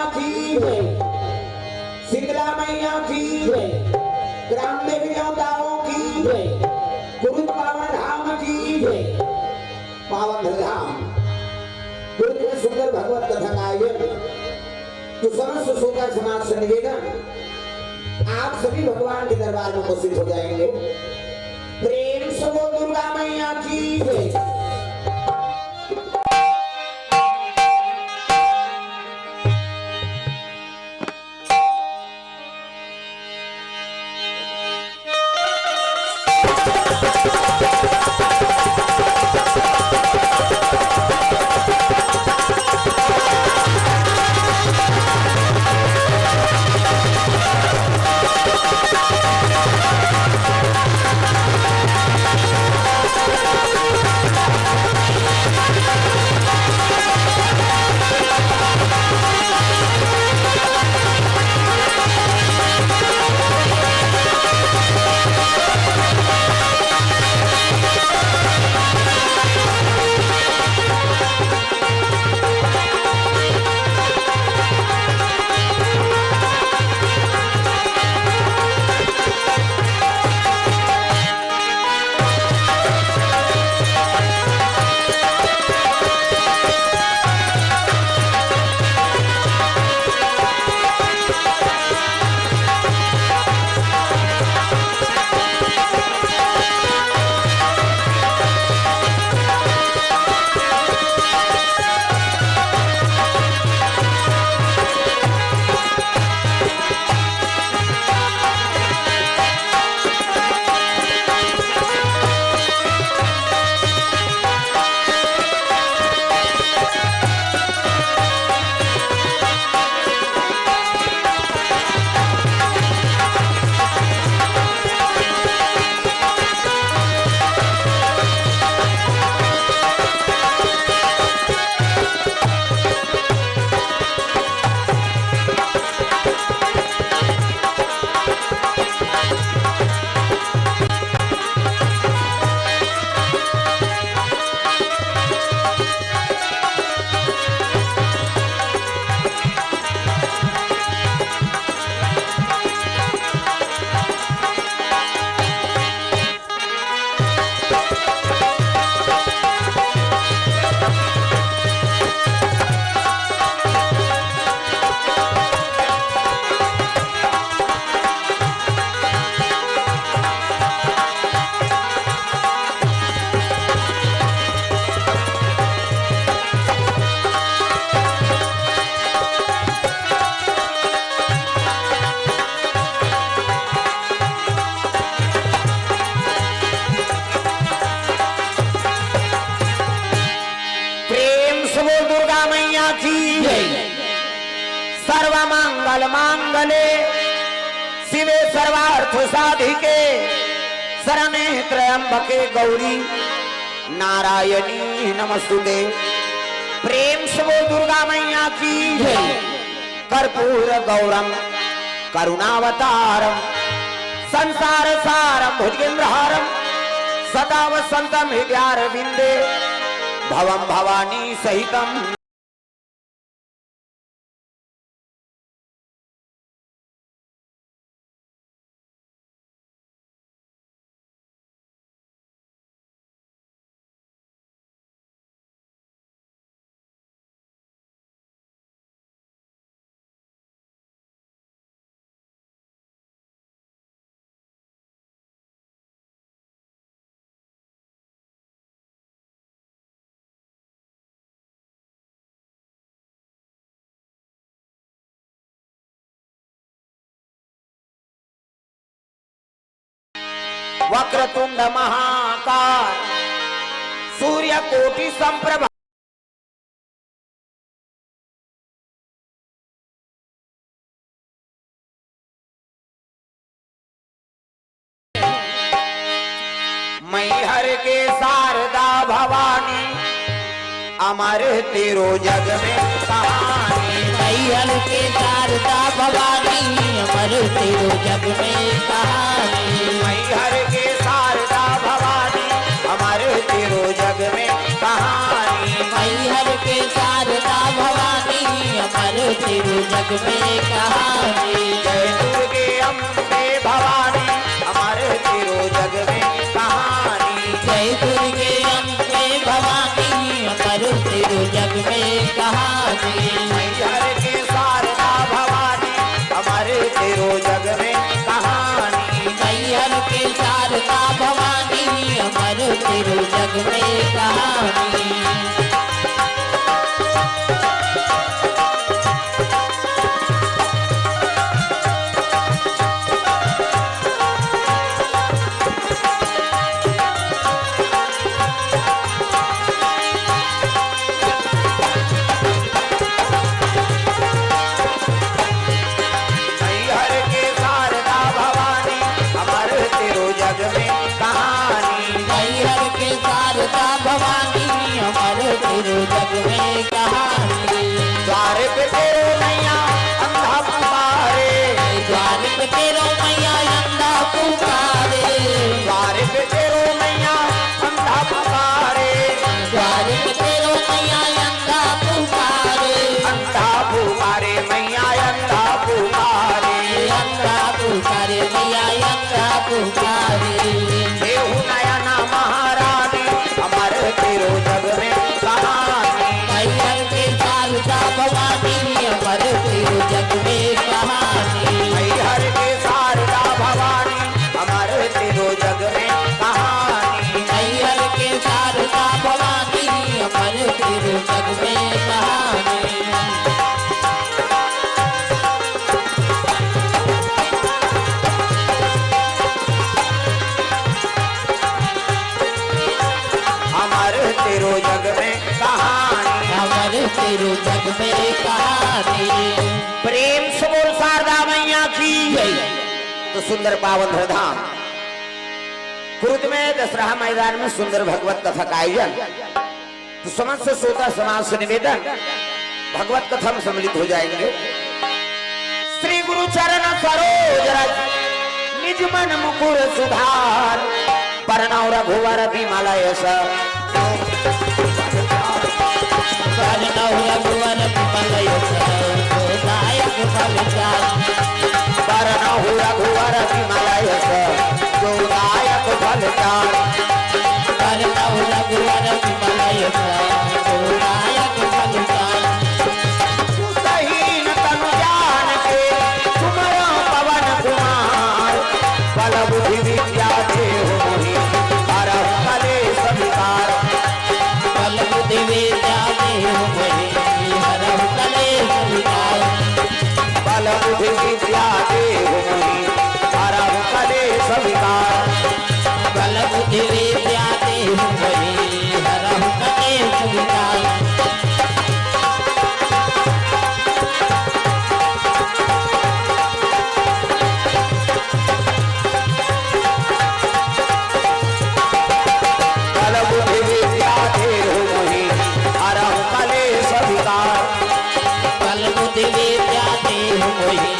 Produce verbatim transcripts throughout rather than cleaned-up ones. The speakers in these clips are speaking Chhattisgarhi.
की जय। शीतला मैया की जय। ग्राम देवी देवताओं की जय। कुरुद पावन धाम की जय। पावन धाम। कुरुद में सुंदर भगवत कथा का आयोजन। तो समस्त श्रोता समाज से निवेदन, आप सभी भगवान के दरबार में उपस्थित हो जाएंगे। प्रेम से बोल दुर्गा मैया की जय। प्रेम से बोल दुर्गा मैया की जय। सर्व मंगल मांगले शिवे सर्वार्थ साधिके शरणे त्र्यंबके गौरी नारायणी नमस्तुते। प्रेम से बोल दुर्गा मैया की जय। कर्पूर गौरम करुणावतारम संसार सारम भुजगेंद्रहारम सदा वसंतम हृदयारविंदे भवम भवानी सहितम। वक्रतुंड महाकाय सूर्यकोटि संप्रभा। मैहर के शारदा भवानी अमर तेरो जग में कहानी। मैहर के शारदा भवानी अमर तेरो जग में कहानी। मैहर के शारदा भवानी अमर तेरो जग में कहानी। मैहर के शारदा भवानी अमर तेरो जग में कहानी। जय दुर्गे अम्बे भवानी, अमर तेरो जग में कहानी। जय दुर्गे अम्बे भवानी, अमर तेरो जग में कहानी। मैहर के शारदा भवानी, अमर तेरो जग में कहानी। मैहर के शारदा भवानी, अमर तेरो जग में कहानी। मैहर के शारदा भवानी, अमर तेरो जग में कहानी। मैहर के शारदा भवानी, अमर तेरो जग में कहानी। द्वार पे तेरो मैया अंधा पुकारे। द्वार पे तेरो मैया अंधा पुकारे। द्वार पे तेरो मैया अंधा पुकारे। द्वार पे तेरो मैया अंधा पुकारे। अंधा पुकारे मैया अंधा पुकारे। अंधा पुकारे मैया अंधा पुकारे। देहु नयना महारानी, अमर तेरो जग में कहानी। मैहर के शारदा भवानी, अमर तेरो जग में कहानी। मैहर के शारदा भवानी, अमर तेरो जग में कहानी। मैहर के शारदा भवानी, अमर तेरो जग में कहानी। अमर तेरो जग में कहानी। अमर तेरो जग में कहानी। प्रेम से बोल शारदा मैया की जय। तो सुंदर पावन धाम कुरुद में दशहरा मैदान में सुंदर भगवत कथा का आयोजन। तो समस्त श्रोता समाज से निवेदन, भगवत कथा में सम्मिलित हो जाएंगे। श्री गुरु चरण सरोज रज, निज मन मुकुर सुधार। बरनउँ रघुवर बिमल यस। बरनउँ रघुवर बिमल यस, जो दायक फल चार। बरनउँ रघुवर बिमल यस, जो दायक फल चार। बरनउँ रघुवर बिमल यस, जो दायक फल चार। सुतहीन तनु जान के सुमरउँ पवन कुमार। बल बुद्धि विद्या देहु मोहि हरहु कलेस विकार। बल बुद्धि विद्या देहु मोहि हरहु कलेस विकार। बल बुद्धि विद्या देहु मोहि हरहु कलेस विकार। बल बुद्धि विद्या देहु मोहि हरहु कलेस विकार। बल बुद्धि विद्या देहु मोहि हरहु कलेस विकार। बल बुद्धि विद्या देहु मोहि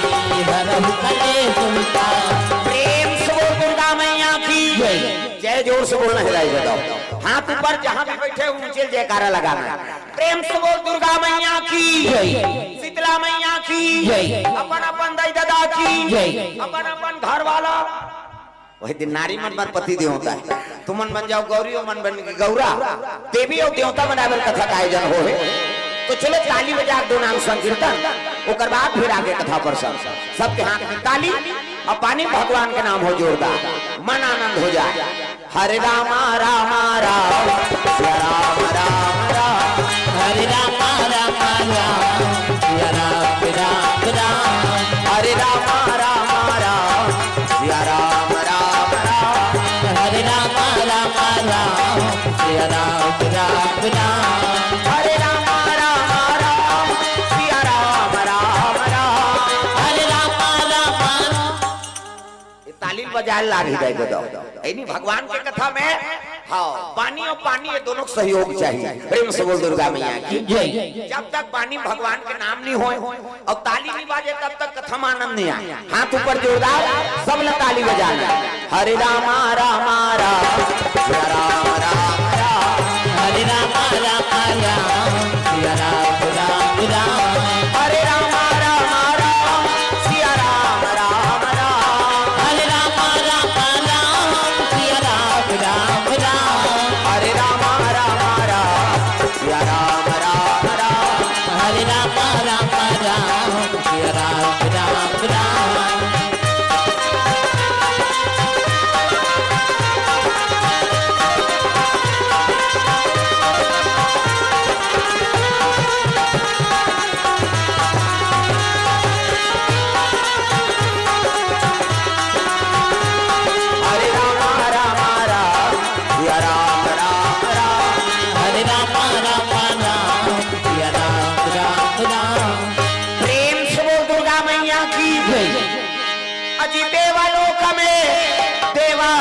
हरहु कलेस विकार। प्रेम से बोल दुर्गा मैया की जय। जय जोर से बोलना है, राय बताओ। हाथ ऊपर, जहां भी बैठे हो ऊंचे जयकारा लगाना है। प्रेम से बोल दुर्गा मैया की जय। शीतला मैया की जय। अपन अपन दाई ददा की जय। अपन अपन घर वाला। वही दिन नारी मन बर पति देवता है, तुमन बन जाओ गौरी, ओमन बन के गौरा। देवी अउ देवता मन आए बर कथा का आयोजन होहे। तो चलो ताली बजा के दो नाम संकीर्तन, ओकर बाद फिर आगे कथा प्रसंग। सबके हाथ में ताली, अब पानी भगवान के नाम हो जोरदार, मन आनंद हो जाए। हरे रामा रामा राम, सिया राम राम राम। हरे रामा रामा राम, सिया राम राम राम। हरे रामा रामा राम, सिया राम राम राम। हरे रामा रामा राम, सिया राम राम राम। हरे रामा रामा राम, सिया राम राम राम। हरे रामा रामा राम। ये ताली बजाए ला रही जाए तो। ऐनी भगवान के कथा में, हाँ, पानी अउ पानी ये दोनों के सहयोग चाहिए। प्रेम से बोल दुर्गा मैया की जय। जब तक पानी भगवान के नाम नहीं होए अउ ताली नहीं बाजे, तब तक कथा में आनंद नहीं आए। हाथ ऊपर जोरदार, सब ला ताली बजाना। हरे रामा रामा राम, सिया राम राम राम। हरे रामा रामा राम, सिया राम राम राम। हरे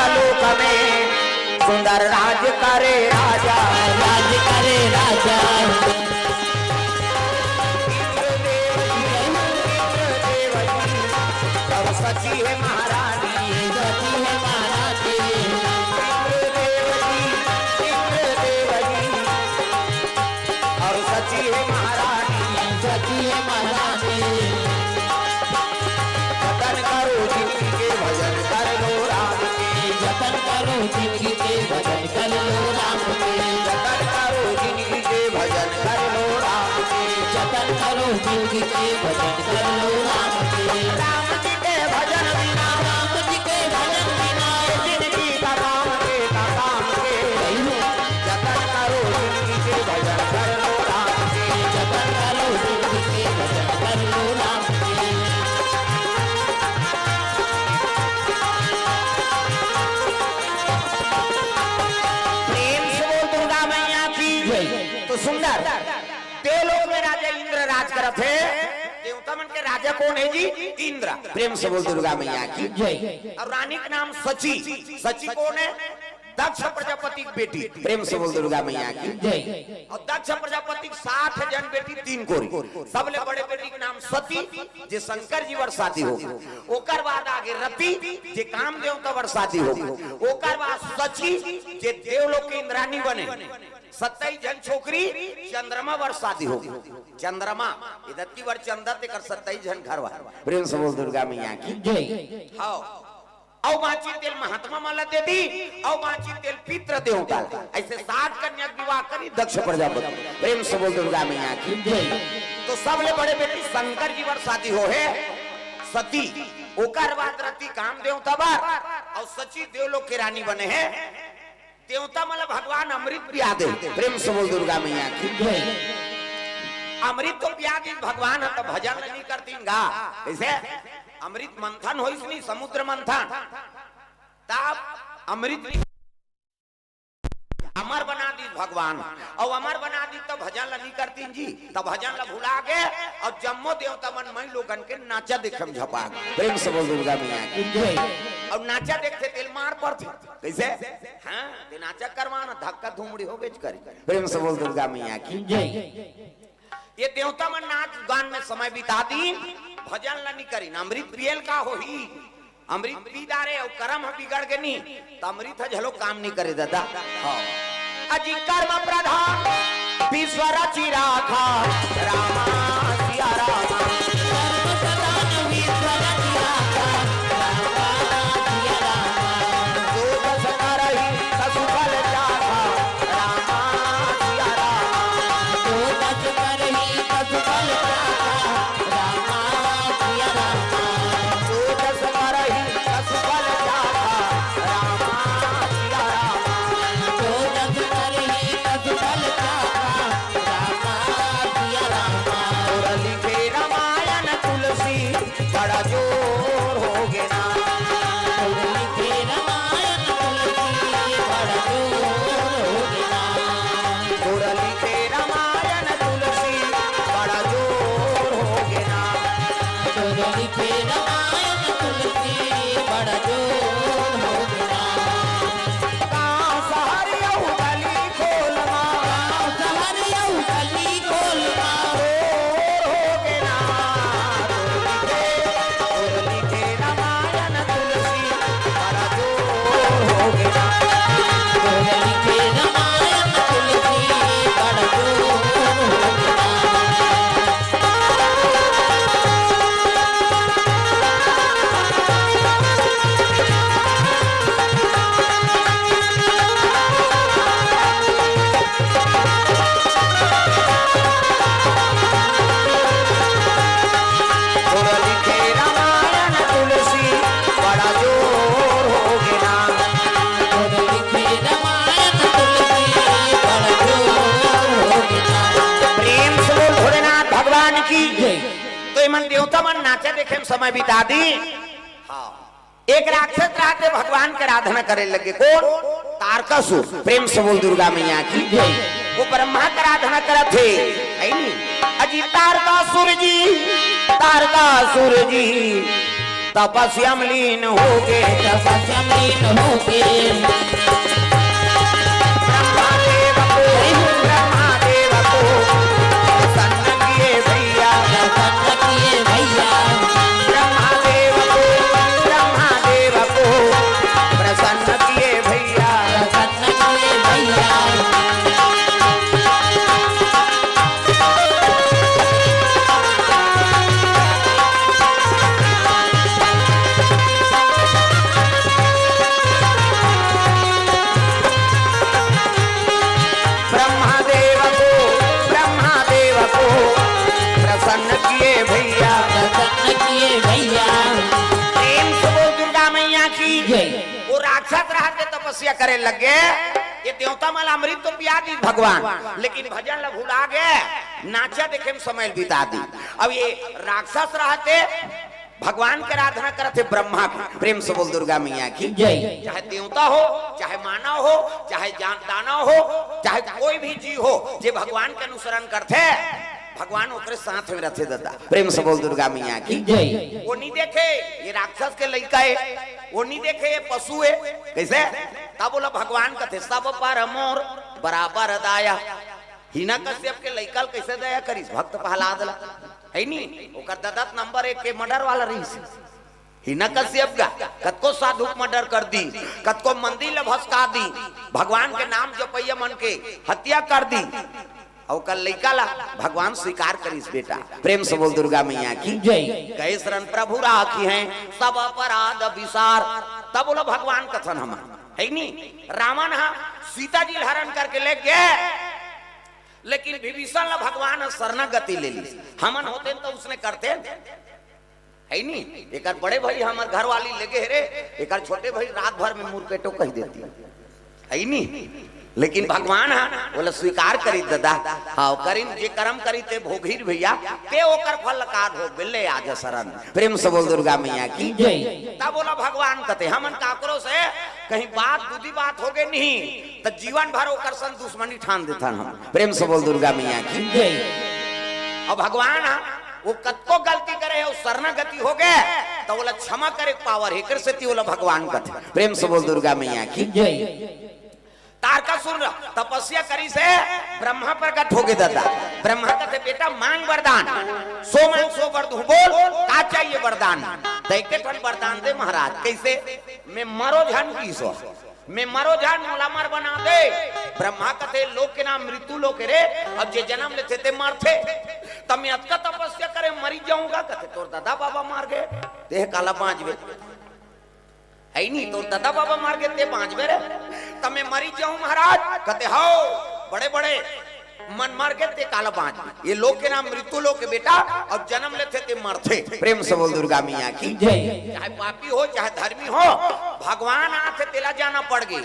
लोक में सुंदर राज करे राजा। राज करे राजा। इंद्रदेव जी, इंद्रदेव जी, और सची है महारानी। सची है महारानी। इंद्रदेव जी, इंद्रदेव जी, और सची है महारानी। सची है महारानी। जतन करो जिनकी के भजन कर लो राम के। जतन करो जिनकी के भजन कर लो राम के। जतन करो जिनकी के भजन कर लो राम के। जतन करो जिनकी के भजन कर लो राम के। राम जी के भजन बिना, राम जी के भजन बिना, जिनकी का काम के, का काम के। जतन करो जिनकी के भजन कर लो राम के। जतन करो जिनकी के भजन कर लो राम के। प्रेम से बोल दुर्गा मैया की। जय। तो सुंदर देवलोक में राजा इंद्र राज करत हे। देवता मन के राजा कौन है जी? इंद्र। प्रेम से बोल दुर्गा मैया की। जय। और रानी का नाम सची। सची कौन है? दक्ष प्रजापति की बेटी। प्रेम से बोल दुर्गा मैया की। जय। और दक्ष प्रजापति के सात झन बेटी, तीन कोरी। सबले बड़े बेटी का नाम सती, जे शंकर जी बर शादी हो। ओकर बाद आगे रति, जे काम देवता बर शादी हो। ओकर बाद सची, जे देवलोक के इंद्रानी बने। सत्ताईस झन छोकरी चंद्रमा बर शादी हो। चंद्रमा, इधर की बार चंद्र तेकर सत्ताईस झन घर वाला। प्रेम से बोल दुर्गा मैया की। जय। हाँ। अउ बांची तेल महात्मा मन ला दे दी, अउ बांची तेल पितृ देवता ला। ऐसे सात कन्या के विवाह करी दक्ष प्रजापति। प्रेम से बोल दुर्गा मैया की। जय। तो सबले बड़े बेटी शंकर जी बर शादी हो हे सती, ओकर बाद रति काम देवता बर, अउ सची देवलोक के रानी बने हे। देवता मन ला भगवान अमृत पिया दे। प्रेम से बोल दुर्गा मैया की। जय। अमृत तो पिया दीस भगवान ह, त भजन ल नहीं करतीन गा। कैसे? अमृत मंथन होइस नहीं, समुद्र मंथन, तब अमृत नहीं, अमर बना दीस भगवान। अउ अमर बना दीस त भजन ल नहीं करतीन जी, त भजन ल भुला गे। अउ जम्मो देवता मन मई लोगन के नाचा देखे म झपा गे। प्रेम से बोल दुर्गा मैया की। जय। अउ नाचा देखथे तेल मार पड़थे। कैसे? हाँ, ते नाचा करवाना, धक्का धूमड़ी होबेच करी। प्रेम से बोल दुर्गा मैया की। जय। ये देवता मन नाच गान में समय बिता दीन, भजन ला नहीं करीन। अमृत पियल का होही? अमृत पी डारे अउ करम ह बिगड़ गे नी, त अमृत ह झलो काम नहीं करे दादा। हाँ। अजी कर्म प्रधान विश्व रचि राखा, रामा सिया रामा। कर्म प्रधान विश्व रचि राखा, रामा सिया रामा। जो जस करही तसु फल चाखा, रामा सिया रामा। जो जस करही तसु फल चाखा, रामा सिया रामा। जो जस करही तसु फल चाखा, रामा सिया रामा। जो जस करही तसु फल चाखा, रामा सिया रामा। तोर लिखे रामायण तुलसी बड़ा जोर हो गे ना। तोर लिखे रामायण तुलसी बड़ा जोर हो गे ना। तोर लिखे रामायण तुलसी बड़ा जोर हो गे ना। तोर लिखे रामायण तुलसी बड़ा जोर हो गे ना। गाँव शहर अउ गली खोल मा। गाँव शहर अउ गली खोल मा। जोर हो गे ना। तोर लिखे, तोर लिखे रामायण तुलसी बड़ा जोर हो गे ना। तोर लिखे रामायण तुलसी बड़ा जोर हो गे ना। तोर लिखे रामायण तुलसी बड़ा जोर हो गे ना। तोर लिखे रामायण तुलसी बड़ा जोर हो गे ना। प्रेम से बोल भोलेनाथ भगवान की। जय। तो एमन देवता मन नाचा देखे म समय बिता दी। हाँ। एक राक्षस रहते भगवान के आराधना करे लगे। कौन? तारकासुर। प्रेम से बोल दुर्गा मैया की। जय। वो ब्रह्मा के आराधना करत हे, है नी? अजी तारकासुर जी, तारकासुर जी, तपस्या में लीन होके, तपस्या में लीन होके। ब्रह्मा देव को, ब्रह्मा देव को प्रसन्न किए भैया, प्रसन्न किए भैया। ब्रह्मा देव को, ब्रह्मा देव को प्रसन्न किए भैया, प्रसन्न किए भैया। ब्रह्मा देव को, ब्रह्मा देव को प्रसन्न किए भैया, प्रसन्न किए भैया। प्रेम से बोल दुर्गा मैया की जय। वो राक्षस रहत के तपस्या करे लगे, ये देवता मन ला अमृत तो पिया दी भगवान, लेकिन भजन ला भुला गे, नाचा देखे में समय बिता दी। अब ये राक्षस रहते भगवान के आराधना करत हे ब्रह्मा के। प्रेम से बोल दुर्गा मैया की जय। चाहे देवता हो, चाहे मानव हो, चाहे जान दानव हो, चाहे कोई भी जीव हो, जे भगवान के अनुसरण करथे, भगवान ओकरे साथ में रथे दादा। प्रेम से बोल दुर्गा मैया की जय। वो नहीं देखे ये राक्षस के लइका हे, वो नहीं देखे ये पशु हे। कैसे? तब बोला भगवान कथे, "सब पर मोर बराबर दाया।" हिरण्यकश्यप के लइका ल कैसे दया करिस भक्त प्रहलाद ला, है नी? ओकर ददत नंबर एक के मर्डर वाला रहिस। हिरण्यकश्यप का कतको साधु के मर्डर कर दी, कतको मंदिर ल भसका दी, भगवान के नाम जपैया मन के हत्या कर दी, अउ ओकर लइका ला भगवान स्वीकार करिस बेटा। प्रेम से बोल दुर्गा मैया की जय। गए शरण प्रभु राखिहैं सब अपराध बिसार। तब बोला भगवान कथन हम, है नी? रावण हा सीता जी ल हरण करके ले गए, लेकिन विभीषण ला भगवान ह शरणागति ले ली। हमन होते तो उसने करते, है नी? एकर बड़े भाई हमर घर वाली ले गे रे, एकर छोटे भाई रात भर में मुरपेटो कह देती, है नी? लेकिन भगवान हा बोला स्वीकार करी दादा, हाँ करिन, जे कर्म करी ते भोगिर भैया, ते ओकर फल का भोग ले आज शरण। प्रेम से बोल दुर्गा मैया की जय। तब बोला भगवान कथे, हमन काकरो से कहीं बात दूधी बात हो गए नहीं, त जीवन भर ओकर संग दुश्मनी ठान देथन हम। प्रेम से बोल दुर्गा मैया की जय। अब भगवान हा, वो कतको गलती करे हे, वो शरणागति हो गए, तो बोला क्षमा करे के पावर हे, एकर सेती बोला भगवान कथे। प्रेम से बोल दुर्गा मैया की जय। तारकासुर तपस्या करिस हे, ब्रह्मा प्रकट हो गए दादा। ब्रह्मा कथे, "बेटा मांग वरदान, सो मांग सो वर दूं, बोल का चाहिए वरदान?" त एके ठन वरदान दे महाराज। कैसे? मैं मरो झन की सो मैं मरो झन, मोला अमर बना दे। ब्रह्मा कथे, "लोक के नाम मृत्यु लोक हे रे, अब जे जन्म लेथे ते मरथे। त मैं अतका तपस्या करे मरी जाहूं गा?" कथे, "तोर दादा बाबा मर गए, तेह काला बांचबे? है नी, तोर दादा बाबा मर गए, ते बांचबे रे? त मैं मरी जाहूं महाराज?" कथे, "हव, बड़े बड़े मन मर गए, ते काला बांचबे? ये लोक के नाम मृत्यु लोक हे बेटा, अब जन्म लेथे ते मरथे।" प्रेम से बोल दुर्गा मैया की जय। चाहे पापी हो, चाहे धर्मी हो, भगवान आथे, तेला जाना पड़ गए।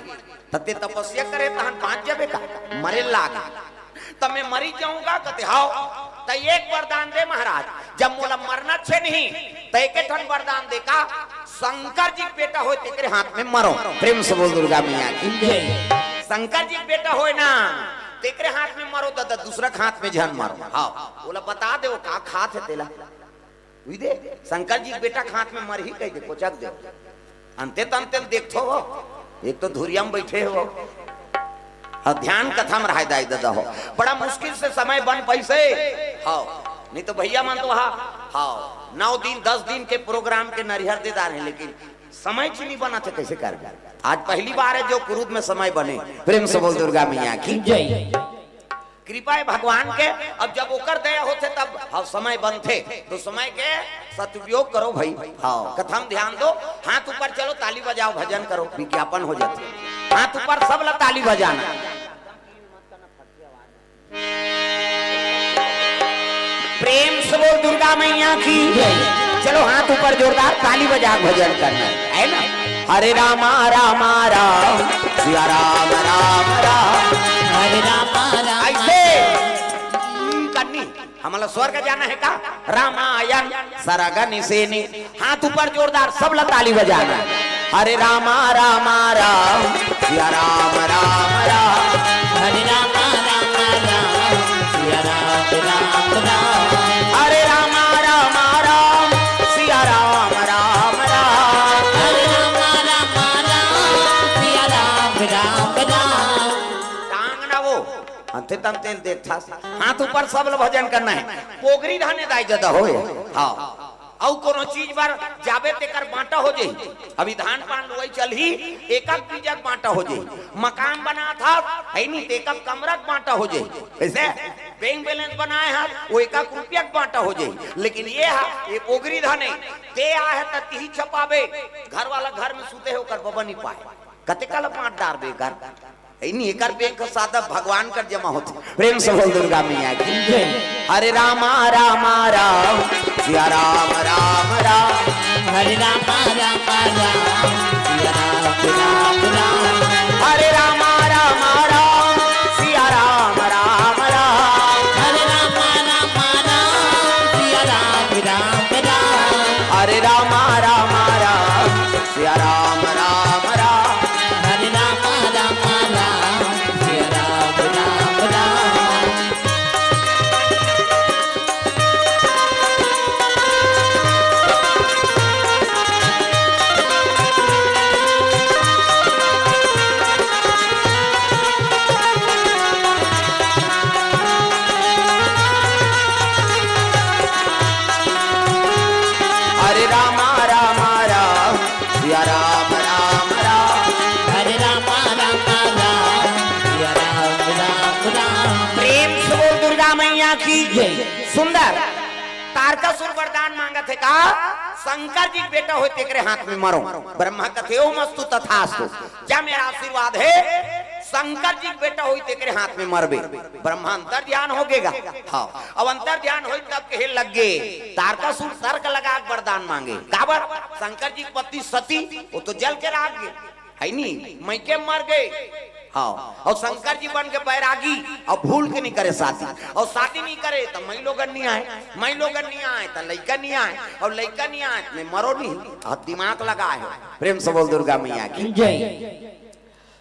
त ते तपस्या करे तहन बांच जाबे का? मरे लाग। त मैं मरी जाहूं गा? कथे, "हव।" त एक वरदान दे महाराज, जब मोला मरना छे नहीं, त एके ठन वरदान दे का, शंकर जी के बेटा होय तेकरे हाथ में मरो। प्रेम से बोल दुर्गा मैया की जय। शंकर जी के बेटा होय ना, तेकरे हाथ में मरो दादा, दूसरा के हाथ में झन मरो। हाँ, बोला बता दे वो का खात हे तेला। उई दे, शंकर जी के बेटा के हाथ में मरही कह दे, कोचक दे। अंते तंते ल देखथो हो, एक तो धुरिया में बैठे हो। हाँ, ध्यान कथा में रहाय दाई दादा हो। बड़ा मुश्किल से समय बन पैसे। हाँ, नहीं तो भैया मन तो हा, हाँ, नौ दिन, दस दिन के प्रोग्राम के नरिहर दे दार हे, लेकिन समय च नहीं बना थे, कैसे कर? आज पहली बार हे जो कुरुद में समय बने। प्रेम से बोल दुर्गा मैया की जय। कृपा हे भगवान के। अब जब ओकर दया होथे तब, हाँ, समय बनथे, तो समय के सदुपयोग करो भाई। हाँ, कथा में ध्यान दो, हाथ ऊपर चलो, ताली बजाओ, भजन करो, विज्ञापन हो जाथे। हाथ ऊपर, सब ला ताली बजाना। प्रेम से बोल दुर्गा मैया की जय। चलो हाथ ऊपर जोरदार ताली बजा भजन करना है, है ना? हरे रामा रामा राम, सिया राम राम राम। हरे रामा रामा ऐसे करनी। हमला स्वर्ग जाना है का? रामायण सरग निसेनी। हाथ ऊपर जोरदार, सब ला ताली बजाना। हरे रामा रामा राम, सिया राम राम राम। हरे रामा रामा राम, सिया राम राम राम। हरे रामा रामा राम, सिया राम राम ते तन तेल देख था। हाथ ऊपर, सब ल भजन करना हे। पोगरी धाने दाई जदा होय। हाँ। अउ कोनो चीज बर जाबे तेकर बांटा हो जाही। अभी धान पान लुवई चलही, एकक बीजक बांटा हो जाही। मकान बनात हस, हे नी, तेकक कमरक बांटा हो जाही। कइसे? बैंक बैलेंस बनाए हस, वो एकक रुपयक बांटा हो जाही। लेकिन ये हा, ये पोगरी धाने, ते आहे त तिही छपाबे, घर वाला घर में सुते हे, ओकर बबा नी पाए। कते काला बांट डारबे कर? हे नी, एकर बैंक सादा भगवान कर जमा होथे। प्रेम से बोल दुर्गा मैया की। जय। हरे रामा रामा राम, सिया राम राम राम। हरे रामा रामा राम, सिया राम राम राम। हरे रामा रामा राम, सिया राम राम राम। हरे रामा रामा राम, सिया राम राम राम। हरे रामा रामा राम, सिया राम राम राम। हरे राम राम राम, सिया राम राम राम। हरे रामा रामा राम, सिया राम राम राम। हरे रामा रामा राम, सिया राम राम राम। प्रेम से बोल दुर्गा मैया की जय। सुंदर। तारकासुर वरदान मांगत हे का? शंकर जी के बेटा होय तेकरे हाथ में मरो। ब्रह्मा कथे, "ओम अस्तु तथास्तु।" जा, मेरा आशीर्वाद हे, शंकर जी के बेटा होय तेकरे हाथ में मरबे। ब्रह्मा अंतर ध्यान हो गेगा। हाँ, अब अंतर ध्यान होय तब कहे लग गे, तारकासुर तर्क लगा के वरदान मांगे। काबर? शंकर जी की पत्नी सती, वो तो जल के राख गे, हे नी, मइके मर गे। हाँ, अउ शंकर जी बन के बैरागी, अउ भूल के नी करे शादी, अउ शादी नी करे त मई लोगन नी आए, मई लोगन नी आए त लइका नी आए, अउ लइका नी आए त मैं मरो नी। अउ दिमाग लगा हे। प्रेम से बोल दुर्गा मैया की जय।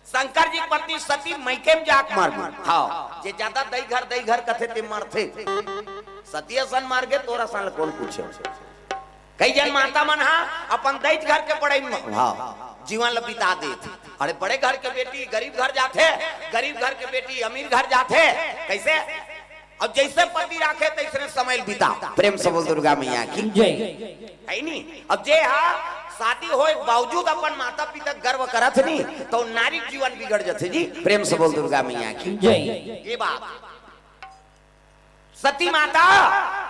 शंकर जी की पत्नी सती मइके में जाके मर गे। हाँ, जे जादा दई घर, दई घर कथे ते मरथे। सती असन मर गे, तोर असन ल कोन पूछे? कई झन माता मन हा अपन दई घर के बड़ई म, हाँ, जीवन ल बिता देथे। अरे, बड़े घर के बेटी गरीब घर जाथे, गरीब घर के बेटी अमीर घर जाथे। कइसे? अब जइसे पति राखे तइसने समय ल बिता। प्रेम से बोल दुर्गा मैया की जय। हे नी? अब जे हा शादी होय बावजूद अपन माता पिता के गर्व करत नी, त नारी के जीवन बिगड़ जथे जी। प्रेम से बोल दुर्गा मैया की जय। ये बात सती माता,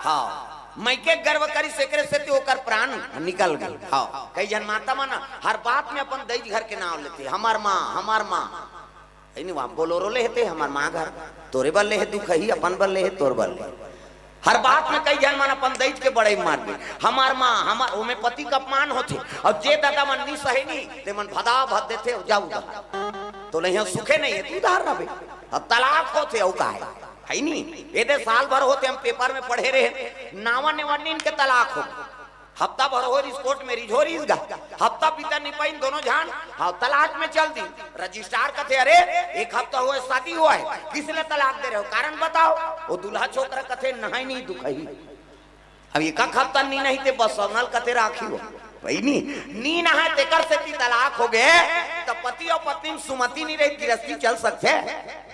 हाँ, मइके गर्व करिस, एकरे सेती ओकर प्राण निकल गे। हाँ, कई झन माता मन हर बात में अपन दई घर के नाव लेथे, "हमर माँ, हमर माँ।" हे नी, वहाँ बोलोरो ले हे ते, "हमर माँ घर, तोरे बर ले हे दुखही, अपन बर ले हे, तोर बर ले हे।" हर बात में कई झन मन अपन दई के बड़ई मार दे, "हमर माँ, हमर," ओमे पति के अपमान होथे। अउ जे ददा मन नी सहे नी, ते मन भदा भद देथे, "जा उधार, तोला इहाँ सुखे नहीं हे, तू उधार रहिबे।" अब तलाक होथे, अउ का हे? हे नी? एदे साल भर होथे, हम पेपर में पढ़े रहे, नावा नेवा नीन के तलाक हो। हफ्ता भर हो रिस, कोर्ट में रिझो रिस गा। हफ्ता बीतन नी पाइन दोनों झन, हाँ, तलाक में चल दी। रजिस्ट्रार कथे, "अरे, एक हफ्ता होय शादी होय हे, किस ले तलाक दे रहे हो? कारण बताओ।" वो दूल्हा छोकरा कथे, "नहाय नी दुखही।" अब एक हफ्ता नी नहाय ते बस सोनल कथे राखी हो। भाई नी, नी नहाय तेकर सेती तलाक हो गे, त पति अउ पत्नी में सुमति नी रही, गिरस्ती चल सकथे?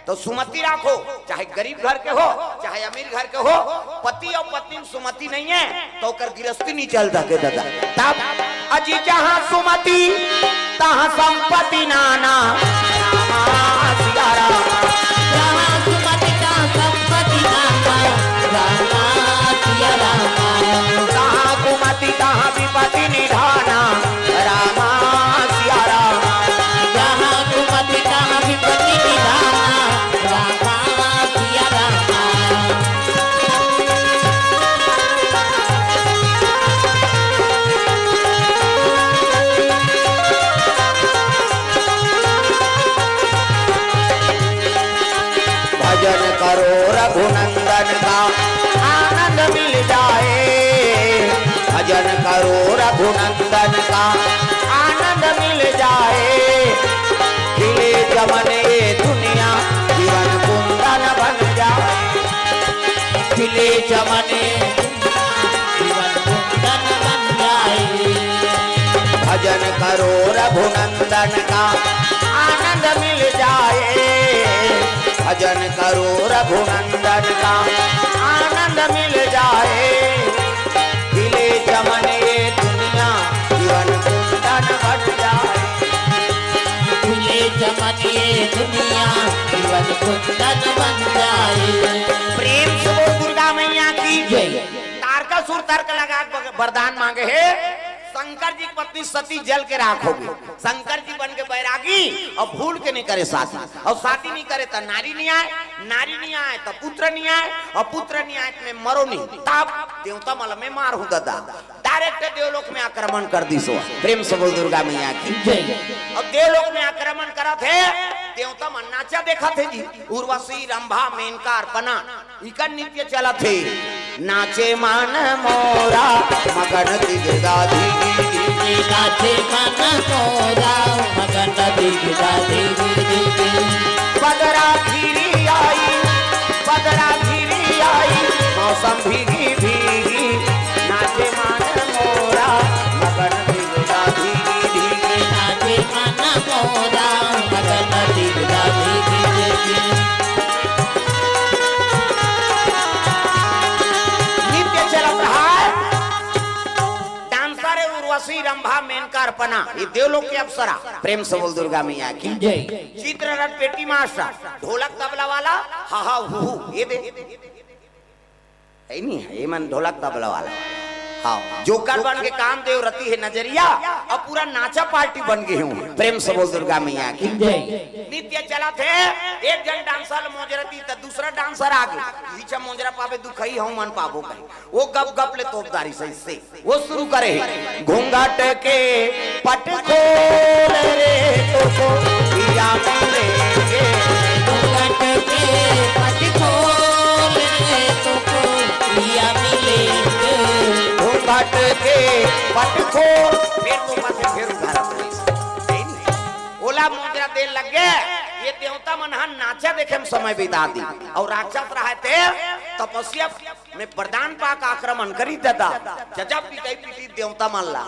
त सुमति राखो, चाहे गरीब घर के हो, चाहे अमीर घर के हो, पति अउ पत्नी में सुमति नहीं हे, त ओकर गिरस्ती नी चल सके ददा। तब अजी जहाँ सुमति, तहाँ संपत्ति नाना। रामा सिया रामा। जहाँ सुमति, तहाँ संपत्ति नाना। रामा सिया रामा। जहाँ कुमति, तहाँ विपत्ति निधाना। रामा सिया रामा। जहाँ कुमति, तहाँ विपत्ति निधाना। रामा सिया रामा। भजन करो रघुनंदन का, आनंद मिल जाए। भजन करो रघुनंदन का, आनंद मिल जाए। खिले चमन ये दुनिया, जीवन कुंदन बन जाए। खिले चमन ये दुनिया, जीवन कुंदन बन जाए। भजन करो रघुनंदन का, आनंद मिल जाए। जन करो रघुनंदन का आनंद मिल जाए। खिले चमन ये दुनिया जीवन कुंदन बन जाए। खिले चमन ये दुनिया जीवन कुंदन बन जाए। प्रेम से बोल दुर्गा मैया की। जय। तारकासुर तर्क लगा के वरदान मांगे हे, शंकर जी की पत्नी सती जल के राख होगे। शंकर जी बन के बैरागी अउ भूल के नइ करे शादी, अउ शादी नइ करे त नारी नइ आय, नारी नइ आय त पुत्र नइ आय, अउ पुत्र नइ आय त मैं मरों नहीं। तब देवता मन ल मैं मारहूं ददा। डायरेक्ट देवलोक में आक्रमण कर दिस ओ। प्रेम से बोल दुर्गा मैया की। जय। अउ देवलोक में आक्रमण करत हे, देवता मन नाचा देखत हे जी। उर्वशी, रंभा, मेनका, अर्पणा, इकर नृत्य चलत हे। नाचे मन मोरा मगन दिगदाधी। नाचे मन मोरा मगन दिगदाधी। बदरा घिरी आई, बदरा घिरी आई, मौसम भीगी भीगी। नाचे मन मोरा मगन दिगदाधी। नाचे मन मोरा मगन दिगदाधी। नृत्य चलत रहा है। डांसर है उर्वशी, रंभा, मेनका, अर्पणा, ये देवलोक के अप्सरा। प्रेम से बोल दुर्गा मैया की। जय। चित्ररथ पेटी मास्टर, ढोलक तबला वाला, हा हा हू हू, ये दे। है नहीं है, ये मन ढोलक तबला वाला। हाँ, जोकर बन के कामदेव रति है नजरिया, अब पूरा नाचा पार्टी बन गए हूँ। प्रेम से बोल दुर्गा मैया की। जय। नृत्य चलत हे, एक जन डांसर मोजरती त दूसरा डांसर आगे, पीछे मोजरा पावे दुखई हूँ मन पाबो कहीं। वो गप गप ले तोपदारी सही से वो शुरू करे हे, घूंघट के पट खोल रे तोको पिया मिलेंगे। घूंघट के पट खोल रे तोको पिया मिलेंगे। घूंघट के पट खोल, फिर तो पाछे फिर उधार अपने से। यही नहीं। ओला मुद्रा दे लग गए, ये देवता मन ह नाचा देखे में समय बिता दी। अउ राक्षस रहा थे तपस्या में वरदान पाक आक्रमण करी देता। जजा पिटाई पीटी देवता मन ला।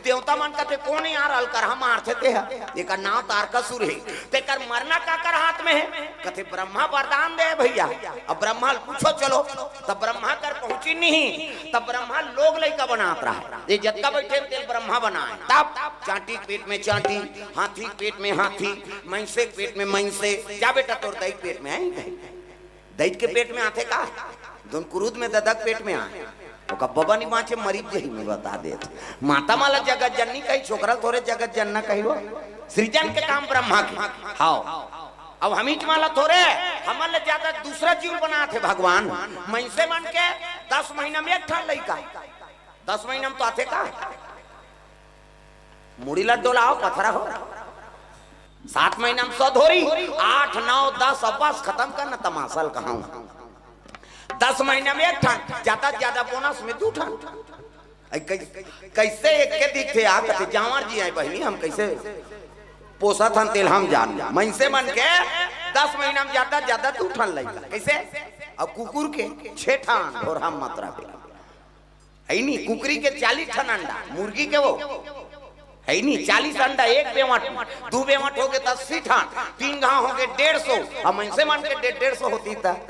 देवता मन कथे, "कौन यार अलकरहा मारथे ते ह? एकर नाव तारकासुर हे। तेकर मरना काकर हाथ में हे?" कथे, "ब्रह्मा वरदान दे भैया।" अब ब्रह्मा ल पूछो चलो, तब ब्रह्मा कर पहुंची नहीं, तब ब्रह्मा लोग लइका बनात रहा। ये जतका बैठे तेल ब्रह्मा बनाए, तब चांटी के पेट में चांटी, हाथी के पेट में हाथी, मइनसे के पेट में मइनसे। जा बेटा, तोर दई के पेट में आई? दई के पेट में आथे का? धुन कुरुद में ददक पेट में आए। ओका बबा नहीं बाँचे, मरीज जही में बता देत। माता माला जगत जननी कही, छोकरा थोरे जगत जनना कही हो। सृजन के काम ब्रह्मा के। हाव। अब हमीच माला थोरे, हमन ले ज्यादा दूसरा जीव बनात हे भगवान। मइनसे मन के दस महीना में एक ठन लइका। दस महीना में तो आथे का? मुड़ी ला डोलाओ, पथरा हो। सात महीना में सौ धोरी, आठ, नौ, दस, अब बस खतम कर ना तमाशा ल कहाऊं। दस महीना में एक ठन, ज्यादा से ज्यादा बोनस में दू ठन। ऐ कै-, कैसे एक के दिखथे आ कथे, "जांवर जी आए बहिनी, हम कैसे पोसत हन तेल हम जान।" मइनसे मन के दस महीना में ज्यादा से ज्यादा दू ठन लइका। कैसे? अब कुकुर के छे ठन, ढोरहा मात्रा पे। है नी, कुकरी के चालीस ठन अंडा, मुर्गी के वो है नी, चालीस अंडा एक बेवट, दू बेवट होगे त अस्सी ठन, तीन घाव होगे डेढ़ सौ। अब मइनसे मन के डेढ़, डेढ़ सौ होती त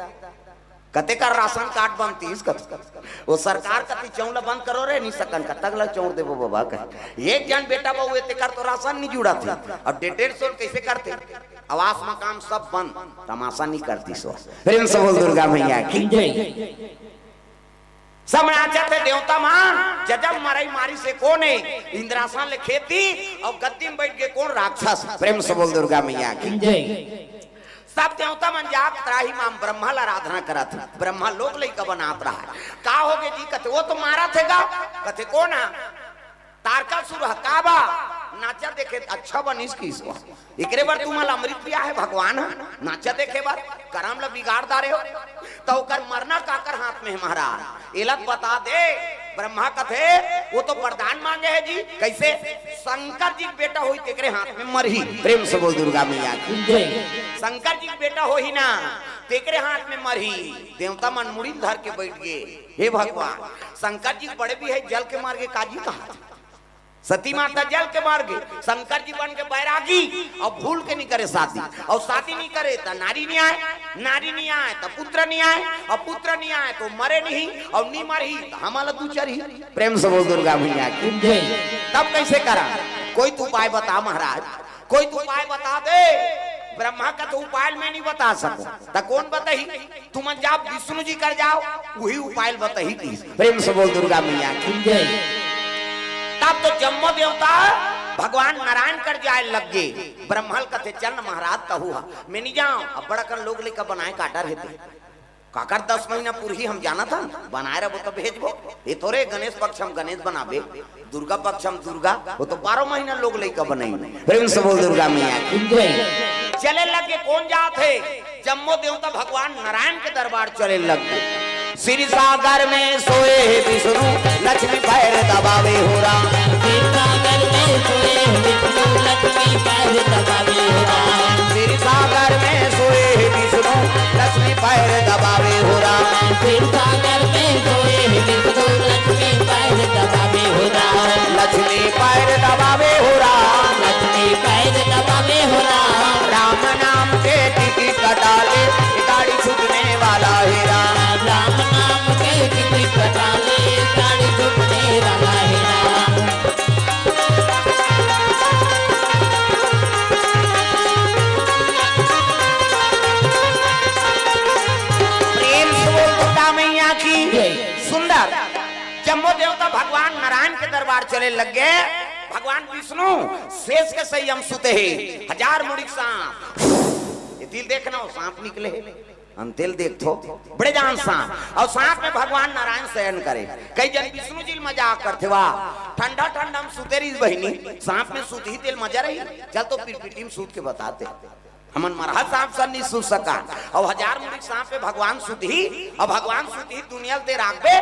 कते कर राशन कार्ड बनतीस? कत वो सरकार कती, "चौं ल बंद करो रे, नी सकन कतक ल चौं देबो बबा," कहे। एक जन बेटा बहू हे तेकर तो राशन नी जुड़त हे, अब डेढ़, डेढ़ सौ कैसे करते? आवास मकान सब बंद, तमाशा नी करतीस। प्रेम से बोल दुर्गा मैया की। जय। सब नाचत हे देवता मन, जजब मरई मारिस हे कोन हे? इंद्रासन ले खेती अउ गद्दी में बैठ गे कोन? राक्षस। प्रेम से बोल दुर्गा मैया की। जय। सब देवता मन जाके त्राही माम ब्रह्मा ला आराधना करत हे। ब्रह्मा लोग लइका बनात रहा हे। का होगे जी? कथे, "वो तो मारत हे गा।" कथे, "कोन हा?" "तारकासुर ह।" "का बा?" "नाचा देखे अच्छा बनिस किस बा।" "एकरे बर तुमन ल अमृत पिया हे भगवान ह, नाचा देखे बर, करम ल बिगाड़ डारे हो।" त ओकर मरना काकर हाथ में हे महाराज, एला बता दे। ब्रह्मा कथे, "वो तो वरदान मांगे हे जी।" कैसे? "शंकर जी के बेटा होही तेकरे हाथ में मरही।" प्रेम से बोल दुर्गा मैया की। जय। "शंकर जी के बेटा होही ना, तेकरे हाथ में मरही।" देवता मन मुड़ी धर के बैठ गे, "हे भगवान, शंकर जी के बड़े भी हे, जल के मार गे काजी कहा?" सती माता जल के मर गे, शंकर जी बन के बैरागी, अउ भूल के नइ करे शादी, अउ शादी नइ करे त नारी नइ आय, नारी नइ आय त पुत्र नइ आय, अउ पुत्र नइ आय त मरे नहीं, अउ नइ मरही त हमला दू चरही। प्रेम से बोल दुर्गा मैया की। जय। तब कइसे करा? कोई तो उपाय बता महाराज, कोई तो उपाय बता दे। ब्रह्मा कथे उपाय मैं नइ बता सकंव, त कोन बताही? तुमन जाव विष्णु जी कर जाव, उही उपाय बताही कहिस। प्रेम से बोल दुर्गा मैया की। जय। तब तो जम्मो देवता भगवान नारायण कर जाय लग गे। ब्रह्मा ल कथे चल न महाराज तहू ह, मैं नइ जांव, अब्बड़ अकन लोग लइका बनाय काटर हे ते। काकर दस महीना पूरही हम जानत हन, बनाय रहिबो त भेजबो। ए थोरे गणेश पक्ष म गणेश बनाबे, दुर्गा पक्ष म दुर्गा, ओ तो बारह महीना लोग लइका बनइही। प्रेम से बोल दुर्गा मैया की। जय। चले लग गे कोन जात हे? जम्मो देवता भगवान नारायण के दरबार चले लग गे। क्षीर सागर में सोए हे विष्णु, लक्ष्मी पैर दबावे हो राम। क्षीर सागर में सोए हे विष्णु, लक्ष्मी पैर दबावे हो राम। क्षीर सागर में सोए हे विष्णु, लक्ष्मी पैर दबावे हो राम। क्षीर सागर में सोए हे विष्णु, लक्ष्मी पैर दबावे हो राम। लक्ष्मी पैर दबावे हो राम। लक्ष्मी पैर दबावे हो राम। राम नाम के टिकट कटा ले, गाड़ी छूटने वाला हे राम। राम नाम के टिकट कटा ले, गाड़ी छूटने वाला हे राम। प्रेम से बोल दुर्गा मैया की। जय। सुंदर। जम्मो देवता भगवान नारायण के दरबार चले लग गे। भगवान विष्णु शेष के सही म सुते हे, हजार मुड़ी के सांप। ए दे ल देखना, ओ सांप निकले हे। अंते ल देखथो, बड़े जान सांप। अउ सांप में भगवान नारायण शयन करे। कई झन विष्णु जी ल मजाक करथे, वाह, ठंडा ठंडा म सुते रहिस बहिनी, सांप में सुतही ते ल मजा रही। चल तो पिरपिटी म सुत के बता दे। हमन मरहा सांप सन नइ सुत सकन। अउ हजार मुड़ी के सांप में भगवान सुतही, अउ भगवान सुतही दुनिया ल ते राखबे,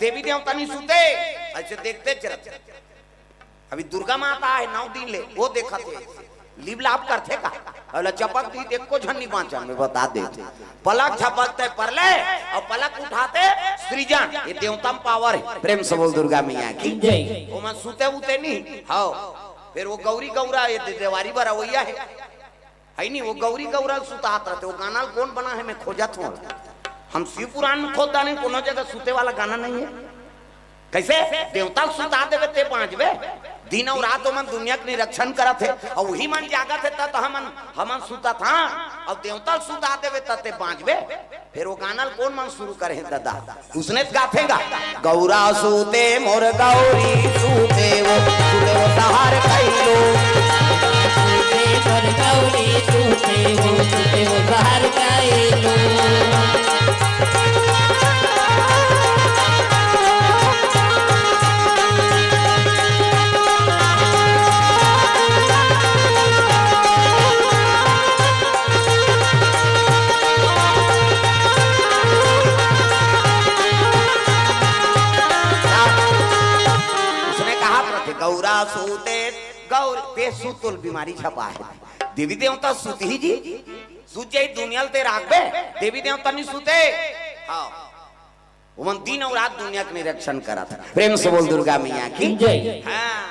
देवी देवता नइ सुते। अइसे देखते चलत। अभी दुर्गा माता हे नौ दिन ले, ओ देखत हे। लिप लाप करथे का? अउ ल चपक दी त एको झन नइ बांचन, मैं बता देत हंव। पलक झपकथे परलय, अउ पलक उठाथे सृजन। ए देवता म power हे। प्रेम से बोल दुर्गा मैया की। जय। ओमन सुते उते नइ हव। फेर ओ गौरी गौरा, ए दे-, देवारी बर अवइया हे। हे नी, ओ गौरी गौरा ल सुतात रहिथे, ओ गाना ल कोन बनाय हे, मैं खोजत हंव। हम शिव पुराण में खोज डारेन, कोनो जगह सुते वाला गाना नइ हे। कइसे? देवता ल सुता देबे ते बांचबे। दिन अउ रात ओमन दुनिया के निरीक्षण करत हे, अउ उही मन जागत हे, त, त हमन, हमन सुतत हन, अउ देवता ल सुता देबे त ते बांचबे। फेर ओ गाना ल कोन मन शुरू करे हे ददा? उसने त गाथे गा, गौरा सूते मोर गौरी सूते वो, सूते वो सहार कइलो। सूते मोर गौरी सूते वो, सूते वो सहार कइलो। उसने कहा प्रति गौरा सूते, गौर ते सुतोल बीमारी छपा हे। देवी देवता सुतही जी, सुत जाही दुनिया ल ते राखबे, देवी देवता नइ सुते। हाँ। ओमन दिन अउ रात दुनिया के निरीक्षण करत हे। प्रेम से बोल दुर्गा मैया की। जय। हाँ,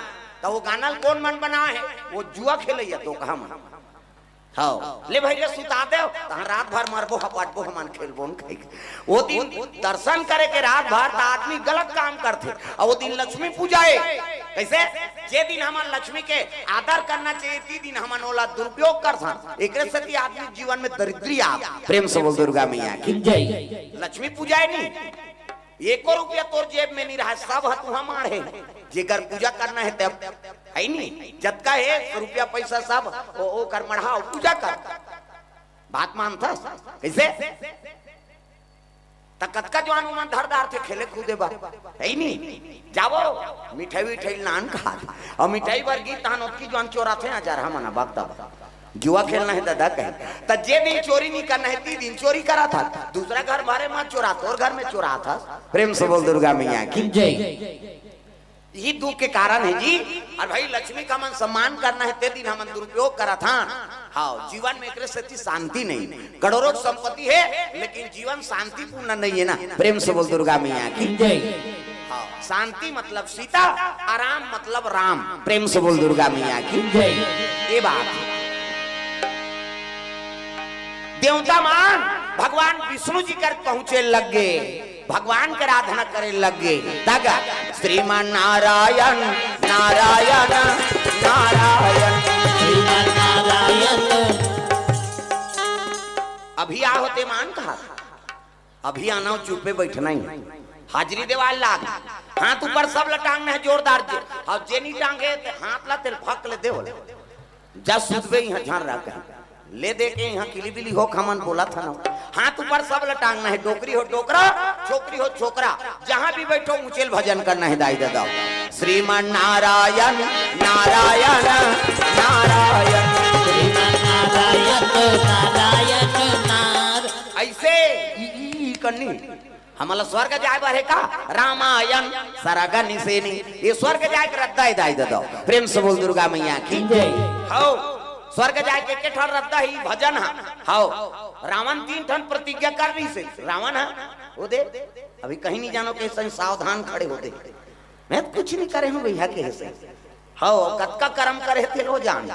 त ओ गाना ल कोन मन बनाय हे? ओ जुआ खेलइया तो कहा मन। हाँ, ले भई ले सुता देव, तहाँ रात भर मरबो, हपटबो, हमन खेलबो न कहिके। ओ दिन दर्शन करे के रात भर त आदमी गलत काम करथे, अउ ओ दिन लक्ष्मी पूजा हे। कइसे? जे दिन हमन लक्ष्मी के आदर करना चाहिए, ती दिन हमन ओला दुरुपयोग करथन। एकरे सेती आदमी जीवन में दरिद्री आत। प्रेम से बोल दुर्गा मैया की। जय। लक्ष्मी पूजा हे नी, एको रुपया तोर जेब में नइ रहय, सब ह तुँहर माढ़े। जेकर पूजा करना हे तब, हे नी, जतका हे रुपया पैसा सब ओ, ओकर मढ़ाव, पूजा कर। बात मानथस? कइसे? त कतका जुवान ओमन धर डारथे खेले कूदे बर, हे नी? जावो, मिठाई विठाई लान खात। अउ मिठाई बर गिस तहन ओतकी जुवान चोराथे, हजार हमन बक दबा। जुआ खेलना हे ददा कहे। त जे दिन चोरी नइ करना हे, ती दिन चोरी करत हस। दूसरा घर भरे म चोरा, तोर घर में चोराथस। प्रेम से बोल दुर्गा मैया की। जय। इही दुख के कारण हे जी। अउ भई लक्ष्मी का हमन सम्मान करना हे, ते दिन हमन दुरुपयोग करत हन। हाँ, जीवन में एकरे सेती शांति नइ। करोड़ों संपत्ति हे, लेकिन जीवन शांतिपूर्ण नइ हे ना। प्रेम से बोल दुर्गा मैया की। जय। शांति मतलब सीता, आराम मतलब राम। प्रेम से बोल दुर्गा मैया की जय। ये बात हे। देवता मन भगवान विष्णु जी कर पहुंचे लग गे, भगवान के आराधना करे लग गे। तग श्रीमन नारायण, नारायण, नारायण। श्रीमन नारायण। अभी आ होते मान कहा, अभी आना हो, चुपे बैठना ही। हाजिरी देवाल लाग, हाथ ऊपर सब ल टांगना हे जोरदार जे। अउ जे नी टांगे ते हाथ ला तेल फक ले दे बोले। जा सुतबे इहाँ झन रह कहीं। ले दे के इहाँ किली बिली हो खमन बोला था ना। हाथ ऊपर सब ल टांगना हे, डोकरी हो डोकरा, छोकरी हो छोकरा, जहाँ भी बैठो ऊंचे ल भजन करना हे दाई दादा। श्रीमन नारायण, नारायण, नारायण। श्रीमन नारायण, नारायण, नार-, ऐसे ई, ई, ई करनी। हमला स्वर्ग जाए बर हे का? रामायण सरग निसेनी। ये स्वर्ग जाए के रद्दा हे दाई ददा। प्रेम से बोल दुर्गा मैया की जय। हव, स्वर्ग जाए के के ठन रद्दा ही भजन हा। हव, रावण तीन ठन प्रतिज्ञा कर रहिसे। रावण हा, वो दे, अभी कहीं नी जानो के संग सावधान खड़े होते। मैं तो कुछ नी करे हूँ भैया के से। हव, कतका करम करे थे लो जान।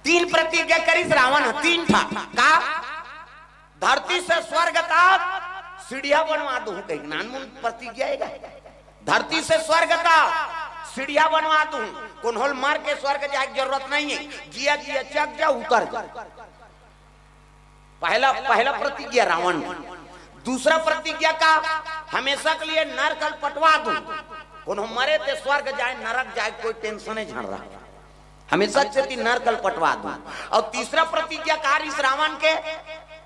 तीन प्रतिज्ञा करिस रावण हा, तीन ठा। का? धरती से स्वर्ग तक सीढ़िया बनवा दूं कहीं, नानमुन प्रतिज्ञा हे गा। धरती से स्वर्ग तक सीढ़िया बनवा दूं, कोनो ल मर के स्वर्ग जाए के जरूरत नहीं हे, जिया जिया चक जा, उतर जा। पहला, पहला प्रतिज्ञा रावण ने। दूसरा प्रतिज्ञा का, हमेशा के लिए नरक ल पटवा दूं, कोनो मरे ते स्वर्ग जाए, नरक जाए, कोई tension ही झन रहा। हमेशा से ती नरक ल पटवा दूं। अउ तीसरा प्रतिज्ञा का रिस रावण के,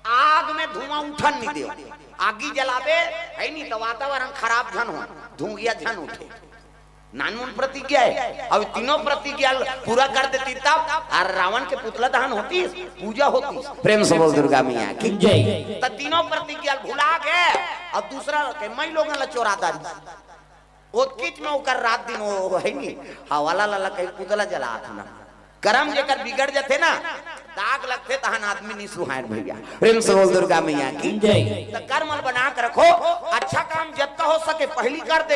आग में धुआं उठन नी देव। आगी जलाबे हे नी त वातावरण खराब झन हो, धुंगिया झन उठे। नानमुन प्रतिज्ञा हे। अब तीनों प्रतिज्ञा ल पूरा कर देती तब, अउ रावण के पुतला दहन होतीस, पूजा होतीस। प्रेम से बोल दुर्गा मैया की जय। त तीनों प्रतिज्ञा ल भुला गे, अउ दूसरा के मई लोगन ल चोरा दारी। ओतकीच में ओकर रात दिन वो हे नी, हवाला लाला कहीं पुतला जलात ना। करम जेकर बिगड़ जथे ना, दाग लगथे, तहन आदमी नी सुहाय भैया। प्रेम से बोल दुर्गा मैया की जय। त करम ल बना के रखो, अच्छा काम जतका हो सके पहली कर दे।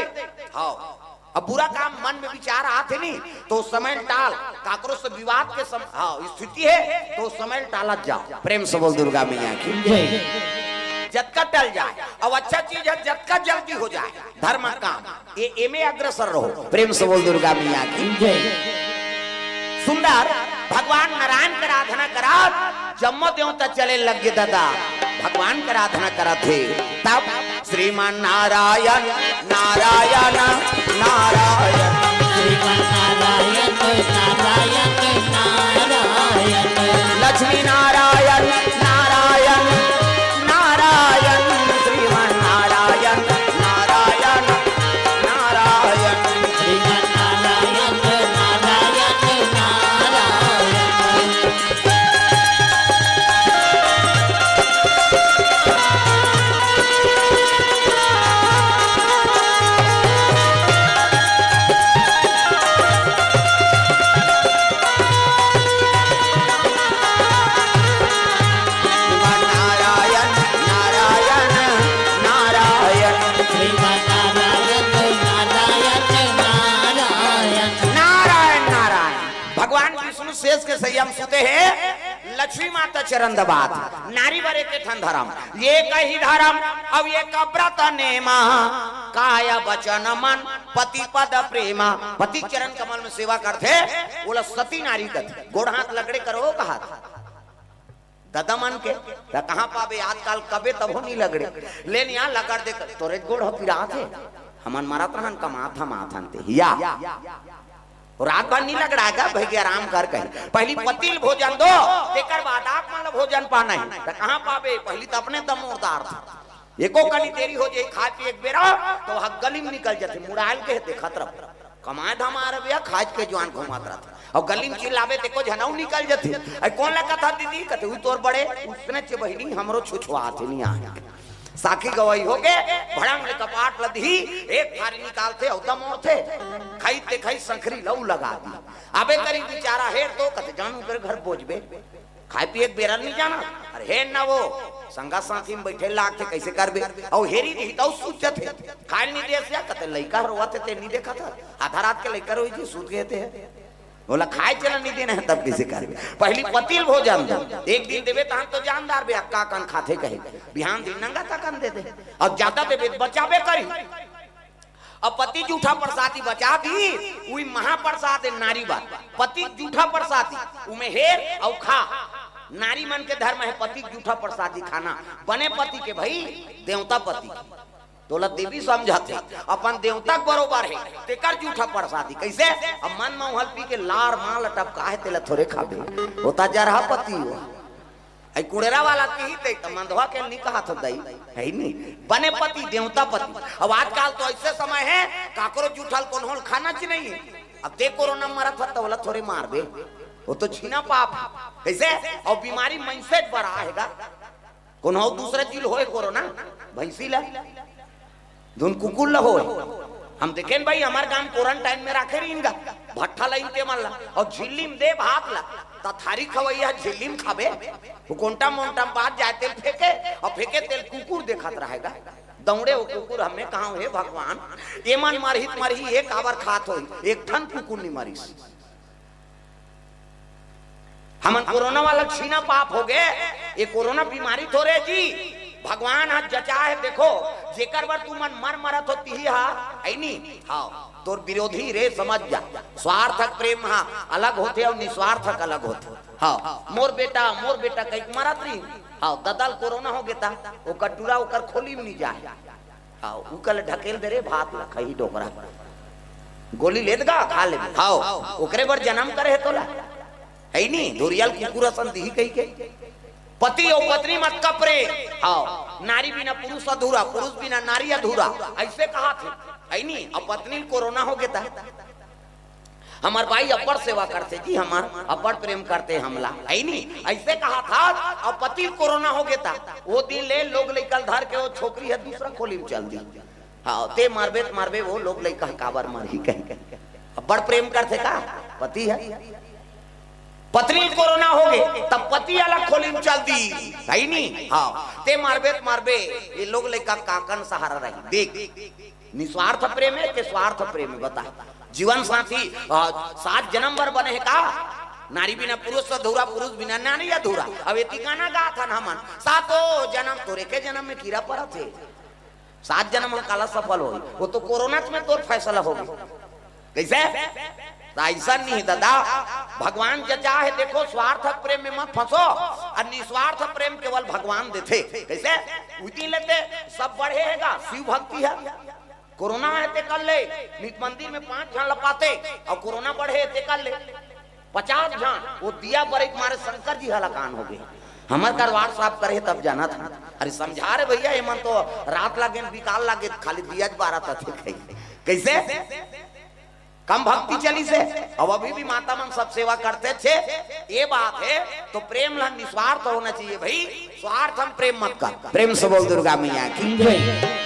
हव, अब बुरा काम मन में विचार आथे नी, तो समय टाल, काकरो से विवाद के सम-, हव, स्थिति हे, तो समय टालत जाओ। प्रेम से बोल दुर्गा मैया की जय। जतका टल जाए, अब अच्छा चीज हे, जतका जल्दी हो जाए, धर्म काम, ये एमे अग्रसर रहो। प्रेम से बोल दुर्गा मैया की जय। सुंदर भगवान नारायण के आराधना करा, जम्मो देवता चले लग गे ददा, भगवान के आराधना करत हे। तब श्रीमन नारायण, नारायण, नारायण। श्रीमन नारायण, नारायण, नारायण। लक्ष्मी नारायण, नारायण, नारायण। श्रीमन नारायण, नारायण, नारायण। श्रीमन नारायण, नारायण, नारायण। नारायण, नारायण, नारायण। श्रीमन नारायण, नारायण, नारायण। नारायण, नारायण। भगवान विष्णु शेष के सैया म सुते हे, लक्ष्मी माता चरण दबात। नारी बर एक ठन धरम, एक ही धरम, अउ एक व्रत नेमा, काय वचन मन पति पद प्रेमा। पति चरण कमल में सेवा करथे, ओला सती नारी कथे। गोड़ हाथ लगड़े करो कहात ददा मन के, त कहाँ पाबे आजकल, कबे तभो नी लगड़े। ले निया लगड़ दे, तोरे गोड़ ह पिरात हे, हमन मरत रहन, कमात हम आथन ते। या। रात भर नी लगड़ा गा, भई आराम कर कहे। पहली पति ल भोजन दो, तेकर बाद आप मन ल भोजन पाना हे। त कहाँ पाबे, पहली त अपने दमोरदार था। एको कनी देरी हो जाही खाए पिए एक बेरा, त ओह गली म निकल जथे, मुड़ायल के देखत रह। कमाए धमाए रह भैया, खाए के जुआन घुमात रहत। अउ गली म चिल्लाबे त एको झन अउ निकल जथे। अई कोन ला कथा दीदी? कथे, "उही तोर बड़े, उसने चे बहिनी, हमरो छुछुआत हे, नी आए।" साखी गवाही हो गे, भड़ंग ले कपाट ल दिही, एक थारी निकालथे, अउ दमोरथे। खई ते खई संखरी ल अउ लगा दी। अबे करी बिचारा हेर तो, कथे, "जानू कर घर बोझबे।" खाए पिए के बेरा नहीं जाना। अरे हे ना, वो संगा साथी में बैठे लागथे, कैसे करबे? अउ हेरी दिही तउ सूझ जथे। खाए नहीं दे सिया, कते लइका रोवत हे, ते नहीं देखत हे? आधा रात के लइका रोई जी, सूत गए थे। बोला, खाए चला नहीं देना है, तब कैसे करबे? पहली पतिल भोजन दो। एक दिन देबे, तहन तो जानदार बे, अक्का कन खाथे कहे। बिहान दिन नंगा तकन दे दे। अब ज्यादा देबे, बचाबे करी। अब पति जूठा प्रसादी बचा दी, उही महाप्रसाद है नारी बात। पति जूठा प्रसादी, उमे हेर अउ खा। नारी मन के धर्म है पति जूठा प्रसादी खाना। बने पति के भाई, देवता पति। तोला देवी समझत हे, अपन देवता के बरोबर हे, तेकर जूठा प्रसादी। कैसे? अब मन म उहल पी के लार माल टपका हे, तेला थोरे खाबे। होता जरहा पति हो। आई कुड़ेरा वाला की ही दे, त मंदवा के नहीं कहा था दई, है नहीं? बने पति, देवता पति। अब आजकल तो ऐसे समय है, काकरो जूठल कोनहोल खाना च नहीं है। अब ते कोरोना मरत था, तोला थोरे मारबे। वो तो छीना पाप है। कैसे? और बीमारी मनसे बड़ा आएगा। कोनो दूसरा चीज होए कोरोना, भैंसी ला, धुन कुकुर ला होए। हम देखेन भाई, हमार गांव क्वारंटाइन में राखे रहीन गा, भट्ठा लाइन ते मन ला, और झिल्ली में दे भात ला, त थारी खवैया झिल्ली में खाबे। वो कोंटा मोंटा में बात जाए, तेल फेंके, और फेंके तेल कुकुर देखत रहेगा। दौड़े वो कुकुर, हमें कहा, हे भगवान, ये मन मरही त मरही, ये काबर खात होही? एक ठन कुकुर नहीं मरिस। हमन कोरोना वाला छीना पाप हो गए। ये कोरोना बीमारी थोरे जी, भगवान ह जचा है। देखो, जेकर बर तुमन मर मरत हो, तिही हा, है नी? हाँ, तोर विरोधी रे, समझ जा। स्वार्थक प्रेम हा अलग होथे और निस्वार्थक अलग होथे। हाँ, मोर बेटा, मोर बेटा कहिके मरत रही। हाँ, ददल कोरोना हो गेता, ओकर टूरा ओकर खोली में नहीं जाए। हाँ, उ कल ढकेल दे रे भात ला, खही डोकरा। गोली लेत गा, खा ले। हाँ, ओकरे बर जन्म करे है तोला। है नी, धोरियल कुकुर असन दिही कही के। पति और पत्नी मत कपरे। हाँ, नारी बिना पुरुष अधूरा, पुरुष बिना नारी अधूरा, ऐसे कहा थे। है नी, अब पत्नी ल कोरोना हो गेता। हमार बाई अब्बड़ सेवा करथे जी, हमार अब्बड़ प्रेम करथे हमला, है नी? ऐसे कहा था। अब पति ल कोरोना हो गेता, वो दिन ले लोग लइका ल धर के वो छोकरी है दूसरा खोली में चल दी। हाँ, ते मारबे त मारबे, वो लोग लइका ह काबर मरही कही। अब्बड़ प्रेम करथे का पति है? पत्नी ल कोरोना हो गे, तब पति अलग खोली में चल दी, है नी? हाँ, ते मारबे त मारबे, ये लोग लइका काकन सहारा रही। देख, निस्वार्थ प्रेम है कि स्वार्थ प्रेम है, बता। जीवन साथी, अ, सात जन्म बर बने है का? नारी बिना पुरुष अधूरा, पुरुष बिना नारी अधूरा। अब एती गाना गात हन हमन, सातों जन्म तोरे के जन्म में कीरा परत है। सात जन्म हम काला सफल होई, वो तो कोरोना में तोर फैसला होगी। कैसे? त ऐसा नहीं दादा, भगवान जचा है। देखो, स्वार्थ प्रेम में मत फंसो, और निस्वार्थ प्रेम केवल भगवान देथे। कैसे? उदी लेते सब बढ़े हैगा, शिव भक्ति है। कोरोना है ते कर ले, नित मंदिर में पांच झन लपाते, और कोरोना बढ़े ते कर ले पचास झन। वो दिया बरे के मारे शंकर जी हलाकान हो गए। हमर कर WhatsApp करे तब जानत हन। अरे समझा रे भैया, एमन तो रात लागे बिकाल लागे, खाली दिया बारत थे। कैसे? कम भक्ति चली से। अब अभी भी माता मन सब सेवा करते थे। ये बात है, तो प्रेम ला निस्वार्थ होना चाहिए भाई, स्वार्थ हम प्रेम मत कर। प्रेम से बोल दुर्गा मैया की। जय।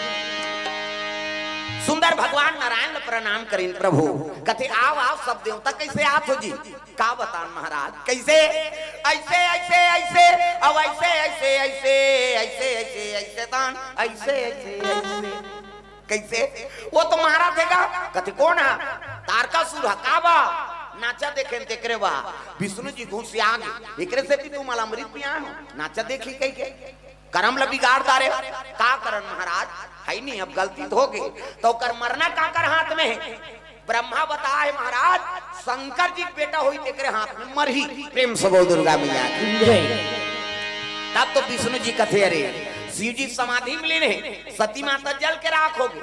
सुंदर भगवान नारायण ला प्रणाम करिन प्रभु। कथे, "आव, आव, सब देवता कैसे आत हो जी?" का बतान महाराज, कैसे? ऐसे, ऐसे, ऐसे, अब ऐसे, ऐसे, ऐसे, ऐसे, ऐसे, ऐसे तान, ऐसे, ऐसे, ऐसे। कैसे? वो तो महाराज देगा। कथे, "कौन है?" "तारकासुर है।" "का बा?" "नाचा देखेन तेकरे बा।" विष्णु जी घुसिया गे, "एकरे सेती तुमन अमृत पिया हो, नाचा देखी कही के।" करम ल बिगाड़ डारे। का करन महाराज, है नहीं, अब गलती तो हो गई, तो ओकर मरना काकर हाथ में है? ब्रह्मा बता है महाराज, शंकर जी के बेटा होई तेकरे हाथ में मरही। प्रेम से बोल दुर्गा मैया की। जय। तब तो विष्णु जी कथे, "अरे, शिव जी समाधि में लीन है, सती माता जल के राख हो गई,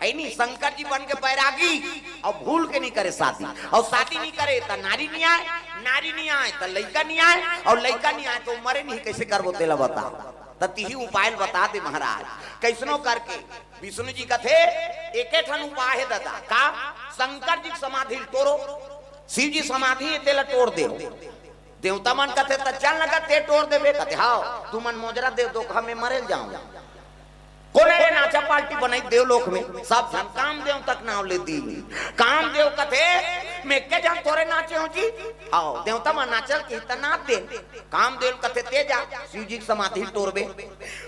है नहीं, शंकर जी बन के बैरागी, और भूल के नहीं करे शादी, और शादी नहीं करे त नारी नहीं आए, नारी नहीं आए त लइका नहीं आए, और लइका नहीं आए तो मरे नहीं, कैसे करबो तेला बता।" त तिही उपाय ल बता दे महाराज। कैसनो करके विष्णु जी कथे, "एके ठन उपाय है दादा।" का? "शंकर जी के समाधि ल टोरो, शिव जी समाधि है तेला टोर दे।" देवता मन कथे, "त चल न गा, ते टोर देबे।" कथे, "हाव, तुमन मोजरा दे दो, हमें मरे ल जाऊं।" कोन रे नाचा पार्टी बनाई देवलोक में? सब झन कामदेव तक नाव ले दी। कामदेव कथे, मैं के जान तोरे नाचे हो जी। हव, देवता मन नाचल कि त नाच दे। कामदेव कथे ते जा, शिव जी के समाधि टोरबे।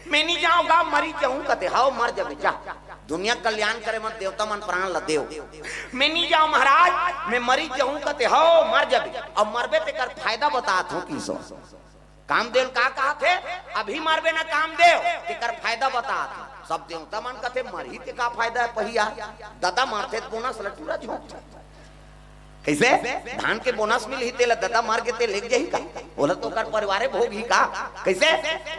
मैं नी जांव गा, मरी जहूं कथे, हव मर जबे जा। दुनिया कल्याण करे मन देवता मन प्राण ल देव। मैं नी जांव महाराज, मैं मरी जहूं कथे, हव मर जबे। अब मरबे तेकर फायदा बतात हूं किसो। कामदेव का कहा थे, अभी मरबे ना कामदेव, तेकर फायदा बतात हूं। सब देवता मन कथे मरही ते का फायदा हे पहिया, ददा मरथे त बोनस ल टूरा झोंक। कइसे? धान के बोनस मिलही तेला ददा मर गे ते लेग जाही का? ओला तो ओकर परिवारे भोगही का? कइसे?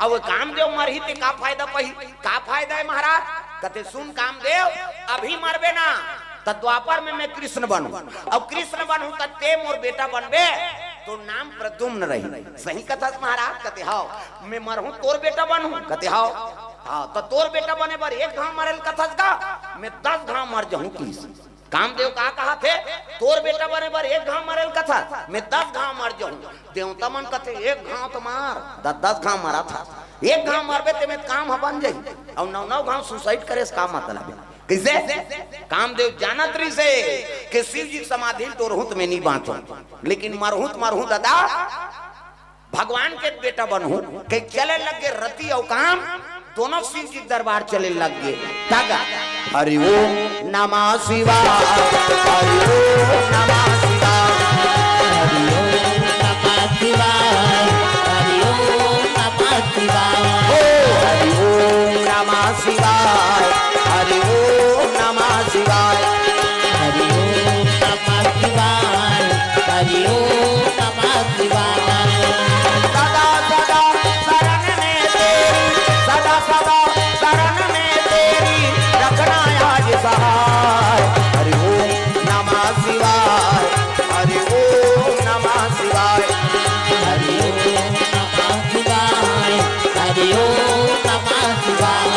अब वो कामदेव मरही ते का फायदा पही? का फायदा हे महाराज? कथे सुन कामदेव, अभी मरबे ना त द्वापर में मैं कृष्ण बनहूं, अउ कृष्ण बनहूं त ते मोर बेटा बनबे, तो नाम प्रद्युम्न रही। सही कथस महाराज? कथे हव। मैं मरहूं तोर बेटा बनहूं? कथे हव। हव, त तोर बेटा बने बर एक घांव मरे ल कथस का? मैं दस घांव मर जहूं कृष्ण। कामदेव का कहा थे, तोर बेटा बने बर एक घांव मरे ल कथस, मैं दस घांव मर जहूं। देवता मन कथे एक घांव त मार, दस दस घांव मरत हस, एक घांव मरबे ते में काम ह बन जाही। अउ नौ नौ घांव सुसाइड करे से का मतलब हे? कइसे? कामदेव जानत रहिसे कि शिव जी के समाधि टोरहूं त मैं नी बांचों, लेकिन मरहूं त मरहूं ददा भगवान के बेटा बनहूं। कहे चले लग गे रति अउ काम, दोनों शिव जी के दरबार चले लग गे। तगा हरि ओम नमः शिवाय, हरि ओम नमः शिवाय, हरि ओम नमः शिवाय, हरि ओम नमः शिवाय। ओ हरि ओम नमः शिवाय, हरि ओम नमः शिवाय, हरि ओम नमः शिवाय, हरि ओम नमः शिवाय। सदा सदा शरण में तेरी, सदा सदा शरण में तेरी, रखना आज सहाय। हरि ओम नमः शिवाय, हरि ओम नमः शिवाय, हरि ओम नमः शिवाय, हरि ओम नमः शिवाय।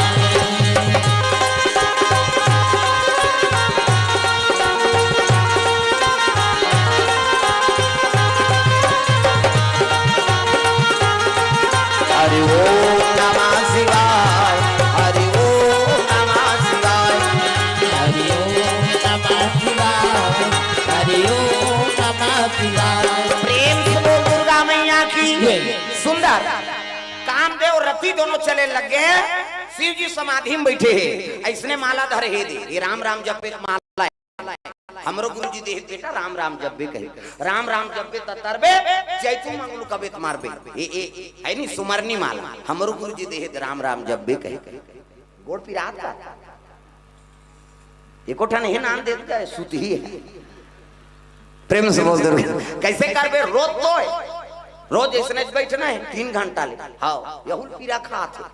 हरि ओम नमः शिवाय, हरि ओम नमः शिवाय, हरि ओम नमः शिवाय, हरि ओम नमः शिवाय। प्रेम से बोल दुर्गा मैया की। जय। सुंदर। कामदेव रति दोनों चले लग गे। शिव जी समाधि में बइठे हे, अइसने माला धरे हे दे, ये राम राम जपे के माला हे। हमरो गुरुजी देहे बेटा राम राम जपबे कहे, राम राम जपबे त तरबे, जैतू मंगलू कबे त मारबे। ए, ए, हे नी सुमरनी माला, हमरो गुरुजी देहे त राम राम जपबे कहे। गोड़ पिरात का? एको ठन हे नान देत का, सुतही हे। प्रेम से बोल दुर्गा। कइसे करबे? रोज तो हे, रोज अइसने बइठना हे तीन घंटा ले। हव, यहू ल पीरा खात हे।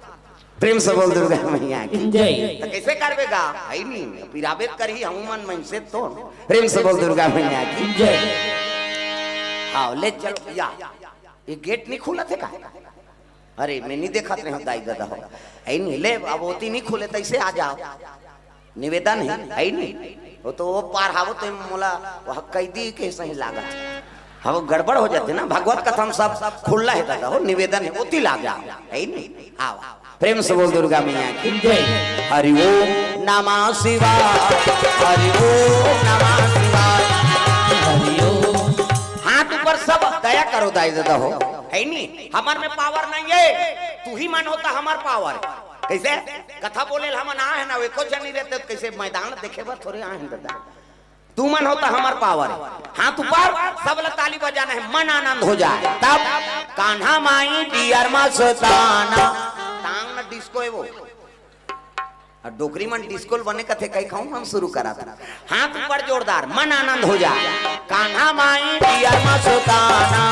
प्रेम से बोल दुर्गा मैया की। जय। त कइसे करबे गा? हे नी, पिराबे त करही, हमू मन मनसे तो। प्रेम से बोल दुर्गा मैया की। जय। हव, ले चल या। ये गेट नी खुलत हे का? अरे, मैं नी देखत रहेंव दाई ददा हो। हे नी, ले, अब ओती नी खुले, त अइसे आ जाव। निवेदन हे, हे नी? वो तो वो पार हावो तो मोला वह कैदी के सही लागत हे। हाँ, वो गड़बड़ हो जाथे ना। भगवत कथा म सब खुल्ला हे ददा हो, निवेदन हे, ओती ला जाव, हे नी? आव, आव। प्रेम से बोल दुर्गा मैया की। जय। हरि ओम नमः शिवाय, हरि ओम नमः शिवाय, हरि ओम। हाथ ऊपर सब, दया करो दाई ददा हो, हे नी? हमर में पावर नइ हे, तुही मन हो त हमर पावर हे। कइसे? कथा बोले ल हमन आए हन, अउ एको झन नइ रहिते, त कइसे मैदान देखे बर थोरे आए हन ददा? तुमन हो त हमर पावर हे। हाथ ऊपर, सब ल ताली बजाना हे, मन आनंद हो जाए। तब कान्हा माई डियर मस्ताना, टांग न डिस्को हे वो। अउ डोकरी मन डिस्को ल बने कथे, कई खाऊं हम शुरू करत। हाथ ऊपर जोरदार, मन आनंद हो जाए। कान्हा माई डियर मस्ताना,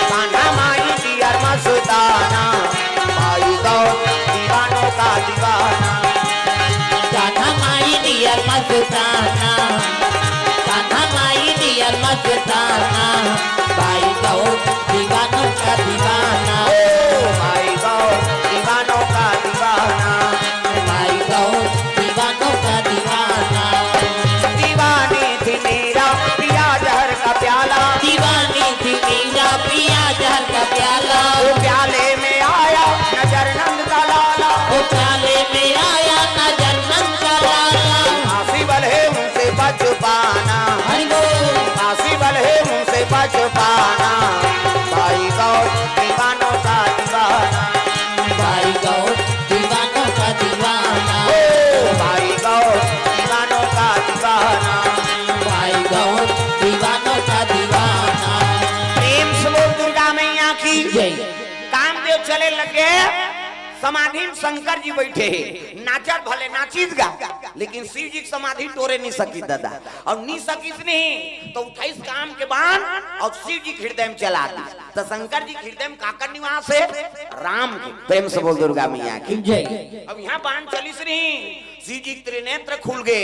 कान्हा माई डियर मस्ताना, भाई गौर दीवानों का दीवाना। कान्हा माई डियर मस्ताना, कान्हा माई डियर मस्ताना, भाई गौर दीवानों का दीवाना। ओ भाई गौर दीवानों का दीवाना। भाई गौर दीवानों का दीवाना। दीवानी थी मीरा पिया जहर का प्याला। दीवानी थी मीरा पिया जहर का प्याला। वो प्याले में आया नजर नंद का लाला। वो प्याले में आया नजर नंद का लाला। फांसी बल्हे उनसे बच पाना। हरि बोल। छुपाना, भाई गौर दीवानों का दीवाना। भाई गौर दीवानों का दीवाना। ओ भाई गौर दीवानों का दीवाना। भाई गौर दीवानों का दीवाना। प्रेम से बोल दुर्गा मैया की जय। कामदेव चले लगे, समाधि में शंकर जी बैठे हे, नाचत भले नाचिस गा, लेकिन शिव जी के समाधि टोरे नहीं सकिस दादा। अउ नहीं सकिस नहीं तो उठाइस काम के बाण अउ शिव जी के हृदय में चला दिस। तो शंकर जी के हृदय में काकर निवास हे? राम के। प्रेम से बोल दुर्गा मैया की जय। अब यहाँ बाण चलिस नहीं, शिव जी के त्रिनेत्र खुल गे।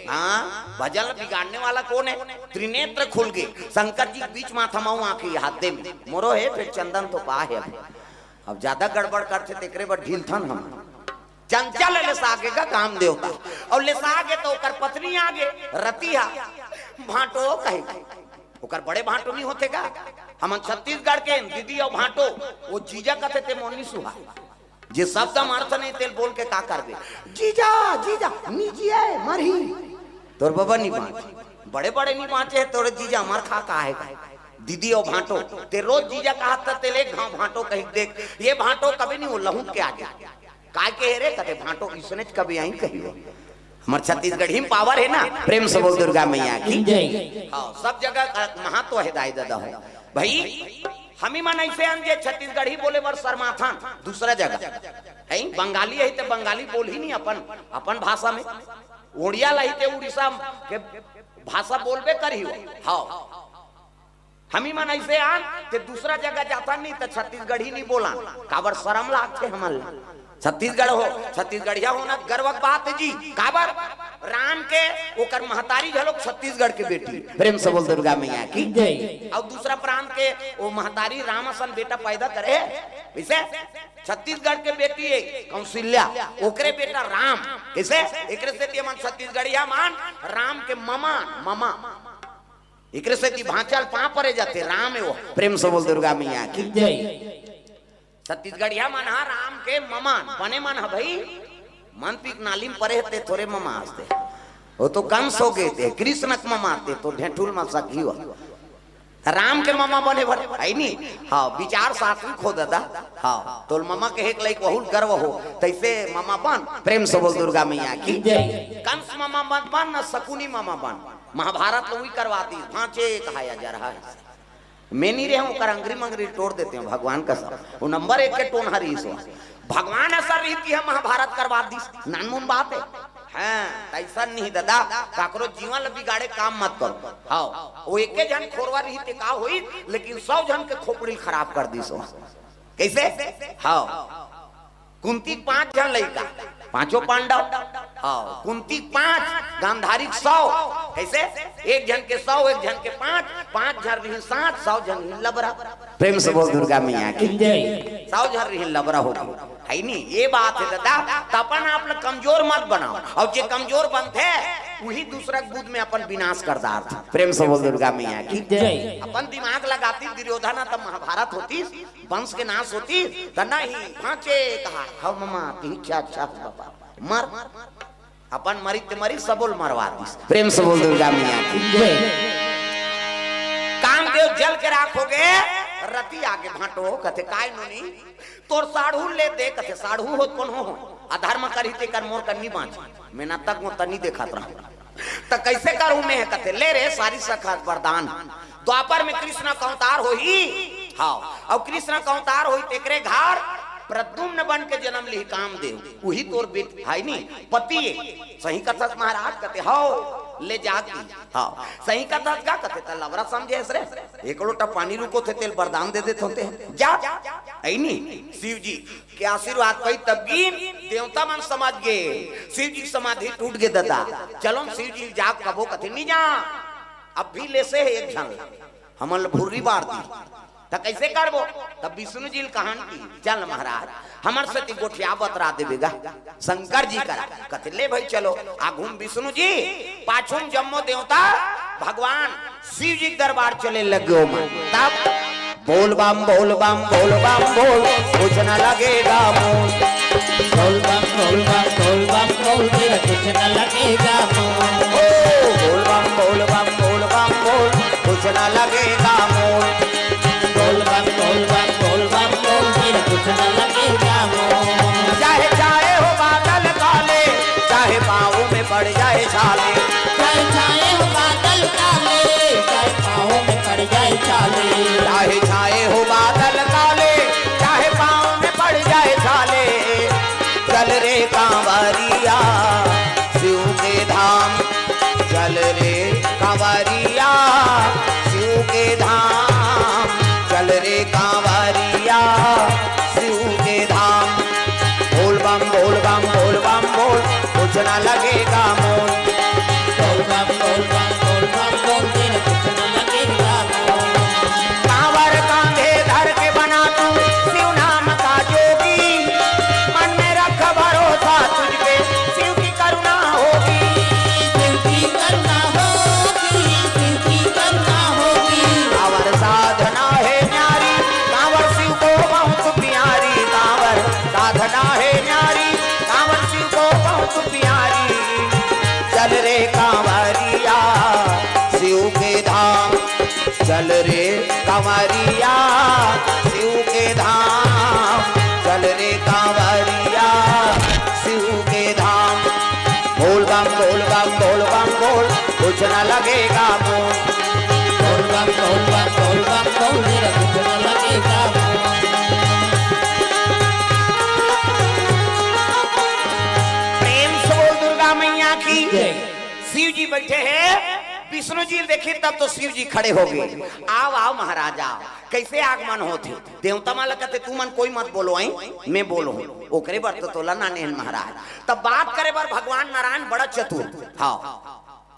हाँ, भजन बिगाड़ने वाला कौन हे? त्रिनेत्र खुल गे। शंकर जी के बीच माथा माऊ आंखी हाथ दे में मोरो हे, फिर चंदन तो पा हे। अब ज्यादा गड़बड़ करथे तेकरे बर ढीलथन हम। चंचल लेसा गे का काम देवता, अउ लेसा गे तो ओकर पत्नी आगे, रतिहा भांटो कहे। ओकर बड़े भांटो नहीं होथे का? हमन छत्तीसगढ़ के दीदी अउ भांटो, वो जीजा कथे ते मोनी सुहा। जे शब्द हम अर्थ नहीं तेल बोल के का करबे? जीजा, जीजा, निजी है, मरही। तोर बबा नहीं बांचे, बड़े बड़े नहीं बांचे हे, तोरे जीजा मर खा का हे? दीदी अउ भांटो, ते रोज जीजा कहा था, तेल एक घाव भांटो कही देख, ये भांटो कभी नहीं वो लहू के आगे। काय के हे रे? कथे भांटो इसने कभी आई कही हो। हमर छत्तीसगढ़ी में पावर हे ना। प्रेम से बोल दुर्गा मैया की जय। हाँ, सब जगह का महत्व हे दाई दादा हो। भाई, हमी मन ऐसे अन जे छत्तीसगढ़ी बोले बर शर्माथन, दूसरा जगह है, बंगाली है तो बंगाली बोल ही नहीं अपन, अपन भाषा में। उड़िया ला ही ते उड़ीसा के भाषा बोलबे करी हो। हाँ, हमी मन ऐसे आन ते दूसरा जगह जाथन नहीं तो छत्तीसगढ़ी नहीं बोलन, काबर शरम लागथे हमन ला। छत्तीसगढ़ हो, छत्तीसगढ़िया होना गर्व के बात हे जी। काबर? राम के ओकर महतारी घलोक छत्तीसगढ़ के बेटी। प्रेम से बोल दुर्गा मैया की जय। अउ दूसरा प्रांत के वो महतारी राम असन बेटा पैदा करे हे। वैसे छत्तीसगढ़ के बेटी हे कौशल्या, ओकरे बेटा राम। कैसे? एकरे सेती हमन छत्तीसगढ़िया मन राम के ममा, ममा। एकरे सेती भांचा ल पांव परे जाथे, राम हे वो। प्रेम से बोल दुर्गा मैया की जय। छत्तीसगढ़िया मन ह राम के ममा, बने मन ह भाई। मन पीक नाली में परे हे ते थोरे ममा हस ते। वो तो कंस हो गे ते, कृष्ण के ममा ते तो ढेठुल म सखी हो। राम के ममा बने बर, है नी? हाँ, विचार सात्विक हो दादा। हाँ, तोल ममा कहे के लइक वहू ल गर्व हो, तैसे ममा बन। प्रेम से बोल दुर्गा मैया की जय। कंस ममा बन, बन न शकुनी ममा बन। महाभारत ल उही करवा दिस, भांचे कहाया जा रहा है। मैं नहीं रहे हूँ, ओकर अंगरी मंगरी टोर देते हैं, भगवान कसम। वो नंबर एक के टोनहा रहिस हो। भगवान असन रहितिस त महाभारत करवा दिस, नानमुन बात हे। हाँ, त अइसन नहीं दादा, काकरो जीवन ल बिगाड़े काम मत करो। हाँ, वो एके झन खोरवा रहिस ते का होई, लेकिन सौ झन के खोपड़ी ल खराब कर दिस हो। कैसे? हाँ, कुंती के पांच झन लइका, पांचों पांडव। हाँ, कुंती के पांच, गांधारी के सौ। कैसे? एक झन के सौ, एक झन के पांच, पांच झन रहिन सात, सौ झन रहिन लबरा। प्रेम से बोल दुर्गा मैया की जय। सौ झन रहिन लबरा हो गे। है नी? ये बात हे दादा, त अपन आप ल कमजोर मत बनाओ। अउ जे कमजोर बनथे, उही दूसरा के बुध में अपन विनाश कर डारथे। प्रेम से बोल दुर्गा मैया की जय। अपन दिमाग लगातिस दुर्योधन ह त महाभारत होतिस, वंश के नाश होतिस, त नहीं, भांचे कहा, हव ममा, तिही अच्छा अच्छा हो बाबा, मर। अपन मरी ते मरी, सबो ल मरवा दिस। प्रेम से बोल दुर्गा मैया की जय। कामदेव जल के राख हो गे, रतिहा गे भांटो, कथे काय नोनी, तोर साढ़ू ले दे, कथे साढ़ू होत कोनो हो, अधर्म करही तेकर मोर कन्नी बांच, मैं ना तक मोर तनी देखत रहूं। त कैसे करूं मैं? कथे, ले रे, सारी सखा वरदान। द्वापर में कृष्ण का अवतार होही, हाँ, अउ कृष्ण का अवतार होही, तेकरे घर प्रद्युम्न बन के जन्म लिही कामदेव, उही तोर बेट, है नी, पति हे। सही कथस महाराज, कथे, हव, ले जा की, हाँ, सही कथस का, कथे, त लबरा समझे हस रे, एक लोटा पानी रुकोथे तेल वरदान दे देत होते हैं, जा, है नी, शिव जी के आशीर्वाद पाई तब गिन, देवता मन समझ गे, शिव जी के समाधि टूट गे दादा। चलो हम शिव जी ल जाके कबो कथे नहीं जा, अब भी लेसे हे एक झन ला, हमन ल भुर्री बार दी, त कैसे करबो? तब विष्णु जी ल कहन की, चल महाराज, हमर सेती गोठिया बतरा देबे गा शंकर जी करा। कथे, ले भाई चलो। आगू म विष्णु जी, पाछू म जम्मो देवता, भगवान शिव जी के दरबार चले लगे ओमन। तब बोल बम बोल बम बोल बम बोल, कुछ न लगेगा मोल। बोल बम बोल बम बोल बम बोल, तेरा कुछ न लगेगा मोल। ओ बोल बम बोल बम बोल बम बोल, कुछ न लगेगा मोल। धाम, चल रे कांवरिया शिव के धाम। बोल बम, बोल बम, बोल बम, बोल, कुछ ना लगेगा मोल। बोल बम, बोल बम, बोल बम, बोल, तेरा कुछ ना लगेगा मोल। कांवर कांधे धर के बना तू शिव नाम का जोगी, मन में रख भरोसा तुझ पे, शिव की करुणा होगी। शिव की करुणा होगी, शिव की करुणा होगी। कांवर साधना है न्यारी, कांवर शिव को बहुत प्यारी, कांवर साधना है न्यारी, कांवर शिव को बहुत प्यारी। चल रे कांवरिया शिव के धाम, चल रे कांवरिया शिव के धाम, चल रे कांवरिया शिव के धाम। बोल बम, बोल बम, बोल बम, बोल, कुछ न लगेगा मोल। बोल बम, बोल बम, बोल बम, बोल, मेरा कुछ न लगेगा मोल। प्रेम से बोल दुर्गा मैया की। जय। शिव जी बैठे हैं, विष्णु जी देखे तब तो शिव जी खड़े हो गए। आओ, आओ महाराज, आओ। कैसे आगमन होथे? देवता मन ला कथे, "तू मन कोई मत बोलो, आई, मैं बोलो।" ओकरे बर तो तोला नाने हन महाराज। तब बात करे बर भगवान नारायण बड़ा चतुर। हाँ,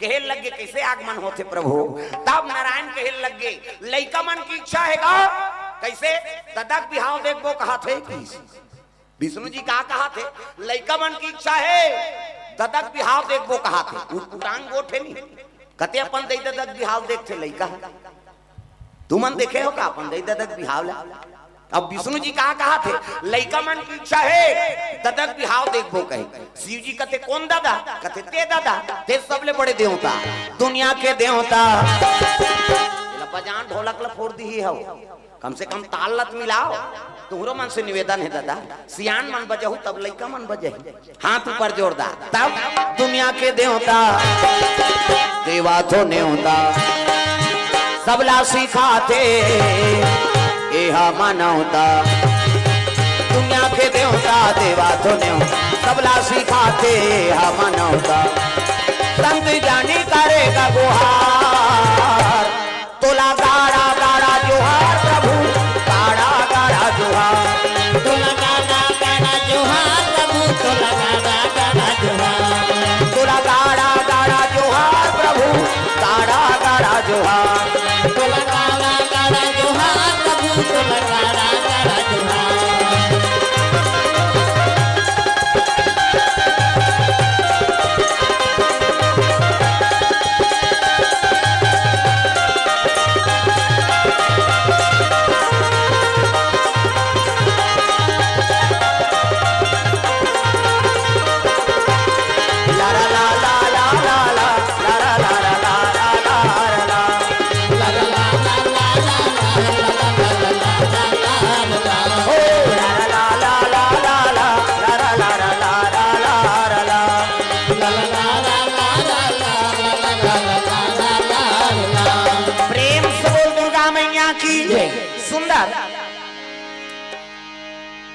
कहे लग गे, "कैसे आगमन होथे प्रभु?" तब नारायण कहे लग गे, "लइका मन की इच्छा हे गा?" "कैसे?" "ददा के बिहाव देखबो कहाथे।" विष्णु जी का कहाथे? "लइका मन की इच्छा हे, ददा के बिहाव देखबो कहाथे।" उटपुटांग गोठे नी, कथे अपन दई ददा के बिहाव देखथे लइका ह। तुमन देखे हो का अपन दई ददा के बिहाव ला? अब विष्णु जी का कहाथे? "लइका मन की इच्छा हे, ददा के बिहाव देखबो," कहे। शिव जी कथे, "कोन ददा?" कथे, "ते ददा, ते सबले बड़े देवता, दुनिया के देवता।" एला बजान ढोलक ला फोड़ दिही हव। कम से कम ताल लत मिलाओ। तुहरो मन से निवेदन हे ददा, सियान मन बजहू तब लइका मन बजही। हाथ ऊपर जोरदार। तब दुनिया के देवता, देवा तो नेवता, सबला सिखाथे एहा मानवता। दुनिया के देवता, देवा तो नेवता, सबला सिखाथे एहा मानवता। संत जानी करेगा गुहार, तोला गाड़ा गाड़ा जोहार प्रभु, गाड़ा गाड़ा जोहार। तोला गाड़ा गाड़ा जोहार प्रभु, तोला गाड़ा गाड़ा जोहार। तोला गाड़ा गाड़ा जोहार प्रभु, गाड़ा गाड़ा जोहार। तोला गाड़ा गाड़ा जोहार प्रभु, तोला गाड़ा गाड़ा जोहार। प्रेम से बोल दुर्गा मैया की। जय। सुंदर।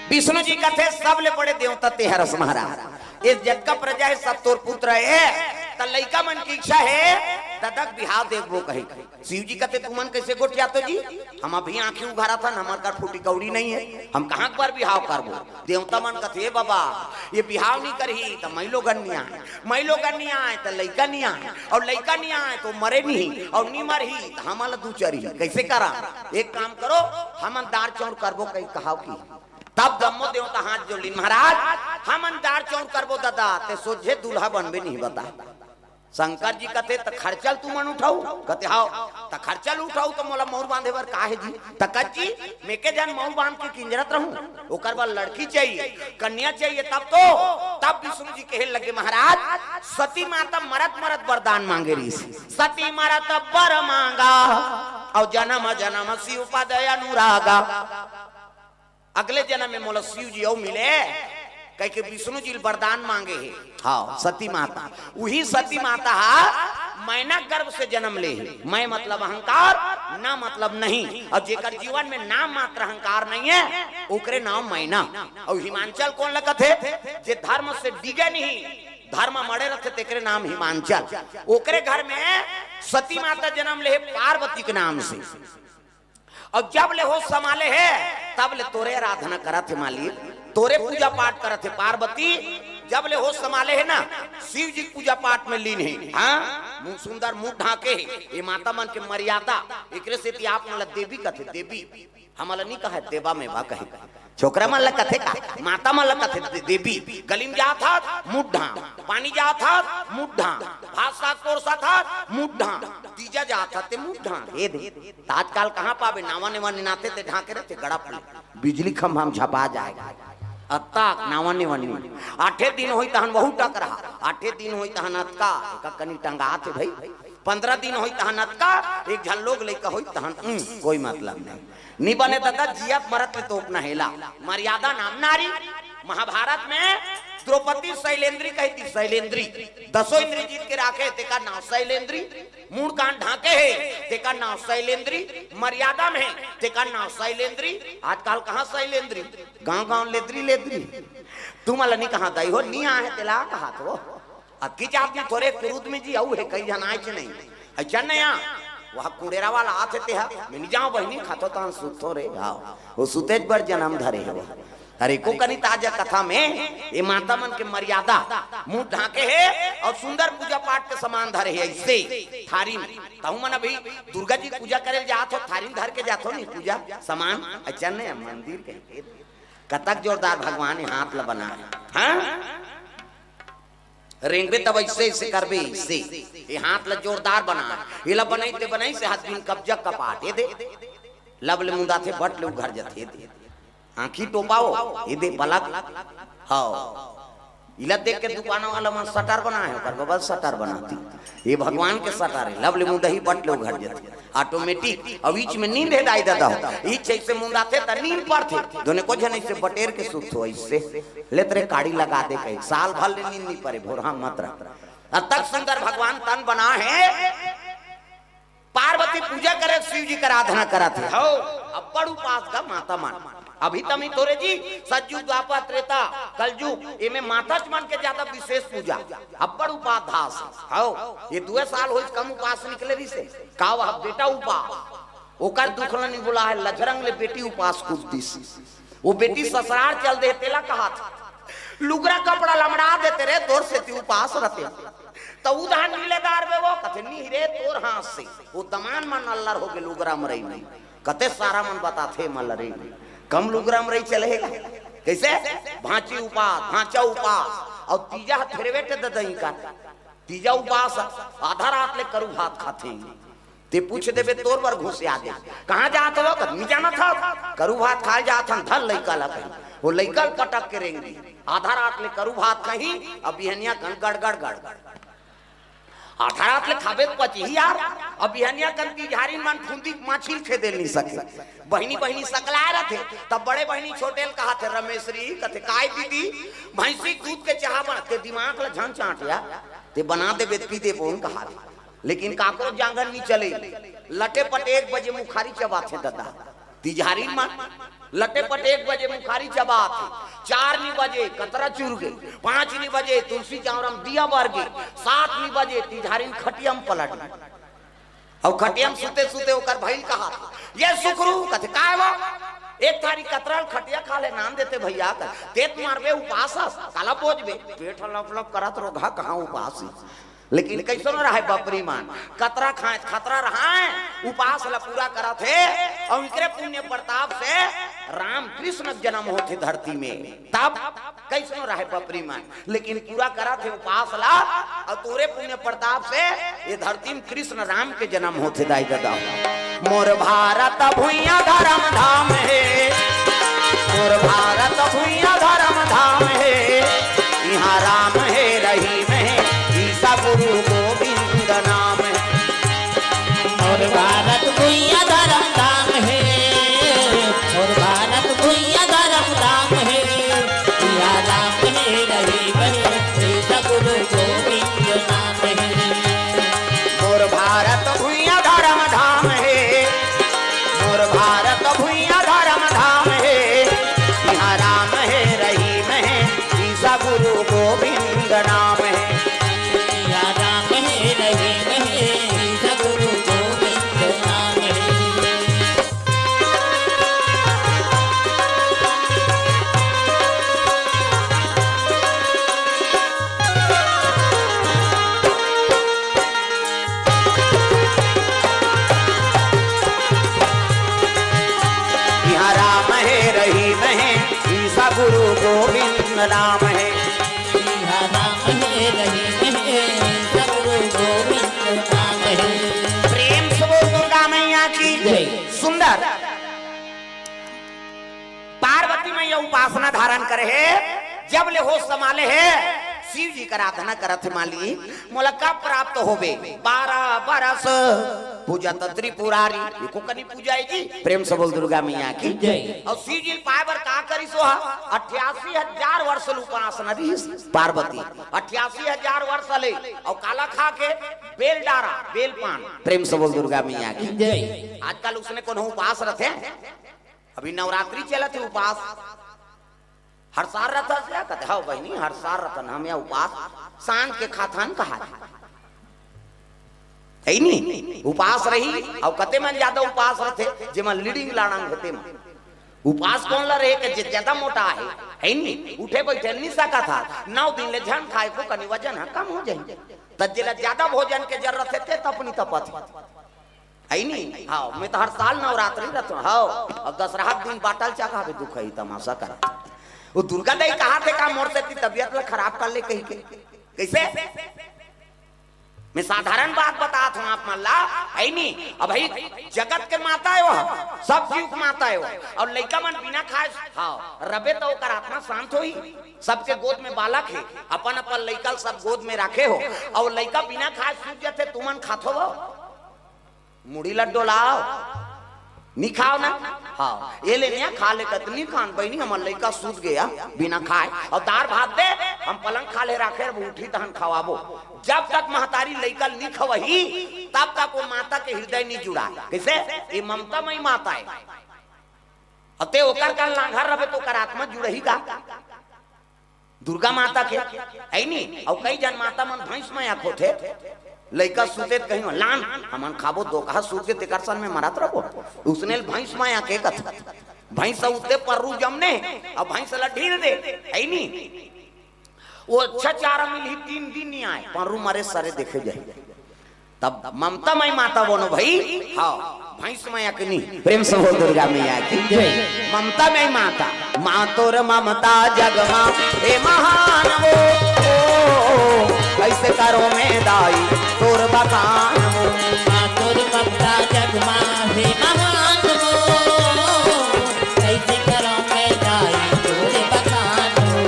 विष्णु जी कथे, "सबले बड़े देवता ते हरस महाराज, ये जतका प्रजा हे, सब तोर पुत्र हे, त लइका मन की इच्छा हे, ददा के बिहाव देखबो," कहे। शिव जी कथे, "तुमन कैसे गोठियाथो जी? हम अभी आंखी उघारत हन, हमर कर फूटी कौड़ी नहीं है, हम कहाँ के बर बिहाव करबो?" देवता मन कथे, "ए बाबा, ये बिहाव नहीं करही त मई लोगन नहीं आए, मई लोगन नहीं आए त लइका नहीं आए, और लइका नहीं आए तो मरे नहीं, और नहीं मरही त हमन ला दू चरही, कैसे करा? एक काम करो, हमन दार चौर करबो," कही कहाव की। तब जम्मो देवता हाथ जोड़ लिन, "महाराज, हमन दार चौर करबो ददा, ते सोझे दूल्हा बनबे नहीं बता।" शंकर जी कथे, "त खर्चा ल तुमन उठाऊ?" कथे, "हाव।" "त खर्चा ल उठाऊ त मोला मउर बांधे बर का हे जी?" "त कस जी, मैं के झन मउर बांध के किंजरत रहूं, ओकर बर लड़की चाहिए, कन्या चाहिए, तब तो।" तब विष्णु जी कहे लगे, "महाराज, सती माता मरत मरत वरदान मांगे रहिस, सती मरत बर मांगा, और जन्म जन्म शिव पद अनुरागा।" अगले जन्म में मोला शिव जी अउ मिले, कहिके विष्णु जी ल वरदान मांगे हे। हाँ, सती माता, उही सती माता हा मैना गर्भ से जन्म ले हे। मैं मतलब अहंकार, ना मतलब नहीं। और जेकर जीवन में नाम मात्र अहंकार नहीं है, ओकरे नाम मैना। और हिमांचल कोन लगत हे? जे धर्म से डिगे नहीं, धर्म मड़े रथे, तेकरे नाम हिमांचल। ओकरे घर में सती माता जन्म ले हे पार्वती के नाम से। अउ जब ले होश समाले हे, तब ले तोरे आराधना करत हे मालिक, तोरे पूजा पाठ करत हे पार्वती। जब ले होश समाले हे ना, शिव जी के पूजा पाठ में लीन हे। हाँ, मुंह सुंदर, मुंह ढांके हे। ये माता मन के मर्यादा, एकरे सेती आप मन ला देवी कथे, देवी। हमन ला नी कहे देवा में बा कहे। छोकरा मन ला कथे का, माता मन ला कथे दे-, देवी। गली में जात हस, मुंह ढांक, पानी जात हस, मुंह ढांक, भात साग परोसत हस, मुंह ढांक, तीजा जात हस ते मुंह ढांक। हे दे, त आजकल कहाँ पाबे, नावा नेवा निनाथे ते ढांके रथे, गड़ा फले, बिजली खंभा में झपा जाय। अतका नावा नेवा नी। आठे दिन होई तहन वहू टकरहा, आठे दिन होई तहन अतका, एका कनी टंगाथे भाई। पंद्रह दिन होई तहन अतका, एक झन लोग लइका होई तहन, उम, कोई मतलब नहीं। नी बने ददा, जियत मरत ले तोपना हेला। मर्यादा नाम नारी। महाभारत में द्रौपदी शैलेंद्री कहिथे, शैलेंद्री। दसों इंद्री जीत के राखे, तेकर नाम शैलेंद्री। मूड़ कान ढांके हे, तेकर नाम शैलेंद्री। मर्यादा में हे, तेकर नाम शैलेंद्री। आजकल कहाँ शैलेंद्री? गांव गांव लेदरी लेदरी। तुमन ला नी कहा दई हो, नी आहे तेला कहा तो। अतकी जात में थोरे कुरुद में जी अउ हे, कई झन आयच नहीं। अच्छा नया, वह कुड़ेरा वाला आथे ते हा, मैं नी जांव बहिनी, खाथों तहन सुतथों रे। हाँ, वो सुतेच बर जनम धरे हे वो। अरे को कनी ताजा कथा में, ये माता मन के मर्यादा, मुंह ढांके हे अउ सुंदर पूजा पाठ के सामान धरे हे, अइसे थारी में। तहु मन अभी दुर्गा जी पूजा करे जात हो, थारी में धर के जात हो नी पूजा सामान, अच्छा नया मंदिर के। कतक जोरदार भगवान ये हाथ ला बनाए। हाँ? रेंगबे तब अइसे, अइसे करबे, अइसे। ये हाथ ला जोरदार बनाए। एला बनाइते बनाइते हाथ बिन कब्जा कपाट। ये दे। लब ले मुंदाथे, बट ले उघर जथे, ये दे। आँखी टोपाओ, ये दे पलक। हाव। इला देख के दुकान वाला मन शटर बनाए हे, ओकर बबल शटर बनाथे। ये भगवान के शटर हे, लब ले मुंदही बट ले उघर जथे। Automatic। अउ बीच में नींद हे दाई ददा हो। ई चैत से मुंदाथे त नींद पड़थे। दोने को झन अइसे बटेर के सुतथों अइसे। ले तरे काड़ी लगा दे कहे। साल भर ले नींद नी परे, भोरहा मत रह। अतक सुंदर भगवान तन बना हे। पार्वती पूजा करे, शिव जी के आराधना करत हे। हव, अब्बड़ उपास गा माता मन। अभी तमी थोरे जी, सतयुग, द्वापर, त्रेता, कलयुग, एमे माताच मन के ज्यादा विशेष पूजा। अब्बड़ उपास धास। हव, ये दुए साल होइस कम उपास निकले रहिसे। का वह बेटा उपास? ओकर दुख ल नी भुलाय, लझरंग ले बेटी उपास कूद दिस। वो बेटी ससुरार चल दे, तेला कहाथे, लुगरा कपड़ा लमड़ा देते रे, तोर सेती उपास रथे। त उधार नी ले डारबे वो, कथे, "नी रे, तोर हाथ से।" वो दमान मन अल्लर होगे लुगरा मरई में। कते सारा मन बताथे मल रे, कम लुगरा मरई चले हे। कइसे? भांची उपास, भांचा उपास, अउ तीजा ह फेरवे ते ददई का। तीजा उपास, आधा रात ले करू भात खाथे। ते पूछ देबे, तोर बर घुसिया दे। कहाँ जात हो? कद नी जानत हस। करू भात खाए जात हन, धर लइका ला कहीं। वो लइका ल पटक के रेंग दी। आधा रात ले करू भात खाही, अब बिहनिया कन गड़, गड़, गड़, गड़। आधा रात ले खाबे त पचही यार। अब बिहनिया कन तिजहारिन मन फुंदी माछी ल खेदे ल नी सके। बहिनी, बहिनी सकलाए रथे, तब बड़े बहिनी छोटे ल कहाथे, "रमेशरी," कथे, "काय दीदी?" "भैंसी के दूध के चाहा बना।" ते दिमाग ल झन चांट यार, ते बना देबे त पी देबो न कहाथे। लेकिन काकरो जांगर नी चले। लटे पटे एक बजे मुखारी चबाथे ददा। तिजहारी मन लटे पटे एक बजे मुखारी चबाथे। चार नी बजे कतरा चुर गे, पाँच नी बजे तुलसी चावरम दिया बर गे, सात नी बजे तिजहारी खटिया म पलट गे। अउ खटिया म सुते सुते ओकर भइल कहा, "ये सुकरू," कथे, "काय वो?" "एक थारी कतरा ल खटिया खा ले नाम देते भैया," कथे, "तेत मारबे उपास हस, काला बोझबे?" पेट ह लप लप करत रोगहा कहाँ उपास हे। लेकिन कइसनो रहय बपरी मन, कतरा खाए खतरा रहय, उपास ल पूरा करत हे, अउ इकरे पुण्य प्रताप से राम कृष्ण के जन्म होथे धरती में। तब कइसनो रहय बपरी मन, लेकिन पूरा करत हे उपास ल, अउ तोरे पुण्य प्रताप से ये धरती में कृष्ण राम के जन्म होथे दाई ददा। मोर भारत भुइयां धरम धाम हे, मोर भारत भुइयां धरम धाम हे, इहाँ राम हे रहीम हे, ईसा गुरु गोविंद नाम हे। मोर भारत भुइयां धरम धाम हे, मोर भारत भुइयां धरम धाम हे, इहाँ राम हे रहीम हे, ईसा गुरु गोविंद नाम हे। मोर भारत भुइयां धरम धाम हे, मोर भारत भुइयां धरम धाम हे, इहाँ राम हे रहीम हे, ईसा गुरु गोविंद राम है। सिया राम है, रहीम है, सगरो गोविंद नाम है। प्रेम से बोल दुर्गा मैया की जय। सुंदर। पार्वती मैया उपासना धारण करे हे, जब ले होश संभाले हे, शिव जी का आराधना करत हे, माली, मोला का प्राप्त होबे? बारह बरस पूजत त्रिपुरारी, एको कनी पूजा हे जी। प्रेम से बोल दुर्गा मैया की जय। अउ शिव जी पाए बर का करिस ओ हा? अट्ठासी हजार वर्ष ले उपासना रिहिस पार्वती, अट्ठासी हजार वर्ष ले। अउ काला खा के? बेल डारा, बेल पान। प्रेम से बोल दुर्गा मैया की जय। आजकल उसने कोनो उपास रथे? अभी नवरात्रि चलत हे, उपास हर साल रथस का? कथे, "हव बहिनी, हर साल रथन हम या उपास, सांझ के खाथन कहा।" हे नी? उपास रही, अउ कते मन ज्यादा उपास रथे, जेमन लीडिंग लाड़ंग हे तेमन। उपास कोन ला रहे के जे ज्यादा मोटा हे, हे नी? उठे बइठे नी सकत हा, नौ दिन ले झन खाए को कनी वजन ह कम हो जाही। त जेला ज्यादा भोजन के जरूरत हे, ते तपनी तपत हे। हे नी? हाँ, मैं तो हर साल नवरात्रि रथों। हाँ, अब दसरहा के दिन बाटल चा खाबे, दुख ही तमाशा कर। वो दुर्गा दाई कहा थे का मोर से इतनी तबीयत ला खराब कर ले कही के? कैसे? मैं साधारण बात बतात हूँ आप मन ला, हे नी? अब भाई जगत के माता हे वो, सब जीव के माता हे वो। अउ लइका मन बिना खाए, हाँ, रबे तो ओकर आत्मा शांत होही। सबके गोद में बालक हे, अपन अपन लइका ल सब गोद में राखे हो, अउ लइका बिना खाए सूत जथे, तुमन खाथो वो? मुड़ी ल डोलाव, नी खाव ना? हाँ, ये ले निया खा ले, कत नी खान बहिनी, हमर लइका सूत गया बिना खाए, अउ दार भात दे, हम पलंग खाले राखे, अब उठी तहन खवाबो। जब तक महतारी लइका ल नी खवही, तब तक वो माता के हृदय नी जुड़ा। कैसे? ये ममता मई माता हे। अउ ते ओकर का लांघर रबे तो ओकर आत्मा जुड़ही का? दुर्गा माता के, हे नी? अउ कई जन माता मन भैंस मया खोथे, लइका सुते त कहीं, "लान, हमन खाबो, दो कहा सूत के तेकर सन में मरत रबो।" उसने ल भैंस मया के कथे। भैंस उते पर्रू जमने, अउ भैंस ला ढील दे, हे नी? वो अच्छा चारा मिलही, तीन दिन नी आए, पर्रू मरे सरे देखे जाही। तब ममता मई माता बोनो भाई, हाँ, भैंस मया के नी। प्रेम से बोल दुर्गा मैया की जय। ममता मई माता, माँ तोर ममता जग मा हे महान वो, ओ, कैसे करो मैं दाई तोर बखान वो। माँ तोर ममता जग मा हे महान वो, कैसे करो मैं दाई तोर बखान वो।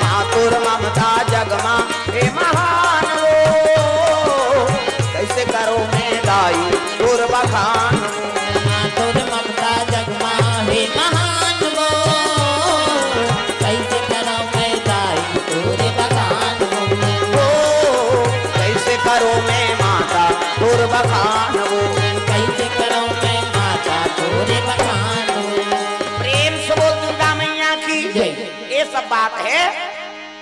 माँ तोर ममता जग मा हे महान वो, कैसे करो मैं दाई तोर बखान। माँ तोर ममता जग मा हे महान वो, कैसे करो मैं दाई तोर बखान वो। ओ, कैसे करो मैं माता तोर बखान वो। कैसे करो मैं माता तोर बखान वो। प्रेम से बोल दुर्गा मैया की जय। ये सब बात हे।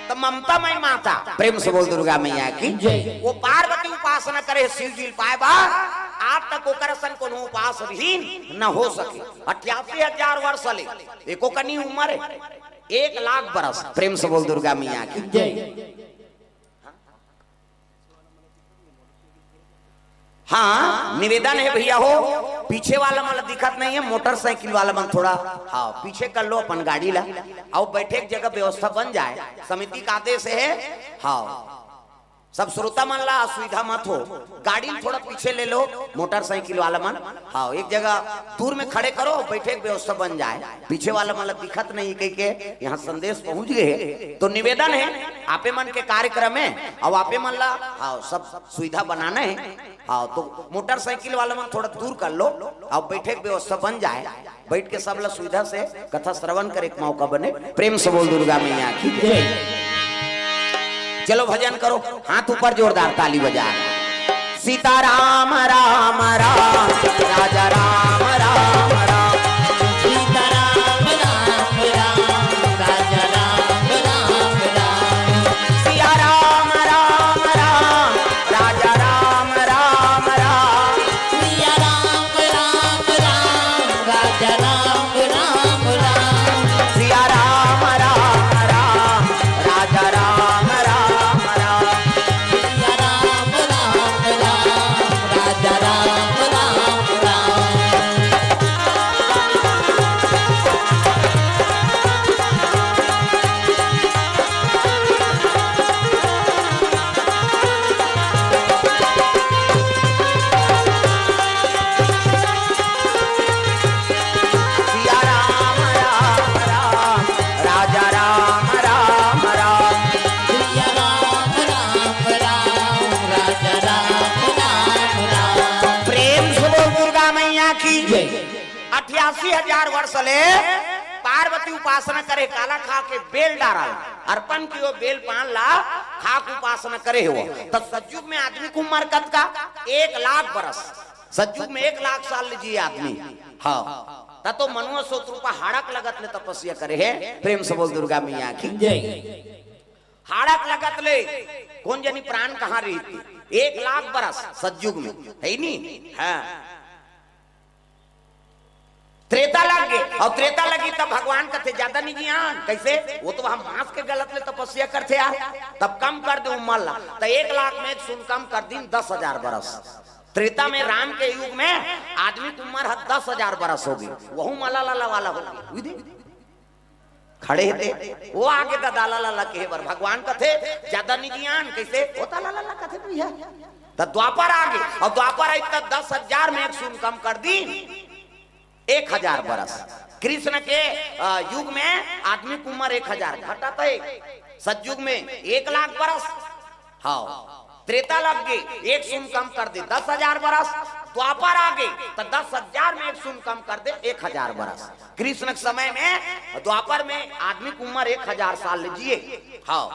त ममता मई माता, प्रेम से बोल दुर्गा मैया की जय। वो पार्वती उपासना करे शिव जी ल पाए बर, आज तक ओकर असन कोनो उपास रिहिन न हो सके। अट्ठासी हजार वर्ष ले, एको कनी उम्र हे, एक लाख बरस। प्रेम से बोल दुर्गा मैया की जय। हाँ, निवेदन हे भैया हो, पीछे वाला मन ला दिखत नहीं हे, मोटरसाइकिल वाला मन थोड़ा, हाँ, पीछे कर लो अपन गाड़ी ला, अउ बैठे के जगह व्यवस्था बन जाए, समिति का आदेश हे। हाँ, सब श्रोता मन ला असुविधा मत हो, गाड़ी ल थोड़ा पीछे ले लो, मोटरसाइकिल वाला मन, हाँ, एक जगह दूर में खड़े करो, बैठे के व्यवस्था बन जाए, पीछे वाला मन ला दिखत नहीं कह के यहाँ संदेश पहुँच गए हे। तो निवेदन हे, आपे मन के कार्यक्रम हे, अउ आपे मन ला, हाँ, सब सुविधा बनाना हे। हाँ, तो मोटरसाइकिल वाला मन थोड़ा दूर कर लो, अउ बैठे के व्यवस्था बन जाए, बैठ के सब ला सुविधा से कथा श्रवण करे के मौका बने। प्रेम से बोल दुर्गा मैया की जय। चलो भजन करो, हाथ ऊपर जोरदार ताली बजा। सीता राम राम राम, राजा राम राम राम। सीता राम राम राम, राजा राम राम राम। सिया राम राम राम, राजा राम राम राम। सिया राम राम राम, राजा राम राम राम। सिया राम राम राम, राजा राम राम राम। सिया राम राम राम, राजा अठासी हजार वर्ष ले पार्वती उपासना करे, काला खा के बेल डारा ला, अर्पण कियो बेल पान ला, खा के उपासना करे हो। त सतयुग में आदमी के उम्र कतका? एक लाख बरस। सतयुग में एक लाख साल ले जिए आदमी। हाँ, त तो मनुआ सोत रूपा हाड़क लगत ले तपस्या करे हे। प्रेम से बोल दुर्गा मैया की। जय। हाड़क लगत ले कोन जनी प्राण कहाँ रहितिस? एक लाख बरस सतयुग में, हे नी? हाँ। त्रेता लग गे, अउ त्रेता लगी तब भगवान कथे, "ज्यादा नइ जियान।" कइसे? वो तो वहाँ मांस के गलत ले तपस्या करथे यार, तब कम कर दे उम्र ला। त एक लाख में एक शून्य कम कर दीन, दस हजार बरस। त्रेता में, राम के युग में आदमी के उम्र ह दस हजार बरस होगे, वहू मलाला वाला होगे। उही दे। खड़े हे ते, वो आगे ददा ला ला ला कहे बर भगवान कथे, "ज्यादा नइ जियान।" कइसे? वो त ला ला ला कथे भैया। त द्वापर आगे, अउ द्वापर आई त दस हजार में एक शून्य कम कर दीन, एक हजार बरस। कृष्ण के, अ, युग में आदमी के उम्र एक हजार, घटा त एक। सतयुग में एक लाख बरस। हाँ, त्रेता लग गे, एक शून्य कम कर दे, दस हजार बरस। द्वापर आगे, त दस हजार में एक शून्य कम कर दे, एक हजार बरस। कृष्ण के समय में, द्वापर में आदमी के उम्र एक हजार साल ले जिए। हाँ,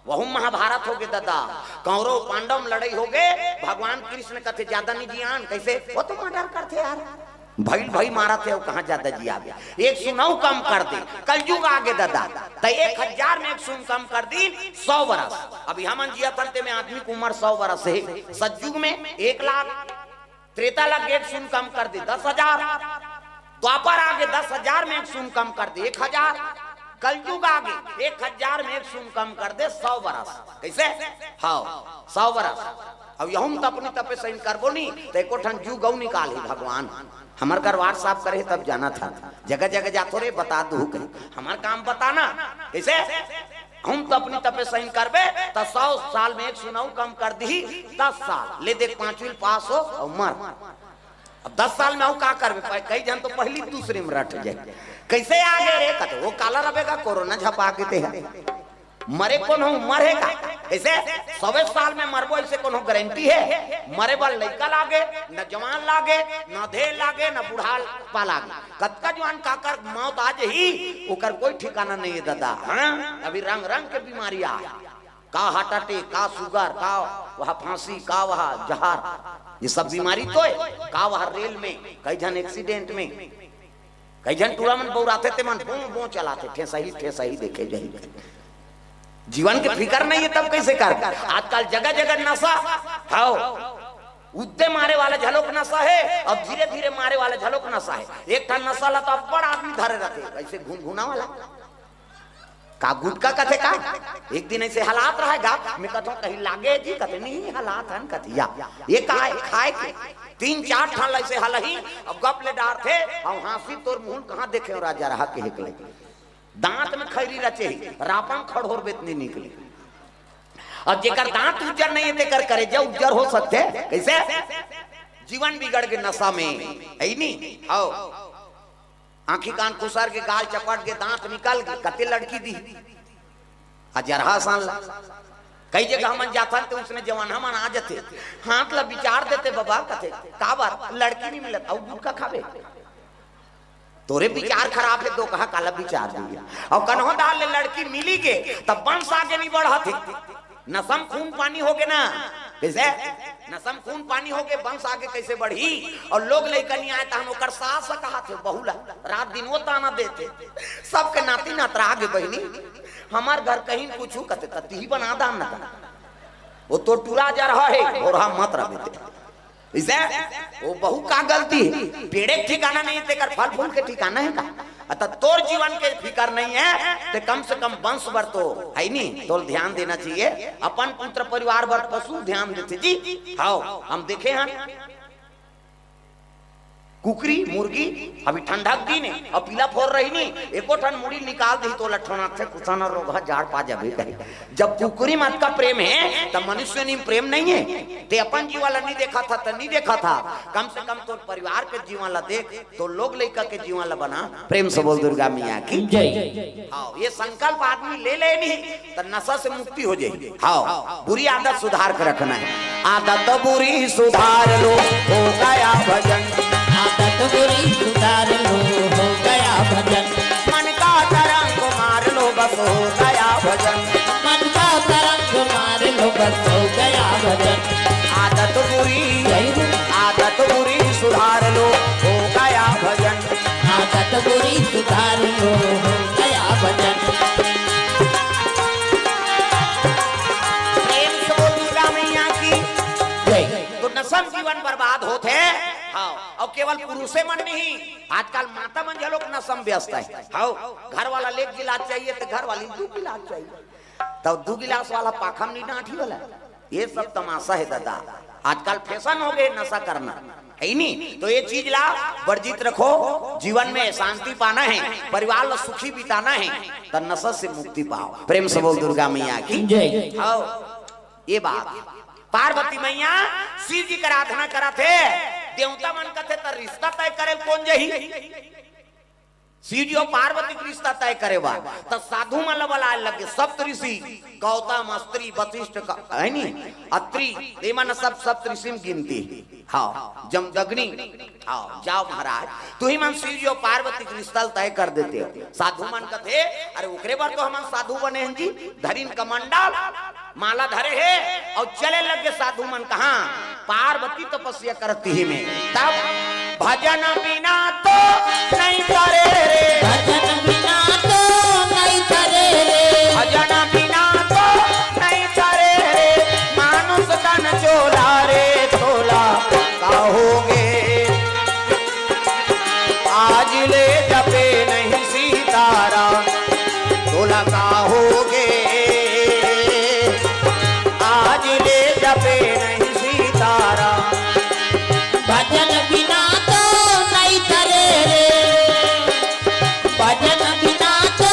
वहू महाभारत होगे ददा, कौरव पांडव में लड़ाई होगे, भगवान कृष्ण कथे, "ज्यादा नइ जियान।" कइसे? वो तो मर्डर करथे यार, भई भई मारथे, अउ कहाँ ज्यादा जियाबे? एक शून्य अउ कम कर दे, कलयुग आगे ददा, त एक हजार में एक शून्य कम कर दीन, सौ बरस। अभी हमन जियत हन ते में आदमी के उम्र सौ बरस हे, सतयुग में एक लाख, त्रेता लग एक शून्य कम कर दे, दस हजार। द्वापर आगे दस हजार में एक शून्य कम कर दे, एक हजार। कलयुग आगे एक हजार में एक शून्य कम कर दे, सौ बरस। कइसे? हाँ, सौ बरस। अब यहू में त अपनी तपे सही करबो नी, त एको ठन जुग अउ निकालही भगवान। हमर कर WhatsApp करे तब जानत हन, जगह जगह जाथो रे, बता दूहू कहीं। हमर काम बताना। कइसे? हम त अपनी तपे सही करबे, त सौ साल में एक शून्य अउ कम कर दिही, दस साल ले देख, पांचवी ले पास हो अउ मर। अब दस साल में अउ का करबे? प-, कई झन तो पहिली दूसरी में रट जाए। कइसे आगे रे? कथे, "वो काला रबे का कोरोना झपा के ते हे। मरे कोनो उम्र हे का? कइसे? सौवे साल में मरबो, अइसे कोनो गारंटी हे? मरे बर लइका लागे, न जवान लागे, न धेर लागे, न बुढ़ापा लागे। कतका जुवान काकर मौत आ जही, ओकर कोई ठिकाना नइ हे ददा।" हाँ, अभी रंग रंग के बीमारी आय। का हार्ट अटैक, का शुगर, का वह फांसी, का वह जहर, ये सब बीमारी तो हे। का वह रेल में, कई झन एक्सीडेंट में, कई झन टूरा मन बउराथे ते मन बों बों चलाथे, ठेसही ठेसही देखे जाही। जीवन के फिकर नइ हे तब कइसे कर? आजकल जगह जगह नशा, हव, उद्दे मारे वाला झलोक नशा हे अउ धीरे धीरे मारे वाला झलोक नशा हे। एक ठन नशा ला तो अब्बड़ आदमी धरे रथे, अइसे घुनघुना वाला। का गुटखा कथे का? एक दिन अइसे हलात रहय गा, मैं कथों कहीं लागे जी, कथे नहीं हलात हन, कथे या। ये का हे? खाय के तीन चार ठन ला अइसे हलही, अब गप ले डारथे, अउ हाँसी तोर मुहूं ल कहाँ देखे हो राजा रहा के हेकले। दांत में खैरी रचे ही, रापा म खड़होर बेत नइ निकले। अउ जेकर दांत उज्जर नइ हे, तेकर करेजा उज्जर हो सकथे। कइसे? जीवन बिगड़ गे नशा में, हे नी? हव। आंखी कान खुसर गे, गाल चपट गे, दांत निकल गे, कते लड़की दिही। अजरहा सन ला। कई जगह हमन जाथन ते उसने जवान हमन आ जथे। हाथ ला बिचार देते बबा, कथे, "काबर? लड़की नइ मिलत, अउ गुटखा खाबे?" तोरे बिचार खराब हे, दोकहा काला बिचार दिही। अउ कन्हो दाल ले लड़की मिली गे, तब बंस आगे नइ बढ़त हे। नसम खून पानी होगे ना, कइसे? नसम खून पानी होगे, बंस आगे कइसे बढ़ही? अउ लोग लइका नइ आय, तहन ओकर सास कहाथे, बहू ला, रात दिन वो ताना देथे, "सबके नाती नातरा आगे बहिनी, हमर घर कहीं कुछू कथे, त तिही बना दान न कर। वो तो टूरा अजरहा हे, भोरहा मत रह बेटे।" इसे वो बहू का गलती हे? पेड़े के ठिकाना नइ हे, तेकर फल फूल के ठिकाना हे का? अतः तोर जीवन के फिकर नइ हे, ते कम से कम बंस बर तो हे नी, तोल ध्यान देना चाहिए। अपन पुत्र परिवार बर पशु ध्यान देथे जी। हव, हम देखे हन, कुकरी, मुर्गी, अभी ठंडा के दिन हे, अउ पीला फोर रही नी, एको ठन मुड़ी निकाल दिही, तोला ठोनाथे, कुछाना रोगहा जाड़ पा जाबे कहे। जब कुकरी म अतका प्रेम हे, त मनुष्य नी प्रेम नइ हे? ते अपन जीवन ला नइ देखत हस, त नइ देखत हस, कम से कम तोर परिवार के जीवन ला देख, तोर लोग लइका के जीवन ला बना। प्रेम से बोल दुर्गा मैया की। जय। हव, ये संकल्प आदमी ले ले नी, त नशा से मुक्ति हो जाही। हव, बुरी आदत सुधार के रखना हे। आदत बुरी सुधार लो, हो गया भजन। आदत बुरी सुधार लो, बुरी सुधारियो हो गया भजन। प्रेम से बोल दुर्गा मैया की। जय। तो नशा म जीवन बर्बाद होत हे। हाँ, अउ केवल पुरुषे मन नहीं, आजकल माता मन घलोक नशा म व्यस्त हे। हाँ, घर वाला ले एक गिलास चाहिए तो घर वाली दू गिलास चाहिए, तब दू गिलास वाला पाखा म नहीं, डांठी वाला। ये सब तमाशा हे दादा, आजकल फैशन हो गए नशा करना, हे नी? तो ये चीज ला वर्जित रखो, जीवन में शांति पाना हे, परिवार ला सुखी बिताना हे, त नशा से मुक्ति पाओ। प्रेम से बोल दुर्गा मैया की। जय। हाँ, ये बात। पार्वती मैया शिव जी के आराधना करत हे, देवता मन कथे त रिश्ता तय करे कोन जही? शिव जी अउ पार्वती के रिश्ता तय करे बर त साधु मन ला बलाए लगे, सप्त ऋषि, गौतम, अत्रि, वशिष्ठ, क-, हे नी? अत्रि, ये मन सब सप्त ऋषि म गिनती। हाँ, जमदग्नि। हाँ, जाओ महाराज, तुही मन शिव जी अउ पार्वती के रिश्ता ल तय कर देते हो। साधु मन कथे, "अरे ओकरे बर तो हमन साधु बने हन जी, धरिन कमंडल।" माला धरे हे अउ चले लगे साधु मन कहाँ? पार्वती तपस्या करत ही में। तब भजन बिना तो नहीं तरे रे। भजन बिना तो नहीं तरे रे। भजन बिना तो नहीं तरे रे। मानुष तन चोला रे चोला कहोगे। आज ले जपे नहीं सीताराम, तोला का होगे? आज ले जपे नहीं सीताराम। भजन बिना तो नहीं तरे रे, भजन बिना तो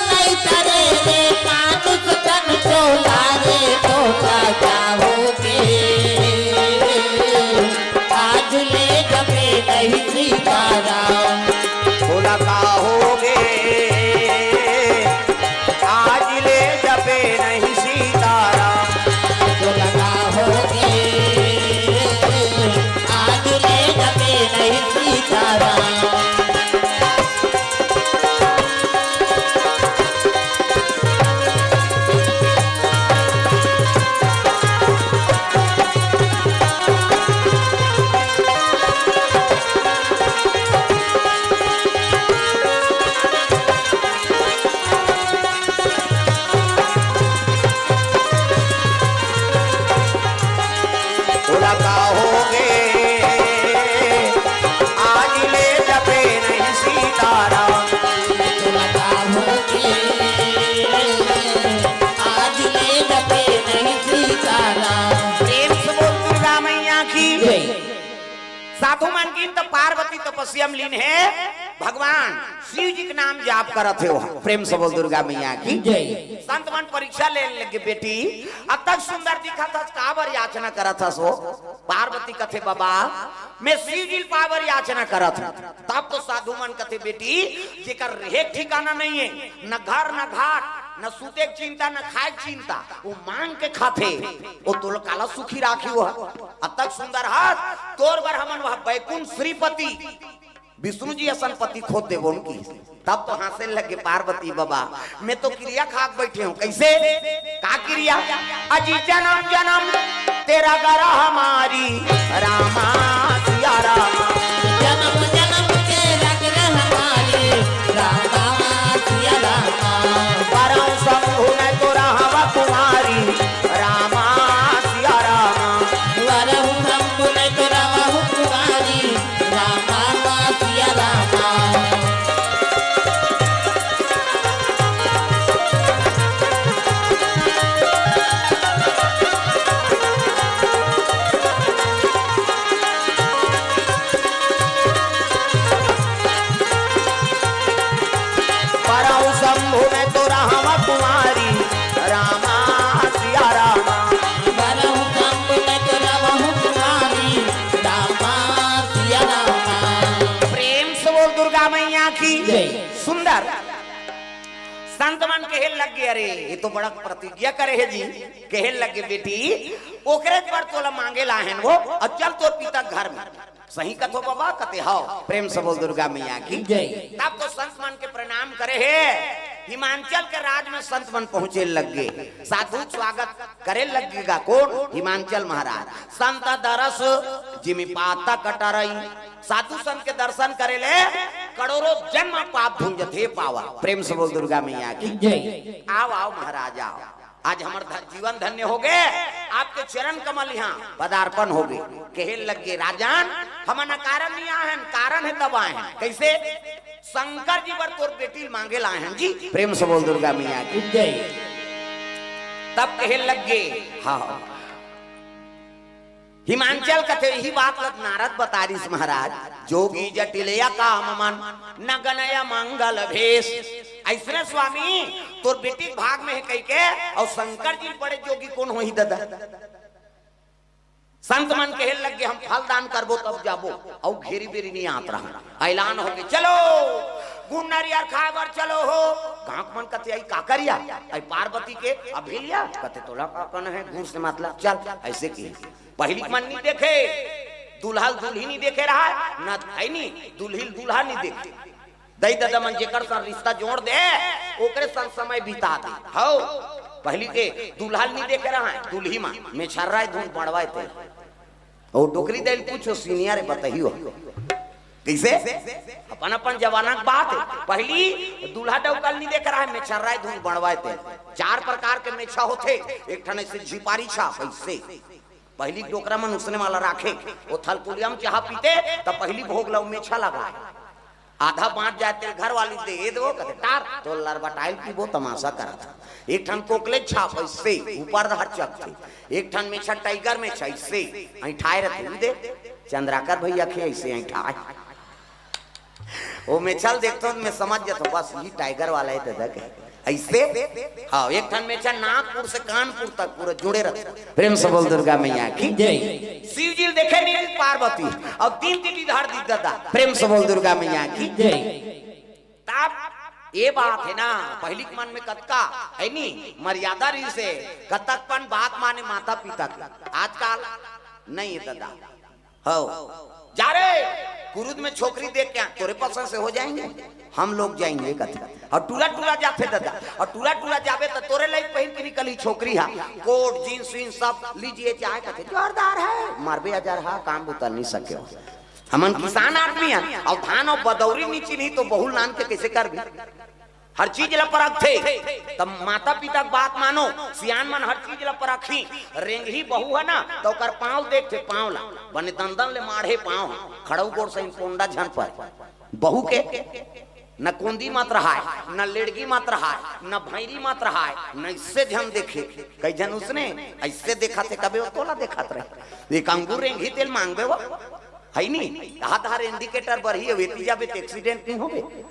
नहीं तरे रे, मानुष तन चोला रे, तोला का होगे? आज ले जपे नहीं सीताराम। बोला का होगे? आज ले जपे नहीं सीताराम। बोला का होगे? आज ले जपे नहीं सीताराम। बोला का होगे? आज ले जपे नहीं सीताराम। बोला का होगे? आज ले जपे नहीं सीताराम। प्रेम से बोल दुर्गा मैया की। जय। साधु मन किन त पार्वती तपस्या म लीन हे, भगवान शिव जी के नाम जाप करत हे। प्रेम से बोल दुर्गा मैया की। जय। संत मन परीक्षा ले लगे, "बेटी, अतक सुंदर दिखत हस, काबर याचना करत हस हो?" पार्वती कथे, "बाबा, मैं शिव जी ल पाए बर याचना करत हूँ।" तब तो साधु मन कथे, "बेटी, जेकर रेहे के ठिकाना नहीं हे, न घर, न घाट, न सूते के चिंता, न खाए के चिंता, वो मांग के खाथे, वो तोला काला सुखी राखी हो? अतक सुंदर हस, तोर बर हमन वह बैकुंठ श्रीपति विष्णु जी असन पति खोज देबो न" किहिस। तब तो हाँसे लगे पार्वती, "बाबा, मैं तो किरिया खा के बैठे हूँ।" कैसे? का किरिया? "अजी जन्म जन्म तेरा गरह हमारी, रामा सिया रामा।" जन्म जन्म तेरा गरह हमारी, रामा सिया रामा। "वरहूँ शंभु मैं तो रहवा कुमारी, रामा सिया रामा।" वरहूँ शंभु मैं तो रहवा कुमारी, रामा सिया रामा। "परहु शंभु मैं तो रहवा कुमारी, रामा सिया रामा।" परहु शंभु मैं तो रहवा कुमारी, रामा सिया रामा। प्रेम से बोल दुर्गा मैया की। जय। सुंदर। संत मन कहे लग गे, "अरे, ये तो बड़ा प्रतिज्ञा करे हे जी।" कहे लग गे, "बेटी, ओकरे बर तोला मांगे ला आए हन वो, अउ चल तोर पिता घर में।" "सही कथो बाबा?" कथे, "हव।" प्रेम से बोल दुर्गा मैया की। जय। तब तो संत मन के प्रणाम करे हे। हिमांचल के राज में संत मन पहुंचे लग गे, साधु स्वागत करे लग गे गा। कोन? हिमांचल महाराज। "संत दरस जिमि पातक टरई।" साधु संत के दर्शन करे ले करोड़ों जन्म पाप धुंजथे पावा। प्रेम से बोल दुर्गा मैया की। जय। आओ, आओ महाराज, आओ। आज हमर ध-, जीवन धन्य हो गए, आपके चरण कमल यहाँ पदार्पण हो गए। कहे लग गे, "राजान, हमन अकारण नहीं आए हन, कारण है तब आए हन।" कैसे? "शंकर जी बर तोर बेटी मांगे लाए हन जी।" प्रेम से बोल दुर्गा मैया की। जय। तब कहे लग गे, हाँ, हिमांचल कथे, यही बात ल नारद बता रिस महाराज, "जोगी जटिलया काम मन, नगनय मंगल भेष।" अइसने स्वामी, तोर बेटी के भाग में हे कहिके, अउ शंकर जी बड़े जोगी कोन होही ददा? संत मन कहे लग गे, "हम फल दान करबो तब जाबो," अउ घेरी बेरी नहीं आत रहा। ऐलान हो गे, "चलो, गुड़ नरियर खाए बर चलो हो।" गांव के मन कथे, "आई का करिया? आई पार्वती के अभिलिया?" कथे, "तोला का कन है, गुड़ से मतलब, चल।" ऐसे की पहली मन नहीं देखे, दुल्हा दुल्ही नहीं देखे रहा, ना है नहीं, दुल्ही दुल्हा नहीं देखे। दई ददा मन जेकर संग रिश्ता जोड़ दे, ओकरे संग समय बिता दे। हौ, पहली के दुल्हा नहीं देखे रहा है, दुल्ही मन मेछर्रा धुन बड़वाए ते। ओ डोकरी दई ल पूछो, senior है, बताइयो। कैसे? अपन अपन जमाना के बात है। पहली दूल्हा डौका ल नहीं देखे रहा है, मेछर्रा धुन बड़वाए ते। चार प्रकार के मेछा होथे, एक ठन ऐसे झिपारी छाप, ऐसे। पहली डोकरा मन उसने वाला राखे, वो थलकुलिया में चाहा पीते, तब पहली भोग ला मेछा लगाए। आधा बांट जाए तेल घर वाली दे, "ये दो," कहते, "टार, तो लरबटाइल पीबो, तमाशा करत।" एक ठन कोकले छाप ऐसे ऊपर धर चकथे, एक ठन मेछा tiger मेछा ऐसे ऐठाए रहते, "ये दे, चंद्राकर भैया खे ऐसे ऐठाए।" वो मेछा ल देखथों, मैं समझ जाथों, बस ये tiger वाला है दादा के। ऐसे, हाँ, एक ठन मेछा नागपुर से कानपुर तक पूरा जुड़े रहथे। प्रेम से बोल दुर्गा मैया की। जय। शिव जी ल देखे नहीं पार्वती, अउ तीन तीन धर दी दादा। प्रेम से बोल दुर्गा मैया की। जय। तब ये बात है ना, पहली के मन में कतका है नी, मर्यादा रहिसे, कतक पन बात माने माता पिता की। आजकल नहीं है दादा। हौ, "जा रे, कुरुद में छोकरी देख के आ, तोरे पसंद से हो जाएंगे, हम लोग जाएंगे," कथे। अउ टूरा टूरा जाथे दादा, अउ टूरा टूरा जाबे त तोरे लाइक पहिर के निकली छोकरी हा, कोट, जींस वींस सब लीजिए चाहे, कथे, "जोरदार है, मारबे हजार हा, काम बुता नहीं सके हो।" हमन किसान आदमी हन, अउ धान अउ बदौरी नहीं चिन्ही तो बहू ल नान के कैसे करबी? हर चीज ला परखथे, तब माता पिता के बात मानो, सियान मन हर चीज ला परखही। रेंगही बहू है ना, तो ओकर पाँव देखथे, पाँव ला, बने दंदन ले माढ़े पाँव ह, खड़ऊ गोड़ सही पोंडा झन पर। बहू के न कोंदी मत रहाय, न लेड़गी मत रहाय, न भैरी मत रहाय, न इससे झन देखे। कई झन उसने ऐसे देखा थे, कबे वो तोला देखत रहे, एक अंगूर रेंगही तेल मांगबे वो, है नी? कहा धार indicator बर ही, वेती जाबे त accident नहीं होबे।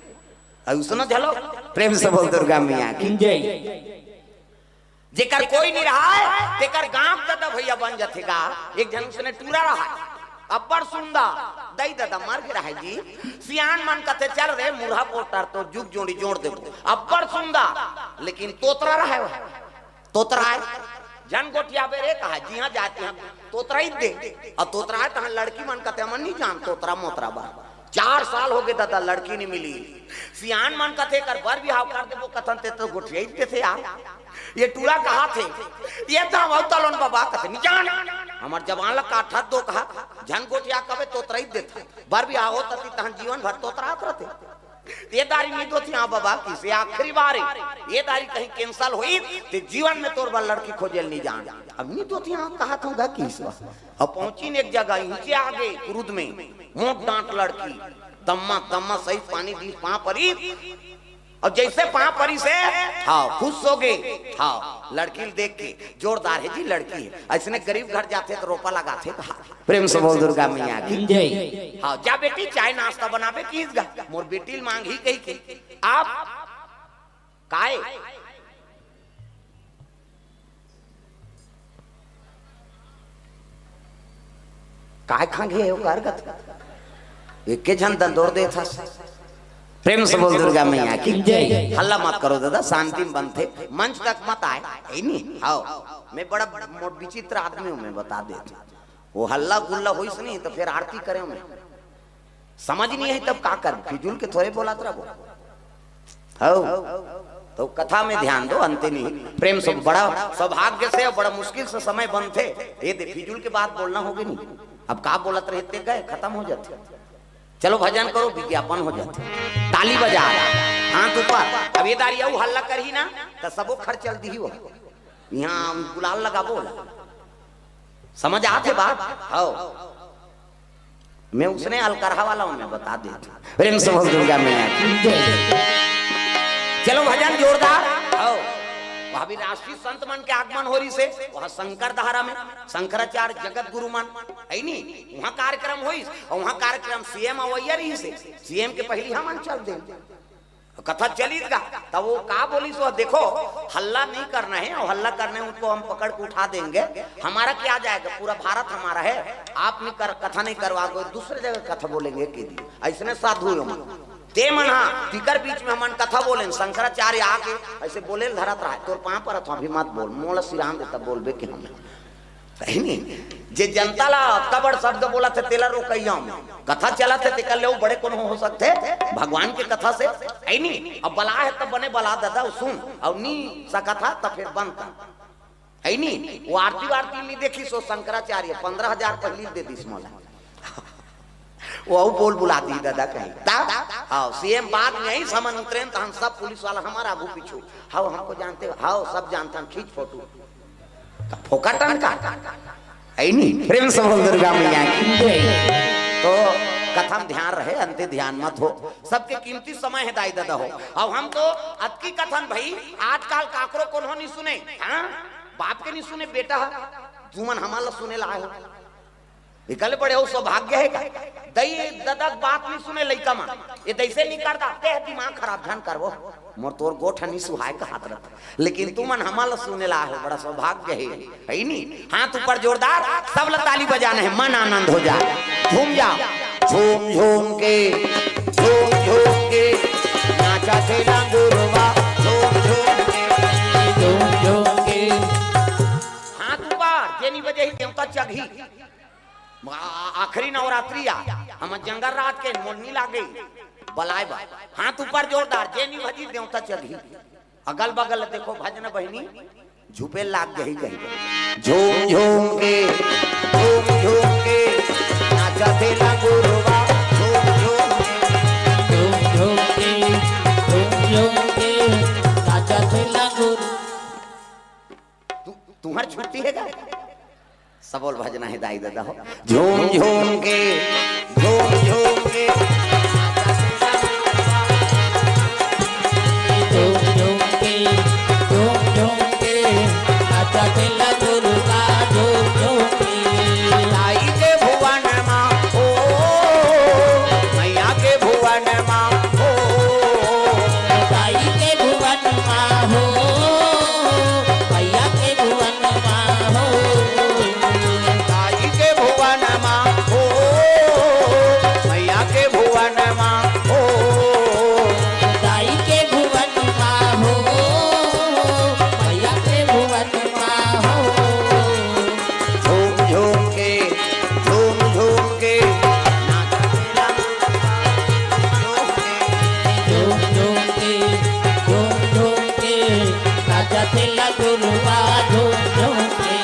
अउ उसने झलो, प्रेम से बोल दुर्गा मैया की। जय। जेकर कोई नहीं रहा है, तेकर गांव दादा भैया बन जाथे गा। एक झन उसने टूरा रहा है, अब्बड़ सुंदर, दई दादा मर गे रहा है जी। सियान मन कथे, "चल रे मुरहा पोटर तो जुग जोड़ी जोड़ देबो।" अब्बड़ सुंदर, लेकिन तोतरा रहा है वह। तोतरा है, झन गोठियाबे रे, कहा, "जिहां जाते हैं तोतरा ही दे।" अउ तोतरा है, तहां लड़की मन कथे, "हमन नहीं जान तोतरा मोतरा बा।" चार साल हो गे दादा, लड़की नहीं मिली। सियान मन कथे, "कर बर बिहाव कर देबो," कथन ते तो गोठिया ही देथे यार। ये टूरा कहा थे, "ये तो हम तलोन बाबा," कथे, "नहीं जान, हमर जवान ला काठत दो," कहा, "झन गोठिया कबे तोतरा ही देथे, बर बिहाव होता ती तहन जीवन भर तोतरात रहते।" ये दारी नहीं दोती, हाँ बाबा, किसे आखिरी बार है। ये दारी कहीं cancel होई, ते जीवन में तोर बर लड़की खोजे ल नहीं जान। अब नहीं दोती, हाँ, कहा था उधर किस बार। अब पहुंची ने एक जगह, नीचे आ गए कुरुद में, मोट डांट लड़की, दम्मा, दम्मा सही पानी दी, पाँव परी। और जैसे पाँव परी से, हाँ, खुश हो गए। हाँ, लड़की ल देख के, जोरदार है जी लड़की है। ऐसने गरीब घर जाथे तो रोपा लगाथे कहा। प्रेम से बोल दुर्गा मैया की। जय। हाँ, जा बेटी, चाय नाश्ता बनाबे किस गा, मोर बेटी ल मांगही कहिके। आप काय, काय खांगे हो कार गत? एके झन दंदोर देथस। प्रेम से बोल दुर्गा मैया की। जय। हल्ला मत करो दादा, शांति में बनथे, मंच तक मत आए, है नी? हाओ, मैं बड़ा मो-, विचित्र आदमी हूँ, मैं बता देता हूँ। वो हल्ला गुल्ला होइस नहीं तो फिर आरती करे मैं। समझ नहीं है तब का कर, फिजूल के थोड़े बोलत रहबो। हौ, तो कथा में ध्यान दो, अंते नहीं। प्रेम से बड़ा सौभाग्य से, बड़ा मुश्किल से समय बनथे। ये दे, फिजूल के बात बोलना होगे नहीं। अब का बोलत रहे ते गए, खत्म हो जाथे। चलो भजन करो, विज्ञापन हो जाथे। ताली बजा, हाथ ऊपर। अब ये दारी अउ हल्ला करही ना, त सबो खर चल दिही वो। यहाँ गुलाल लगाबो। समझ आथे बात? हव। मैं उसने अलकरहा वाला हूँ, मैं बता देता हूँ। प्रेम से बोल दुर्गा मैया की। चलो भजन जोरदार। हव। वहाँ भी राष्ट्रीय संत मन के आगमन हो रही से, वहाँ शंकर धारा में शंकराचार्य जगत गुरु मन, है नी? वहाँ कार्यक्रम होइस, और वहाँ कार्यक्रम सीएम अवैया रही से, सीएम के पहली हमन चल दे। कथा चलित गा, तब वो का बोलिस, वो देखो, हल्ला नहीं करना है, और हल्ला करने उनको हम पकड़ के उठा देंगे। हमारा क्या जाएगा, पूरा भारत हमारा है। आप नहीं कर, कथा नहीं करवा, कोई दूसरे जगह कथा बोलेंगे के दिए। ऐसने साधु हो मन। ते मन हा, तिकर बीच में हमन कथा बोलेन, शंकराचार्य आके ऐसे बोले ल धरत रहा, तोर पाँव परत हूँ, अभी मत बोल, मोला सिरान दे, तब बोलबे कि हम। सही नहीं? जे जनता ला अतका बड़ शब्द बोलत हे, तेला रोकइया में। कथा चलत हे, तेकर ले वो बड़े कोनो हो सकथे? भगवान के कथा से, है नी? अब बला है, तब बने बला ददा, सुन, अउ नी सकत हा, तब फिर बंद कर। है नी? वो आरती वारती नी देखिस, वो शंकराचार्य, पंद्रह हजार पहली दे दिस मोला। वो अउ बोल बुला दी ददा कहीं। ता? हाँ, सीएम बाद में आई, समन उतरेन, त हम सब पुलिस वाला हमार आगू पीछू। हाव, हमको जानते हो? हाव, सब जानते हैं, खींच फोटो। त फोकटन का? है नी? प्रेम से बोल दुर्गा मैया की। तो कथा में ध्यान रहे, अंते ध्यान मत हो। सबके कीमती समय है दाई ददा हो। अब हम तो अतकी कथन भाई, आजकल काकरो कोनो नहीं सुने। हाँ? बाप के नहीं सुने, बेटा। तुमन हमार ला सुने ला आए हो। इकले बड़े हो, सौभाग्य है का? दई ददक बात नहीं सुने लइका मन। ये तैसे नहीं करता, ते दिमाग खराब झन करवो। मोर तोर गोठ नहीं सुहाय का हाथ रख। लेकिन तुमन हमार ला सुने ला हो, बड़ा सौभाग्य है। है नी? हाथ ऊपर जोरदार, सब ला ताली बजाना है, मन आनंद हो जाए। झूम जाओ। झूम झूम के, झूम झूम के, नाचा थे लंगुरवा, झूम झूम के। झूम झूम के। हाथ ऊपर, जे नी बजे ही देवता चघी। आ-, आखिरी नवरात्रि आ, हम जंगल रात के मोरनी लागे, बलाए बा। हाथ ऊपर जोरदार, जे नी बजी देवता चघी। अगल बगल देखो भजन बहिनी, झूपे लाग गई कहीं। झूम झूम के, झूम झूम के, नाचा थे लंगुरवा, झूम झूम के। झूम झूम के, झूम झूम के, नाचा थे लंगुर। तू, तुम्हार छुट्टी है का? सबोल भजना है दाई ददा हो। झूम झूम के, झूम झूम के, झूम झूम के, झूम झूम के, नाचा थे लंगुरवा, झूम झूम के। दाई के भुवन मा हो, मैया के भुवन मा हो। दाई के भुवन मा हो, मैया के भुवन मा हो। दाई के भुवन मा हो, मैया के भुवन मा हो। दाई के भुवन मा हो, मैया के भुवन मा हो। झूम झूम के, झूम झूम के, नाचा थे लंगुरवा, झूम झूम के। झूम झूम के, झूम झूम के, नाचा थे लंगुरवा, झूम झूम के।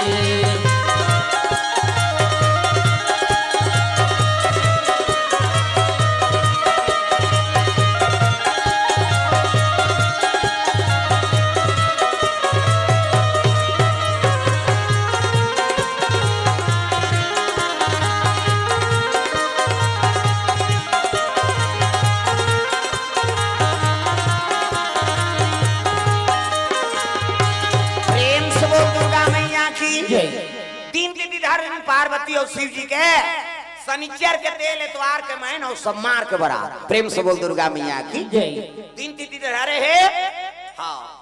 प्रेम से बोल दुर्गा मैया की। जय। तीन तिथि धरे पार्वती और शिव जी के, शनिचर के तेल, एतवार के मैन और सोमवार के बरात। प्रेम से बोल दुर्गा मैया की। जय। तीन तिथि धरे हे। हाँ।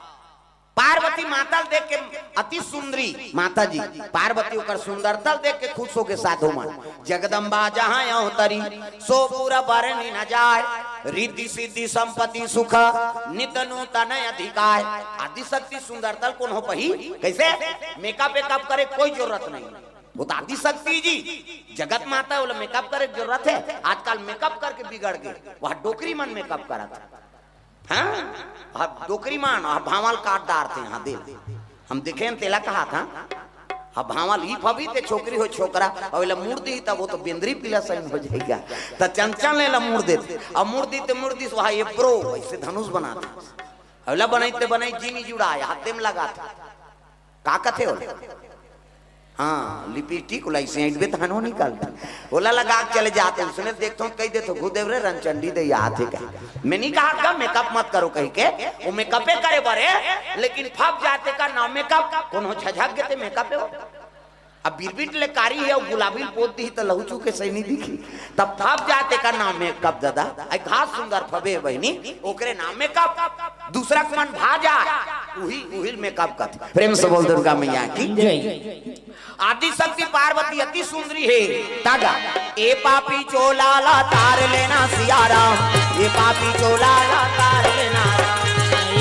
पार्वती माता ल देख के, अति सुंदरी माता जी, पार्वती ओकर सुंदरता ल देख के खुश होके साधु मन, "जगदम्बा जहाँ अवतरी, सो पुर बरनि न जाय, रिद्धि सिद्धि संपत्ति सुख, नित नूतन अधिकाय।" आदिशक्ति सुंदरता ल कोन हो पही? कैसे? मेकअप वेकअप करे कोई जरूरत नहीं। वो तो आदिशक्ति जी, जगत माता, ओला मेकअप करे के जरूरत है? आजकल मेकअप करके बिगड़ गए, वह डोकरी मन मेकअप करत है। हाँ, अब डोकरी मन, अब भांवल काट डारथे, हाँ, दे। हम देखेन, तेला कहाथन। अब भांवल ई फबी ते छोकरी हो छोकरा, अब एला मुड़ दी तब वो तो बेंदरी पीला सही हो जाएगा। त चंचल ने ला मुड़ देते, अब मुड़ दी ते मुड़ दी, वहाँ ये ब्रो ऐसे धनुष बनाते, अब ला बनाई ते बनाई, जीनी जुड़ा है, हाथे में लगा था, का कथे होला? हाँ, लिपस्टिक ओला ऐसे ऐंठबे तहन वो निकलता। ओला लगा के चले जाते, उसने देखते हो, कही देते हो, "गुरुदेव रे, रंचंडी दे, यहाँ थे क्या?" मैं नहीं कहा था मेकअप मत करो कही के, वो मेकअपे करे बरे, लेकिन फब जाते का ना मेकअप, कोनो झझक गए थे मेकअप है वो। अब बिरबिट ले कारी है, वो गुलाबी पोत दी तो लहू चूके सही नहीं दिखी। तब फब जाते का ना मेकअप दादा, आई घास सुंदर फबे बहनी, ओकरे नाम मेकअप। दूसरा के मन भा जा, उही, उही मेकअप कथे। प्रेम से बोल दुर्गा मैया की। जय। आदि शक्ति पार्वती अति सुंदरी है। तागा। ए पापी चोला ला तार लेना सिया राम, ए पापी चोला ला तार लेना राम।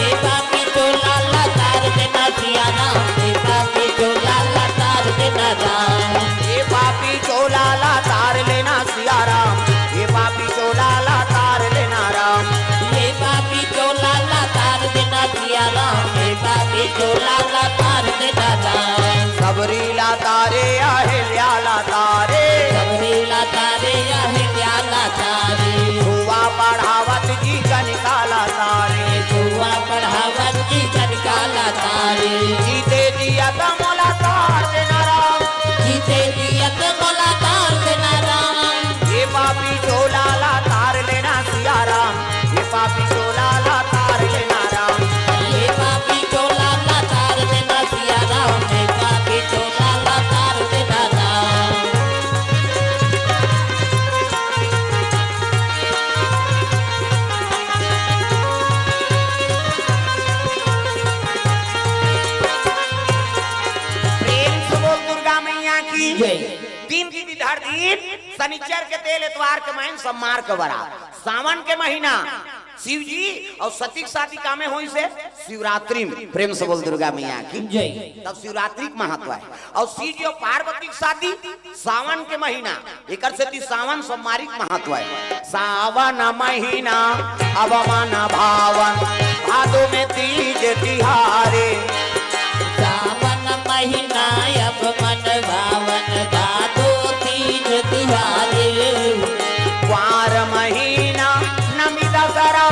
ए पापी चोला ला तार लेना सिया राम, ए पापी चोला ला तार लेना राम। ए पापी चोला ला तार लेना सिया राम, ए पापी चोला ला तार लेना राम। ए पापी चोला ला तार देना सिया राम, ए पापी चोला ला तार देना राम। सबरी ला तारे, अहिल्या ला तारे। सबरी ला तारे, अहिल्या ला तारे। छुआ पढ़ावत जी कनिका ला तारे। छुआ पढ़ावत जी कनिका ला तारे। जीते जियत मोला तार देना राम। जीते जियत मोला तार देना राम। ए पापी चोला ला तार लेना सिया राम, ए पापी चोला ला तार लेना राम। ए पापी चोला ला तार देना सिया राम, ए पापी चोला ला तार देना राम। प्रेम से बोल दुर्गा मैया की। जय। दिन की धर दिन, शनिचर के तेल, एतवार के मैन, सोमवार के बरात। सावन के महीना शिव जी अउ सती के शादी कामे होइसे? शिवरात्रि में। प्रेम से बोल दुर्गा मैया की। जय। तब शिवरात्रि के महत्व है। अउ शिव जी अउ पार्वती के शादी सावन के महीना, एकर सेती सावन सोमवारी के महत्व है। सावन महीना अब मन भावन, भादो में तीज तिहारे। सावन महीना अब मन भावन, भादो तीज तिहारे। कुआर महीना नमी दसरा,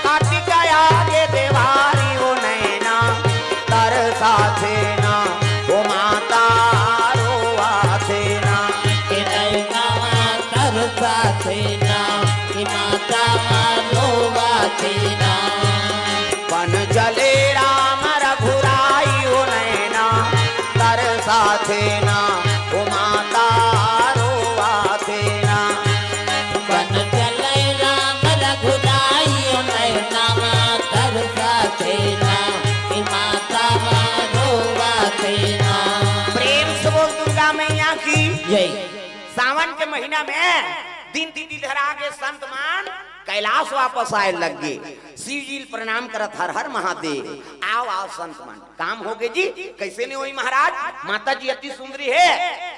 कातिक आगे देवारी ओ नैना तरसाथे ना, ओ माता रोवाथे ना। ए नैना तरसाथे ना, ए माता रोवाथे ना। बन चले राम रघुराई ओ नैना तरसाथे ना, ओ माता रोवाथे ना। बन चले राम रघुराई ओ नैना तरसाथे ना, ए माता रोवाथे ना। प्रेम से बोल दुर्गा मैया की। जय। सावन के महीना में दिन तिथि धरा के संत मन कैलाश वापस आए लग गे। शिव जी ल प्रणाम करत, हर हर महादेव। आओ, आओ संत मन, काम होगे जी। कैसे नहीं होई महाराज? माता जी अति सुंदरी है।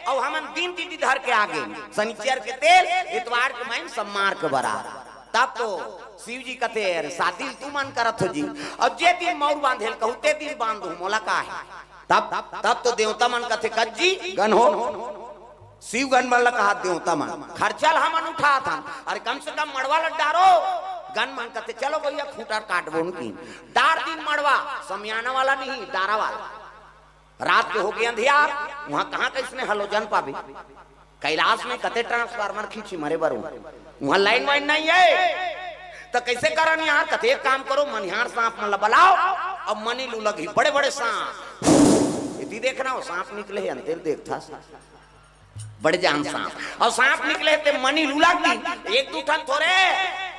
अउ हमन दिन तिथि धर के आगे, शनिचर के तेल, एतवार के मैन, सोमवार के बरात। तब तो शिव जी कथे, "अरे शादी ल तुमन करत हो जी, अउ जे दिन मउर बांधे ल कहू ते दिन बांध दूं, मोला का है?" तब, तब तो देवता मन कथे, "कज्जी गन हो।" शिव गन मन ला कहा देवता मन, "खर्चा ल हमन उठात हन, अरे कम से कम मड़वा ल डारो।" गन मन कथे, "चलो भैया, खूंटा काटबो न की।" डार दिन मड़वा, समियाना वाला नहीं, डारा वाला। रात के होगे अंधियार, उहाँ कहाँ कइसने हलोजन पाबे? कैलाश में कते ट्रांसफार्मर खींची मरे बर उहाँ, उहाँ लाइन वाइन नहीं है। त कैसे करन यार? कथे एक काम करो, मनिहार सांप मन ला बलाओ, अब मनी लुलगही, बड़े बड़े सांप। इति देखना हो, सांप निकले हे, अंतेल देखथा। बड़े जान सांप। अउ सांप निकले ते मनी लुलग दिन, एक दू ठन थोरे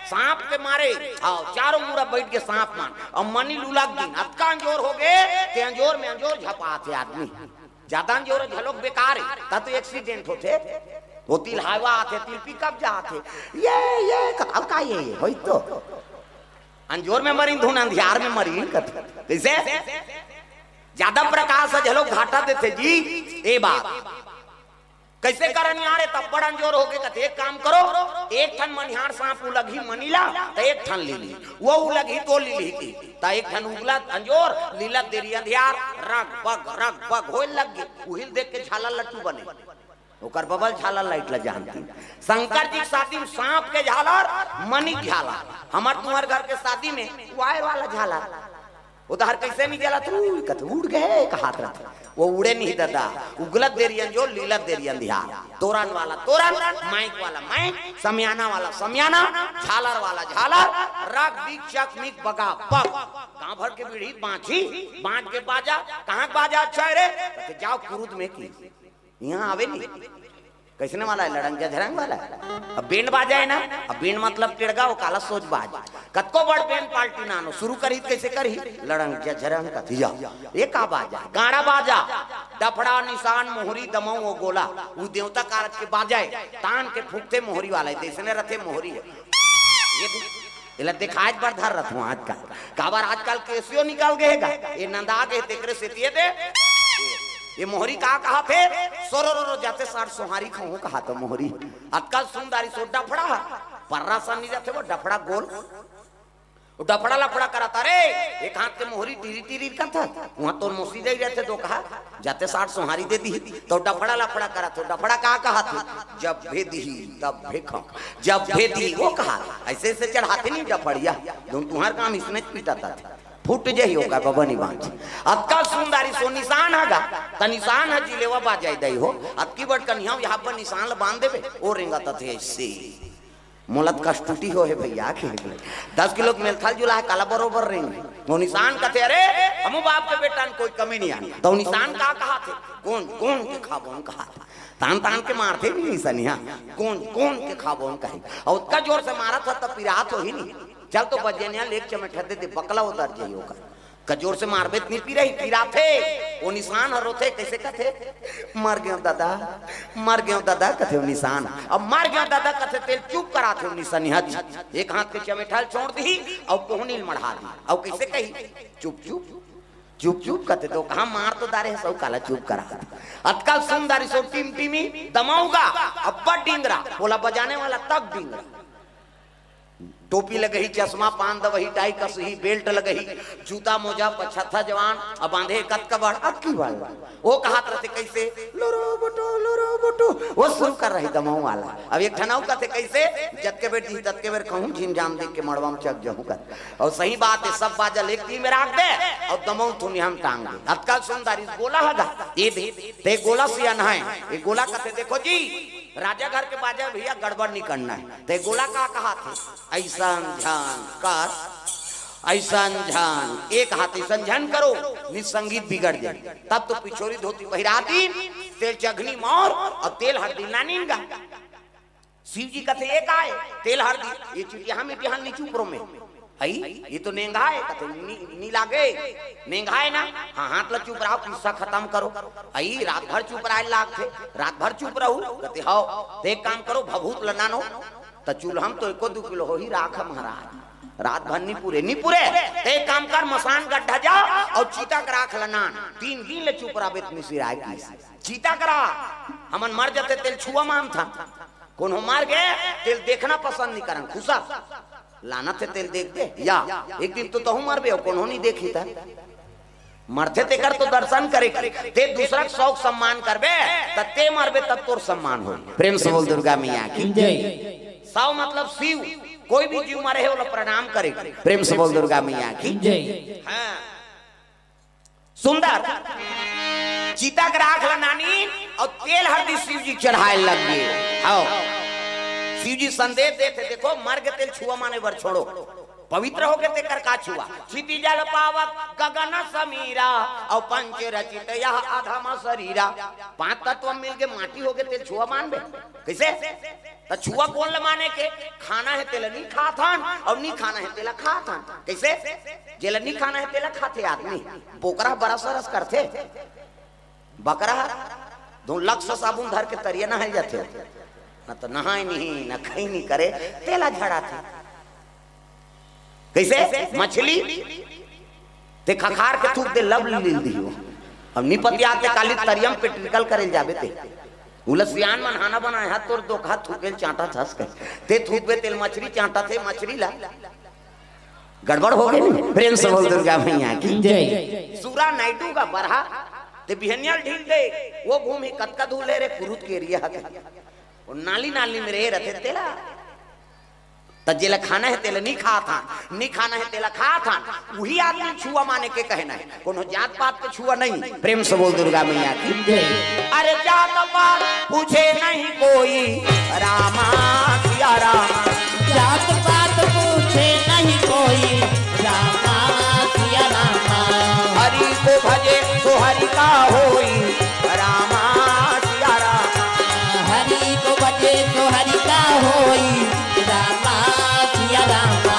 सांप के मारे, अउ चारों मुड़ा बइठ गे सांप मन, अउ मनी लुलग दिन, अतका अंजोर होगे, ते अंजोर में अंजोर झपाथे आदमी। जादा अंजोर घलोक बेकार हे, त तो एक्सीडेंट होथे। वो तिल हाईवा आथे, तिल पिकअप जाथे। ये, ये, क-, अब का ये, ये, होई तो। अंजोर में मरिन धुन, अंधियार में मरिन कथे। कइसे? जादा प्रकाश ह घलोक घाटा देथे जी, ए बात। कइसे करन यार, ए तब बड़ अंजोर होगे कथे, एक काम करो, एक ठन मनिहार सांप उलगही मनी ला, त एक ठन ले ली, वो उलगही तो ले ली की, त एक ठन उगलत अंजोर, लीलत देरी अंधियार, रग बग, रग बग होए लग गे। उहिल देख के झालर लट्टू बने। ओकर बबल झालर लाइट ला जानती। शंकर जी के शादी में सांप के झालर, मनी के झालर। हमर तुम्हर घर के शादी में वायर वाला झालर। वो तो हर कैसे नहीं जला तू, कत उड़ गए कहात रहते। वो उड़े नहीं दादा, उगलत देरी अंजोर, लीलत देरी अंधियार। तोरन वाला तोरन, माइक वाला माइक, समियाना वाला समियाना, झालर वाला झालर, रग बिक चक मिक बगा पग। गांव भर के बीड़ी बांची, बांट के बाजा, कहाँ के बाजा अच्छा है रे? कहते, जाओ कुरुद में की। यहाँ आवे नहीं। कैसने वाला है? लड़ंग झझरंग वाला है। अब बैंड बाजा है ना, अब बैंड मतलब टिड़गा, वो काला सोच बाज। कतको बड़ बैंड पार्टी नानो, शुरू करी त कैसे करी? लड़ंग झझरंग कथिया। ये का बाजा? गाड़ा बाजा, डफड़ा, निशान, मोहरी, दमऊ, वो गोला, वो देवता कारज के बाजा है। तान के फूकते मोहरी वाला है, जैसने रथे मोहरी है। ये एला देखाए बर धर रथों आजकल। काबर आजकल केसियो निकल गए गा। ये नंदा गए तेकरे से ये दे। ये मोहरी का कहा थे? सोरो रो रो जाते साठ सोहारी खाऊं कहा तो मोहरी। अतका सुंदरी सो डफड़ा। पर्रा सा नहीं जाते वो डफड़ा गोल। वो डफड़ा लफड़ा करता रे। एक हाथ के मोहरी टीरी टीरी करता। वहां तो मोसी दे रहते तो कहा, जाते साठ सोहारी दे दी। तो डफड़ा लफड़ा करा तो डफड़ा का कहा थे? जब भे दी, तब भे खा। जब भे दी, वो कहा। ऐसे ऐसे चढ़ाते नहीं डफड़िया। तुम तुम्हार काम इसने पीटा था। फूट जही होगा बबनी बांझ। अतका सुंदरी सो निशान हगा। त निशान है जिलेवा बाजाई दई हो। अतकी बड़ कन्हिया यहाँ पर निशान ल बांध देबे। ओ रेंगा तथे ऐसे। मोला त कष्टुटी हो हे भैया, के दस किलो के मेलथल जुला हे, काला बरोबर रेंगे। वो निशान कथे, "अरे, हमू बाप के बेटा न कोई कमी नहीं आनी।" तो निशान का कहा थे? "कौन, कौन के खाबो न कहा थे।" तान, तान के मारथे भी निशान, हाँ। "कौन, कौन के खाबो न कही।" और उतना जोर से मारा था, तब पिरात हो ही नहीं। चल तो बजनिया लेके चमेठा दे दे, बकला उतर जाइए ओकर। कजोर से मारबे त नी पिरही, पिराथे। वो निशान हर रोथे, कैसे कथे? "मर गयो दादा, मर गयो दादा," कथे वो निशान। अब "मर गयो दादा" कथे, तेल चुप कराथे वो निशान। हच एक हाथ के चमेठल छोड़ दी, और कोहनी ल मढ़ा दी, और कैसे कही? "चुप चुप, चुप चुप," कथे तो कहा, "मार तो दारे सौ काला चुप करा।" अतका सुंदरी सो टिमटिमी दमाऊगा, अब्बड़ डिंगरा, बोला बजाने वाला तक डिंगरा। टोपी लगही, चश्मा, पान दवही, टाई कसही, बेल्ट लगही, जूता मोजा, पछत्था जवान, अब बांधे कतका बड़, अतकी बड़। वो कहत रहते कैसे, "लुरु बुटु, लुरु बुटु," वो शुरू कर रही दमऊ वाला। अब एक ठन अउ कथे कैसे, "जतके बेर दी, ततके बेर कहूँ, झिम जाम देख के मड़वा में चक जहूँ," कर। और सही बात है, सब बाजा लेके में राख दे, और दमऊ थुनिया में टांग दे। अतका सुंदर इस गोला हगा, ये दे, ते गोला सियान है, ये गोला कथे, देखो जी, राजा घर के बाजा भैया गड़बड़ नहीं करना है। ते गोला का कहा थे? "ऐसन झन कर, ऐसन झन, एक हाथ ऐसन झन करो, नि संगीत बिगड़ जाए।" तब तो पिछोरी धोती पहिरा दीन, तेल चघनी मौर और तेल हरदी लानीन गा। शिव जी कथे, "ये का है?" "तेल हरदी।" "ये चुटिया में बिहान नी चुप रो में।" "हई, ये तो नेंगा है।" कथे, "नी, नी लागे, नेंगा है ना?" "हाँ, हाथ ला चुप रहो, किस्सा खत्म करो।" "हई, रात भर चुप रहे लाग थे, रात भर चुप रहू?" कथे, "हौ।" "ते एक काम करो, भभूत ल नानो, त चूल्हा म तो एको दू किलो होही राख महाराज, रात भर नी पूरे, नी पूरे। ते एक काम कर, मसान गड्ढा जा और चीता के राख ल नान, तीन दिन ले चुप रहबे त मिसिर आए की। चीता के राख, हमन मर जते तेल छुआ मानथन।" कोनो मर गे, तेल देखना पसंद नहीं करन, खुसर। लानत हे तेल देख दे, या एक दिन तो तहू मरबे, और कोनो नहीं देखी त। मरथे तेकर तो दर्शन करे के, ते दूसरा के शौक सम्मान करबे, त ते मरबे तब तोर सम्मान हो। प्रेम से बोल दुर्गा मैया की। जय। सौ मतलब शिव, कोई भी जीव मरे है, ओला प्रणाम करे के। प्रेम से बोल दुर्गा मैया की। जय। हाँ। सुंदर चीता के राख ला नानी और तेल हरदी शिव जी चढ़ाए लग गए। हाँ, शिव जी संदेश देते, "देखो, मर के तेल छुआ माने बर छोड़ो, पवित्र हो के तेकर का छुआ।" "क्षिति जल पावक गगन समीरा, और पंच रचित यह अधम शरीरा।" पांच तत्व मिल के माटी हो के तेल छुआ मानबे कैसे? त छुआ कोन ल माने के? खाना हे तेला नी खाथन, अउ नी खाना हे तेला खाथन। कइसे? जेला नी खाना हे तेला खाथे आदमी। बोकरा ह बरस-अरस करथे। बकरा ह दो लक्स साबुन धर के तरिया नहाय जाथे। न त नहाय नहीं, न खई नहीं करे, तेला झड़ाथे। कइसे? मछली ते खखार के थूक दे, लब लील दिही। अब नी पतियात ते काली तरिया म पेट्रिकल करे ल जाबे ते। उला सियान मन हाना बनाए हा, तोर दोखा थूके ल चांटा थस कहे। ते थूकबे तेल मछरी चांटा थे, मछरी ला। गड़बड़ हो गई नहीं? प्रेम से बोल दुर्गा मैया की। जय। सूरा नायडू का बरहा, ते बिहनिया ल ढील दे, वो घूम ही कतका धूल है रे, कुरुत के एरिया के। वो नाली नाली में रे रथे तेला। त जेला खाना है तेला नी खात हन, नी खाना है तेला खात हन, उही आदमी छुआ माने के कहना है। कोनो जात पात के छुआ नहीं। प्रेम से बोल दुर्गा मैया की। जय। अरे जात पात पूछे नहीं कोई, रामा सिया रामा। जात पात पूछे नहीं कोई, रामा सिया रामा। हरि को भजे सो हरि का होई, रामा सिया रामा। हरि को भजे सो हरि का होई, रामा सिया रामा।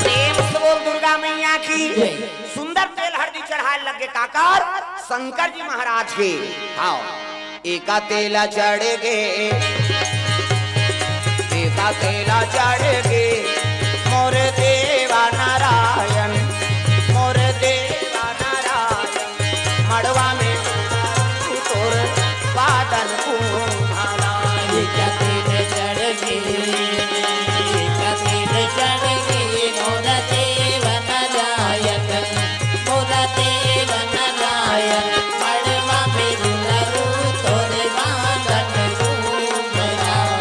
प्रेम से बोल दुर्गा मैया की। जय। सुंदर तेल हरदी चढ़ाए लगे काकर, शंकर जी महाराज के। हाँ। एका तेला चढ़ गे, एका तेला चढ़ गे, मोर देवा नारायण, मोर देवा नारायण, मड़वा में तोर बादन कुम्हारा। एका तेला चढ़ गे, एका तेला चढ़ गे, मोर देवा नारायण। मोरा देव नारायण, मड़वा में दुलरू तोरे बांधन रूप राम।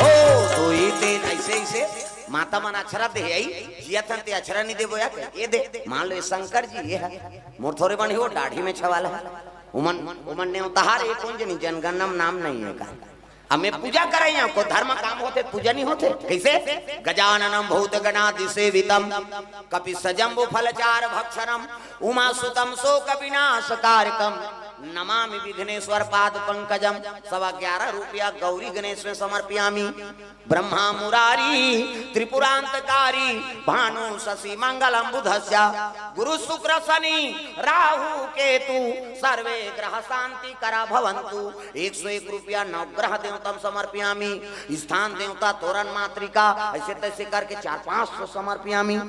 ओ, तो ये तेल ऐसे, ऐसे माता मन अक्षरा दे आई, जिया थन ते अक्षरा नहीं देबो या, ये दे, मान लो ये शंकर जी, ये है, मोर थोरे बन ही वो दाढ़ी में छवाला है, उमन, उमन ने उतार, ये कौन जनी जनगणना में नाम नहीं है का? अब मैं पूजा करे यहाँ, कोई धर्म काम होथे, पूजा नहीं होथे। कैसे? गजाननम भूत गणादि सेवितम, कपि सजम्बु फलचार भक्षणम, उमा सुतम शोक विनाश कारकम, नमामि विघ्नेश्वर पाद पंकजम। सवा ग्यारह रुपया गौरी गणेश में समर्पयामी। ब्रह्मा मुरारी त्रिपुरांतकारी, भानु शशि मंगलम बुधस्य, गुरु शुक्र शनि राहु केतु, सर्वे ग्रह शांति करा भवंतु। एक सौ एक रुपया नवग्रह देवतम समर्पयामी, स्थान देवता तोरण मातृका, ऐसे तैसे करके चार पाँच सौ समर्पयामी।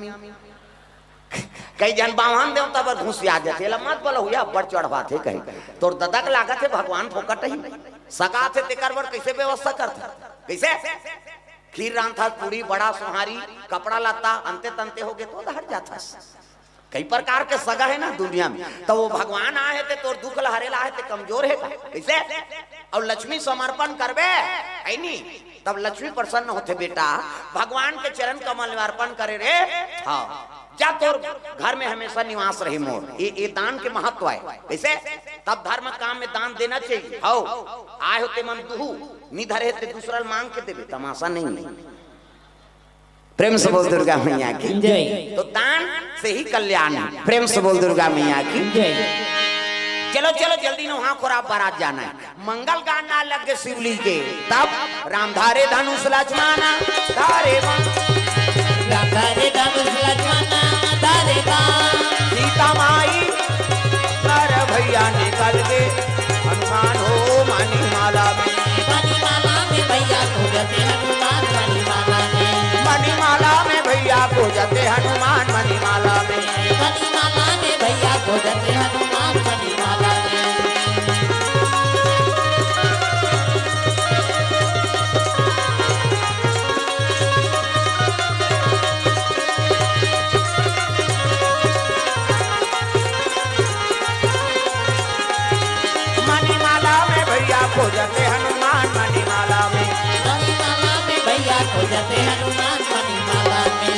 कई झन बामन देवता बर घुसिया जाथे, एला मत बोला हुआ, बड़ चढ़वाथे कहीं। तोर ददा के लागत हे भगवान फोकट ही सगा थे, तेकर बर कैसे व्यवस्था करथे? कैसे? खीर रांधथस, पूड़ी, बड़ा, सोहारी, कपड़ा लत्ता, अंते तंते हो गे तो डहर जाथस। कई प्रकार के सगा हे ना दुनिया में, त वो भगवान आए हे ते तोर दुख ल हरे ला हे ते कमजोर हे का? कैसे? अउ लक्ष्मी समर्पण करबे, है नी? तब लक्ष्मी प्रसन्न होथे बेटा, भगवान के चरण कमल में अर्पण करे रे। हाँ, जा तोर घर में हमेशा निवास रहे मोर। ये, ये दान के महत्व है। कैसे? तब धर्म काम में दान देना चाहिए। हौ, आए हो ते मन दुहू, नी धरे हे ते दूसरा ल मांग के देबे, तमाशा नहीं है। प्रेम से बोल दुर्गा मैया की। जय। तो दान से ही कल्याण है। प्रेम से बोल दुर्गा मैया की। जय। चलो, चलो, जल्दी नहा खोरा बारात जाना है। मंगल गान ना लग गे शिवली के, तब राम धारे धनुष लक्ष्मण धारे बाण। राम धारे धनुष लक्ष्मण धारे बाण। सीता माई कर भैया निकल गे, हनुमान हो मणिमाला में। मणिमाला में भैया खोजथे हनुमान मणिमाला में। मणिमाला में भैया खोजथे हनुमान मणिमाला में। मणिमाला में भैया खोजथे हनुमान मणिमाला में। मणिमाला में भैया खोजथे हनुमान मणिमाला में। मणिमाला में भैया खोजथे हनुमान मणिमाला में।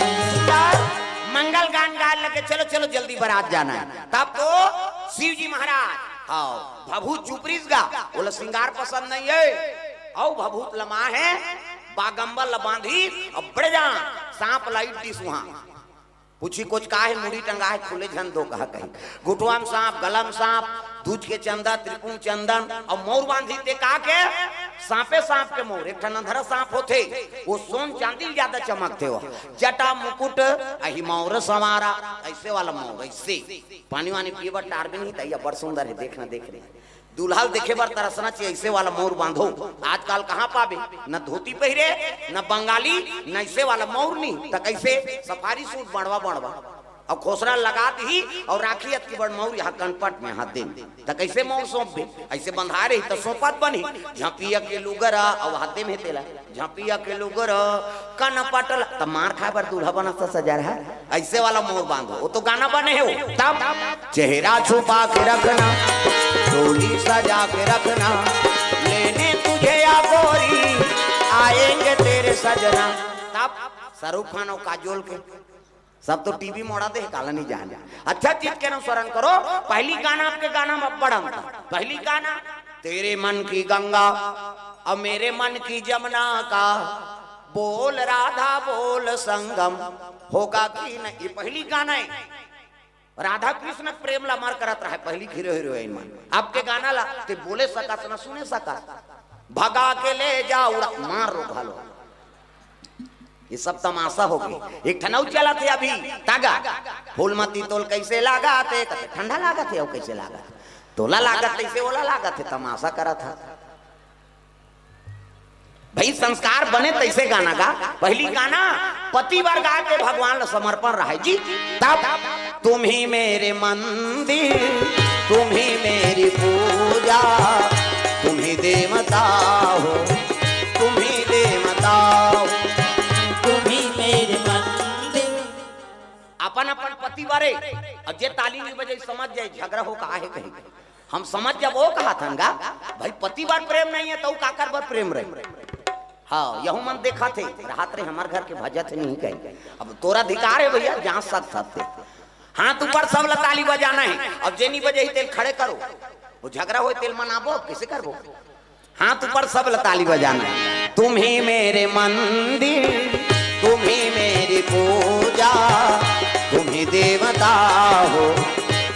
मंगल गान गाए लगे, चलो, चलो, जल्दी बारात जाना है। तब तो शिव जी महाराज, हाँ, भभूत चुपरिस गा, ओला श्रृंगार पसंद नहीं है। अउ भभूत लमा है, बागंबर ल बांधी, अब बड़े जान, सांप लाइट दिस वहां। पूछी कुछ का है, मुड़ी टंगा है, खुले झन दो कहा कहीं। घुटवा में सांप, गला में सांप, दूज के चंदा, त्रिपुण चंदन, अउ मौर बांधी ते का के? सांपे सांप के मौर, एक ठन अंधरा सांप होथे, वो सोन चांदी ज्यादा चमकथे वो। जटा मुकुट, अहि मौर संवारा, ऐसे वाला मौर, ऐसे। पानी वानी पिए बर टार भी नहीं, तैया बड़ सुंदर है, देखना, देख रहे। दूल्हा ल देखे बर तरसना चाहिए, ऐसे वाला मउर बांधो। आजकल कहाँ पाबे, न धोती पहिरे, न बंगाली, न ऐसे वाला मउर नी, त कैसे सफारी सूट बंड़वा बंड़वा। अउ खोसरा लगा दिही अउ राखी अतकी बड़ मउर यहाँ कनपट में हाथ दे में। त कैसे मउर सौंपबे? ऐसे बंधा रही त सौंपत बनही। झपिया के लुगरा अउ हाथ दे में तेला। झपिया के लुगरा कनपट ल, त मार खाए बर दूल्हा बनत सजा रहा। ऐसे वाला मउर बांधो, वो तो गाना बने हे वो। तब चेहरा छुपा के रखना, डोली सजा के रखना, लेने तुझे या गोरी, आएंगे तेरे सजना। तब शाहरुख खान अउ काजोल के सब तो टीवी मोड़ा दे हे, काला नहीं जाने। अच्छा चीज के अनुसरण करो। पहली गाना, आपके गाना में बड़ा अंतर। पहली गाना, तेरे मन की गंगा और मेरे मन की जमुना का बोल राधा बोल संगम होगा कि नहीं, ये पहली गाना हे। राधा कृष्ण प्रेम ला अमर करत रहा हे, पहली हीरो हीरोइन मन। आपके गाना ला ते बोले सकस न सुने सकस, भगा के ले जा उड़ा, मार रो घलो। ये सब तमाशा हो गे। एक ठन अउ चलत हे अभी, तागा, फूलमती तोला कैसे लागथे, कथे ठंडा लागथे, अउ कैसे लागथे, तोला लागथे तैसे ओला लागथे, तमाशा करत हे। भाई, संस्कार बने तैसे गाना गा। पहली गाना पति बर गाए ते भगवान ला समर्पण रहे जी। तब तुम ही मेरे मंदिर, तुम ही मेरी पूजा, तुम ही देवता हो, तुम ही देवता हो। तुम ही मेरे मंदिर। अपन अपन पति बारे, अब जे ताली नहीं बजाई समझ जाए झगड़ा हो का हे कहीं। हम समझ जब वो कहा थन गा, भाई पति बर प्रेम नहीं हे त काकर बर प्रेम रही। हाँ, यहू मन देखा थे, राहत रे हमर घर के भजत हे नहीं कहीं। अब तोर अधिकार हे भैया, जांच सकत हे। हाथ ऊपर, सब ला ताली बजाना हे। अब जे नहीं बजे ही तेला खड़े करो, वो झगड़ा होय तेला मनाबो, अब कैसे करबो? हाथ ऊपर, सब ला ताली बजाना हे। तुम ही मेरे मंदिर, तुम ही मेरी पूजा, तुम ही देवता हो,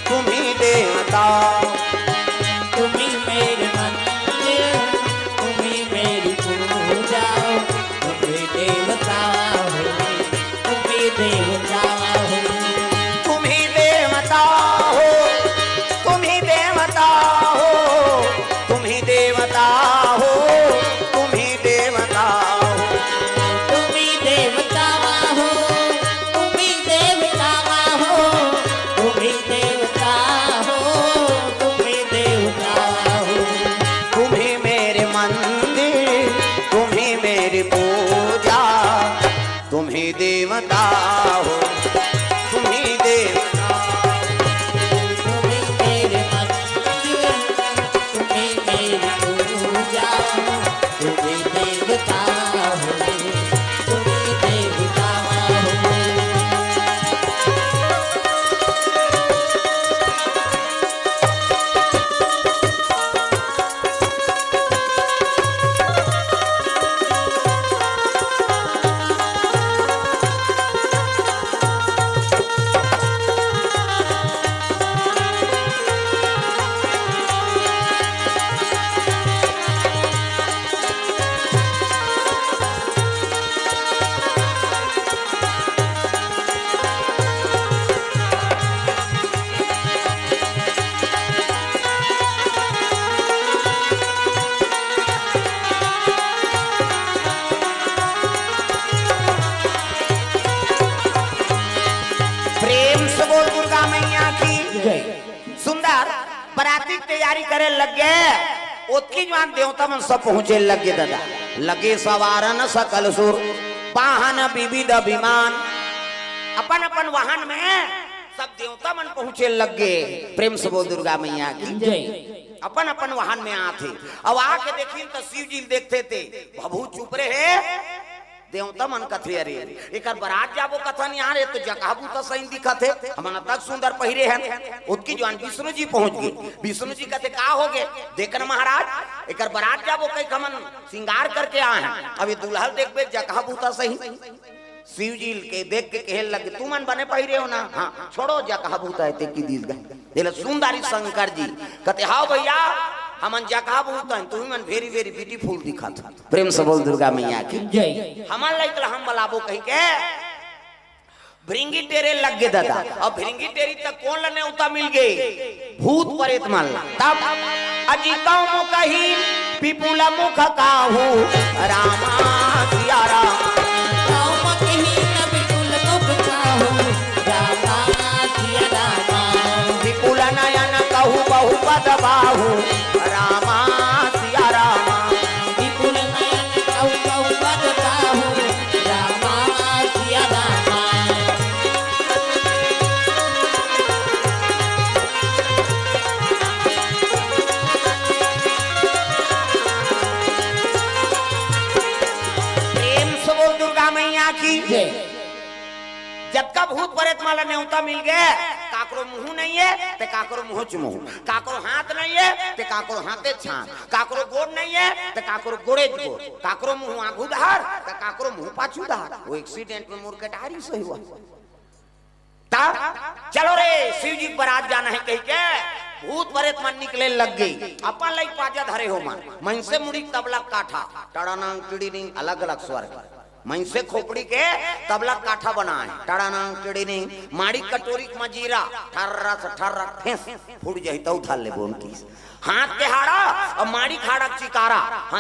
तुम ही देवता। तुम ही मेरे मंदिर, तुम ही मेरी पूजा, तुम ही देवता हो, तुम ही देवता हो। तुम ही देवता हो, तुम ही देवता हो, तुम ही देवता हो, तुम ही देवता हो। तुम ही देवता हो, तुम ही देवता हो, तुम ही देवता हो, तुम ही देवता हो। तुम ही मेरे मंदिर, तुम ही मेरी पूजा, तुम ही देवता हो, तुम ही देवता हो। तुम ही मेरे मंदिर, तुम ही मेरी पूजा, तुम ही देवता हो, तुम ही देवता हो। प्रेम से बोल दुर्गा मैया की जय। सुंदर बराती के तैयारी करे लग गे, ओतकी जुवान देवता मन सब पहुंचे लग गे दादा। लगे सवारन सकल सुर, वाहन विविध विमान, अपन अपन वाहन में सब देवता मन पहुंचे लग गे। प्रेम से बोल दुर्गा मैया की जय। अपन अपन वाहन में आथे। अब आके देखिन त शिव जी ल देखथे ते भभू चुप रहे, देवता मन कथे, "अरे, एकर बरात जाबो कथन यार, ये तो जकहा बूता सही दिखत हे, हमन अतक सुंदर पहिरे हन।" ओतकी जुवान विष्णु जी पहुंच गे। विष्णु जी कथे, "का हो गे?" "देख न महाराज, एकर बरात जाबो कहिके हमन सिंगार करके आए हन, अब ये दूल्हा ल देखबे जकहा बूता सही।" शिव जी के देख के कहे लगे, "तुमन बने पहिरे हो ना?" "हाँ।" "छोड़ो, जकहा बूता हे ते कि दिस गा।" तेला सुंदरी शंकर जी कथे, "हाँ भैया, हमन जकहा बूता हन, तुमन very very beautiful दिखत हो।" प्रेम से बोल दुर्गा मैया की जय। हमन ला इकला हम बलाबो कहिके भृंगी टेरे लग गे दादा। अब भृंगी टेरी तक कोन ला नेवता मिल गे? भूत परेत मन ला। तब अजी कौन कही विपुल मुख काहू रामा सिया राम। कौन कही विपुल मुख काहू रामा सिया रामा। विपुल नयन कहू बहु पद बाहू रामा सिया रामा। विपुल नयन कहू बहु पद बाहू रामा सिया रामा। प्रेम से बोल दुर्गा मैया की। जय। जतका भूत प्रेत मन ला नेवता मिल गे, काकरो मुंह नइ हे ते काकरो मुंह च मुंह, काकरो हाथ नइ हे ते काकरो हाथे छान, काकरो गोड़ नइ हे ते काकरो गोड़े च गोड़, काकरो मुंह आघू डहर ते काकरो मुंह पाछू डहर। वो एक्सीडेंट में मोर कटारी सही हुआ। ता चलो रे, शिव जी के बरात जाना हे कहिके भूत प्रेत मन निकले लग गे। अपन लइक पाजा धरे हो मन, मनसे मुड़ी के तबला काठा, टड़ानांग टिड़ीनिंग, अलग अलग स्वर के। मनसे खोपड़ी के तबला काठा बनाए, टड़ानांग टिड़ीनिंग, माड़ी कटोरी के मजीरा, ठर्रा से ठर्रा फेंस फूट जाही, तौ उठा ले बोन की। हाथ के हाड़ा अउ माड़ी के हाड़ा के चिकारा।